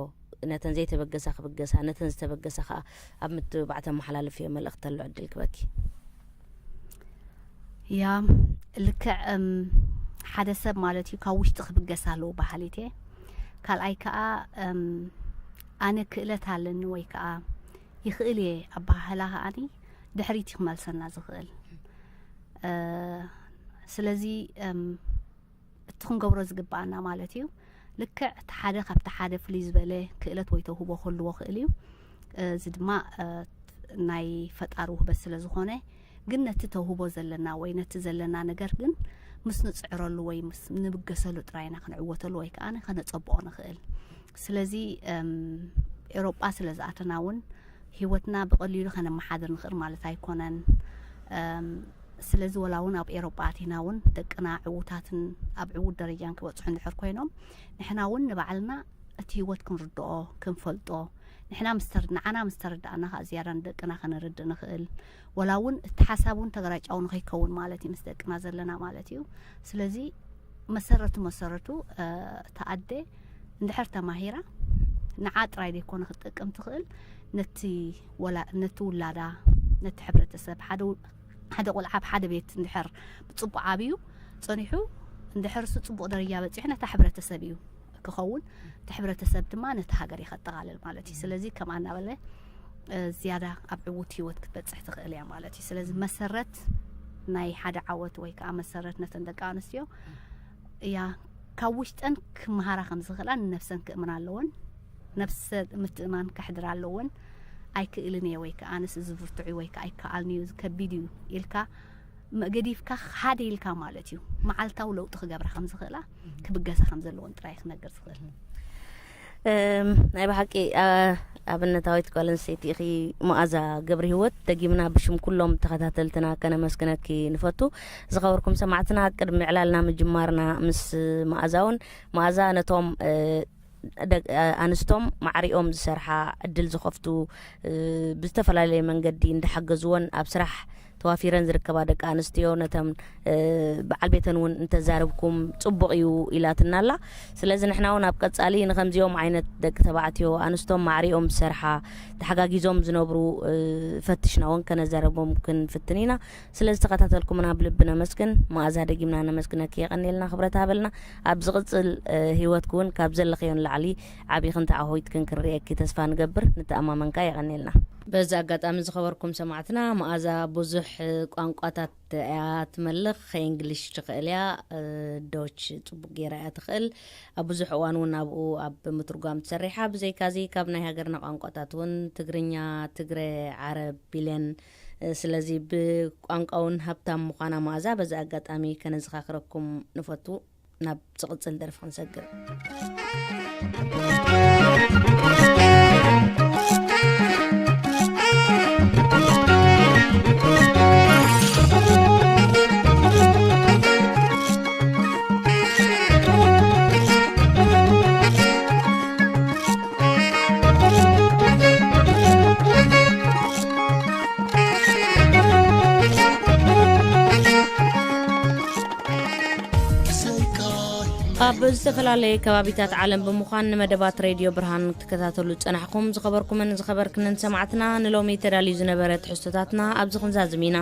ነተን ዘይተበገሳ ክብገሳ፣ ነተን ዝተበገሳ ከኣ ኣብ ምትብባዕ ተመሓላልፍዮ መልእኽቲ ተሎ ዕድል ክበኪ። ያ፣ ልክዕ፣ እም፣ ሓደ ሰብ ማለት እዩ ካብ ውሽጢ ክብገስ ኣለዎ በሃሊት እየ። ካልኣይ ከኣ፣ እም፣ ኣነ ክእለት ኣለኒ ወይ ከኣ ይኽእል እየ ኣበሃህላ ከኣኒ ድሕሪት እዩ ክመልሰና ዝኽእል። እ፣ ስለዚ፣ እም፣ እቲ ክንገብሮ ዝግባኣና ማለት እዩ። ልክዕ እቲ ሓደ ካብቲ ሓደ ፍልይ ዝበለ ክእለት ወይ ተውህቦ ክህልዎ ክእል እዩ። እዚ ድማ፣ እ፣ ናይ ፈጣሪ ውህበት ስለ ዝኾነ፣ ግን ነቲ ተውህቦ ዘለና ወይ ነቲ ዘለና ነገር ግን ምስ ንጽዕረሉ ወይ ምስ ንብገሰሉ ጥራይ ኢና ክንዕወተሉ ወይ ከኣ ከነጸብቖ ንኽእል። ስለዚ፣ እም፣ ኤውሮጳ ስለ ዝኣተና እውን ህይወትና ብቐሊሉ ከነመሓድር ንኽእል ማለት ኣይኮነን። እም፣ ስለዚ ወላ እውን ኣብ ኤውሮጳ ኣቲና እውን ደቅና ዕዉታትን ኣብ ዕዉት ደረጃን ክበጽሑ እንድሕር ኮይኖም፣ ንሕና እውን ንባዕልና እቲ ህይወት ክንርድኦ፣ ክንፈልጦ፣ ንሕና ምስ ተር-፣ ንዓና ምስ ተረዳእና ከኣ ዝያዳ ንደቅና ከነርድእ ንኽእል። ወላ እውን እቲ ሓሳብ እውን ተገራጫዊ ንኸይከውን ማለት እዩ፣ ምስ ደቅና ዘለና ማለት እዩ። ስለዚ መሰረቱ መሰረቱ፣ እ፣ እታ ኣደ እንድሕር ተማሂራ፣ ንዓ ጥራይ ዘይኮነ ክትጠቅም ትኽእል፣ ነቲ ወላ-፣ ነቲ ውላዳ፣ ነቲ ሕብረተሰብ፣ ሓደ ው-፣ ሓደ ቆልዓ ኣብ ሓደ ቤት እንድሕር ብጽቡቕ ዓብዩ ጸኒሑ፣ እንድሕር እሱ ጽቡቕ ደረጃ በጺሑ፣ ነታ ሕብረተሰብ እዩ ክኸውን። እቲ ሕብረተሰብ ድማ ነቲ ሃገር እዩ ከጠቓልል ማለት እዩ። ስለዚ ከምኣ እናበለ፣ እ፣ ዝያዳ ኣብ ዕዉት ህይወት ክትበጽሕ ትኽእል እያ ማለት እዩ። ስለዚ መሰረት ናይ ሓደ ዓወት ወይ ከኣ መሰረት ነተን ደቂ ኣንስትዮ እያ፣ ካብ ውሽጠን ክመሃራ ከም ዝኽእላ ንነብሰን ክእምና ኣለወን። ነብሰ ምትእማን ከሕድራ ኣለወን። ኣይክእልን እየ ወይ ከኣ ኣነስ እዚ ብርቱዕ እዩ ወይ ከኣ ኣይከኣልን እዩ፣ እዚ ከቢድ እዩ ኢልካ መ-፣ ገዲፍካ ሓደ ኢልካ ማለት እዩ፣ መዓልታዊ ለውጢ ክገብራ ከም ዝኽእላ ክብገሳ ከም ዘለወን ጥራይ ክነግር ዝኽእል። እም፣ ናይ ብሓቂ፣ ኣ-፣ ኣብነታዊት ጓል ኣንስተይቲ ኢኺ መኣዛ ገብረ ህይወት። ደጊምና ብሽም ኩሎም ተኸታተልትና ከነመስግነኪ ንፈቱ። ዝኸበርኩም ሰማዕትና፣ ቅድሚ ዕላልና ምጅማርና ምስ መኣዛ እውን፣ መኣዛ ነቶም፣ እ፣ ደቅ-፣ ኣንስቶም ማዕሪኦም ዝሰርሓ፣ ዕድል ዝኸፍቱ፣ እ፣ ብዝተፈላለየ መንገዲ እንዳሓገዝዎን ኣብ ስራሕ ተዋፊረን ዝርከባ ደቂ ኣንስትዮ ነተን፣ እ፣ በዓል ቤተን እውን እንተዛረብኩም ጽቡቕ እዩ ኢላትና ኣላ። ስለዚ ንሕና እውን ኣብ ቀጻሊ ንኸምዚኦም ዓይነት ደቂ ተባዕትዮ ኣንስቶም ማዕሪኦም ዝሰርሓ፣ ተሓጋጊዞም ዝነብሩ፣ እ፣ ፈትሽና እውን ከነዛረቦም ክንፍትን ኢና። ስለ ዝተኸታተልኩምና ብልቢ ነመስግን። መኣዛ ደጊምና ነመስግነኪ። የቐንየልና ክብረት ሃበልና። ኣብ ዝቕጽል፣ እ፣ ህይወትኪ እውን ካብ ዘለኽዮ ንላዕሊ ዓቢኽን ተዓሆይትክን ክንርእየኪ ተስፋ ንገብር። ንተኣማመንካ። የቐንየልና። በዚ ኣጋጣሚ ዝኸበርኩም ሰማዕትና፣ መኣዛ ብዙሕ ቋንቋታት እያ ትመልኽ። ከእንግሊሽ ትኽእል እያ፣ እ፣ ዶች ጽቡቕ ገይራ እያ ትኽእል። ኣብ ብዙሕ እዋን እውን ኣብኡ ኣብ ምትርጓም ትሰርሕ። ብዘይካዚ ካብ ናይ ሃገርና ቋንቋታት እውን ትግርኛ፣ ትግረ፣ ዓረብ፣ ቢሌን፣ እ፣ ስለዚ ብቋንቋ እውን ሃብታም ምዃና መኣዛ በዚ ኣጋጣሚ ከነዘኻኽረኩም ንፈቱ። ናብ ዝቕጽል ደርፊ ክንሰግር። ኣብ ዝተፈላለየ ከባቢታት ዓለም ብምዃን ንመደባት ሬድዮ ብርሃን ክትከታተሉ ዝጸናሕኩም ዝኸበርኩምን ዝኸበርክንን ሰማዕትና፣ ንሎሚ ተዳልዩ ዝነበረ ትሕዝቶታትና ኣብዚ ክንዛዝም ኢና።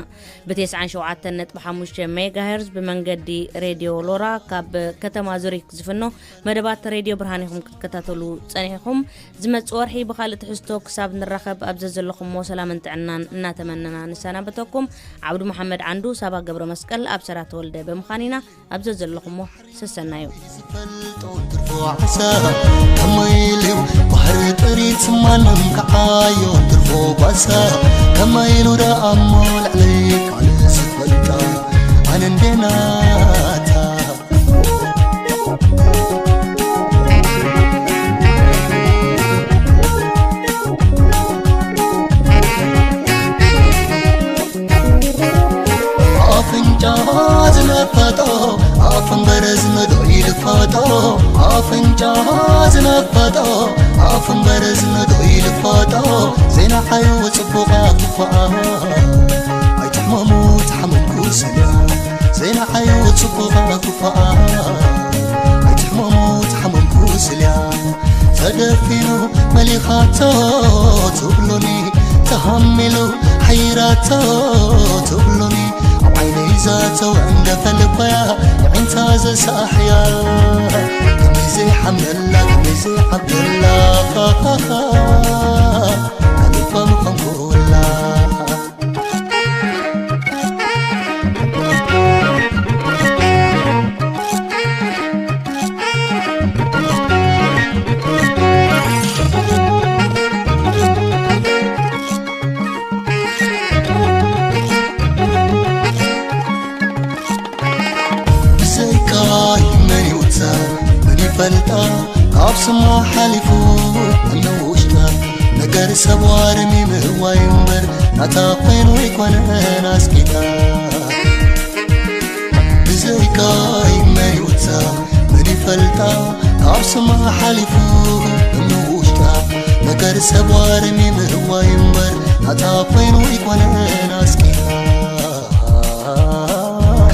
ብ ተስዓን ሸውዓተን ነጥቢ ሓሙሽተ ሜጋሄርዝ ብመንገዲ ሬድዮ ሎራ ካብ ከተማ ዙሪክ ዝፍኖ መደባት ሬድዮ ብርሃን ኢኹም ክትከታተሉ ጸኒሕኩም። ዝመጽእ ወርሒ ብኻልእ ትሕዝቶ ክሳብ ንራኸብ ኣብ ዘዘለኹሞ ሰላምን ጥዕናን እናተመነና ንሰናበተኩም። ዓብዱ መሓመድ ዓንዱ፣ ሳባ ገብረ መስቀል፣ ኣብሰራ ተወልደ ብምዃን ኢና። ኣብ ዘዘለኹሞ ሰሰናዩ። ዝፈልጦ ትርፎ ዓሳ ከመይ ኢሉ ባሕሪ ጥሪት ማንም ከዓዮ ትርፎ ጓሳ ከመይ ኢሉ ደኣ እሞ ልዕሊ ካልእ ዝፈልጣ ኣነ እንዴ ናታ። ኣፍንጫ ዝነፈጦ ኣፍ እምበር ዝምዶ ይልፈጦ። ኣፍንጫ ዝነፈጦ ኣፍ እምበር ዝምዶ ይልፈጦ። ዜና ሓዩ ጽቡቓ ክፋኣ ኣይትሕመሙ ተሓመምኩ ስልያ። ዜና ሓዩ ጽቡቓ ክፋኣ ኣይትሕመሙ ተሓመምኩ ስልያ። ተደፊኑ መሊኻቶ ትብሉኒ ተሃሚሉ ሓይራቶ ትብሉኒ ኣብ ዓይነይ ዛተው እንደፈልኮያ ንዕንታ ዘሳሕያ ከመይ ዘይሓምነላ ከመይ ዘይዓብደላ ከልባ ምኾንኩላ። ፈልጣ ካብ ስማ ሓሊፉ እንውሽጣ ነገር ሰብ ዋርሚ ምህዋይ እምበር ናታ ኮይኑ ኣይኮነን ኣስቂጣ። ብዘይካይ መን ይውጻ መን ይፈልጣ ካብ ስማ ሓሊፉ እንውሽጣ ነገር ሰብ ዋርሚ ምህዋይ እምበር ናታ ኮይኑ ኣይኮነን ኣስቂጣ።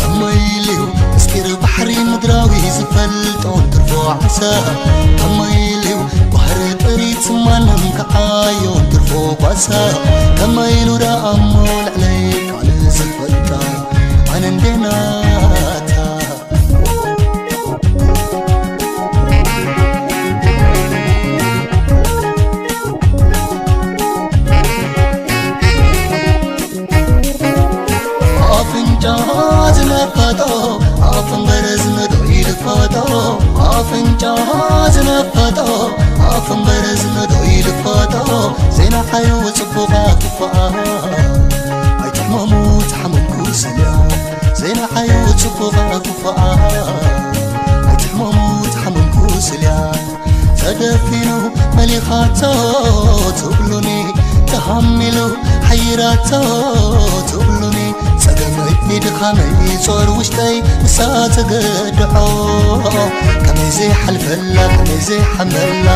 ከመይ ኢሉ ምስጢር ባሕሪ ምድራዊ ዝፈልጦን ትርፎ ዓሳ ከመይ ኢሉ ባህሪ ጥሪት ማንም ከዓዮን ትርፎ ጓሳ ከመይ ኢሉ ደኣ እሞ ልዕለይ ካልእ ዝፈልጣ ኣነ እንዴ ናታ ኣፍንጫ ዝነፈጦ ኣፍ እምበር ዝንዶ ይልፈጦ ኣፍንጫ ዝነፈጦ ኣፍ እምበር ዝንዶ ይልፈጦ ዜና ሓዩ ጽቡቕ ክፋኣ ኣይትሕመሙ ተሓመምኩ ስልያ ዜና ሓዩ ጽቡቕ ክፋኣ ኣይትሕመሙ ተሓመምኩ ስልያ ተደፊኑ መሊኻቶ ትብሉኒ ተሃሚሉ ሓይራቶ ትብሉኒ ጸገመይ ድኻመይ ጾር ውሽጠይ ንሳ ተገድሖ ከመይ ዘይሓልፈላ ከመይ ዘይሓመላ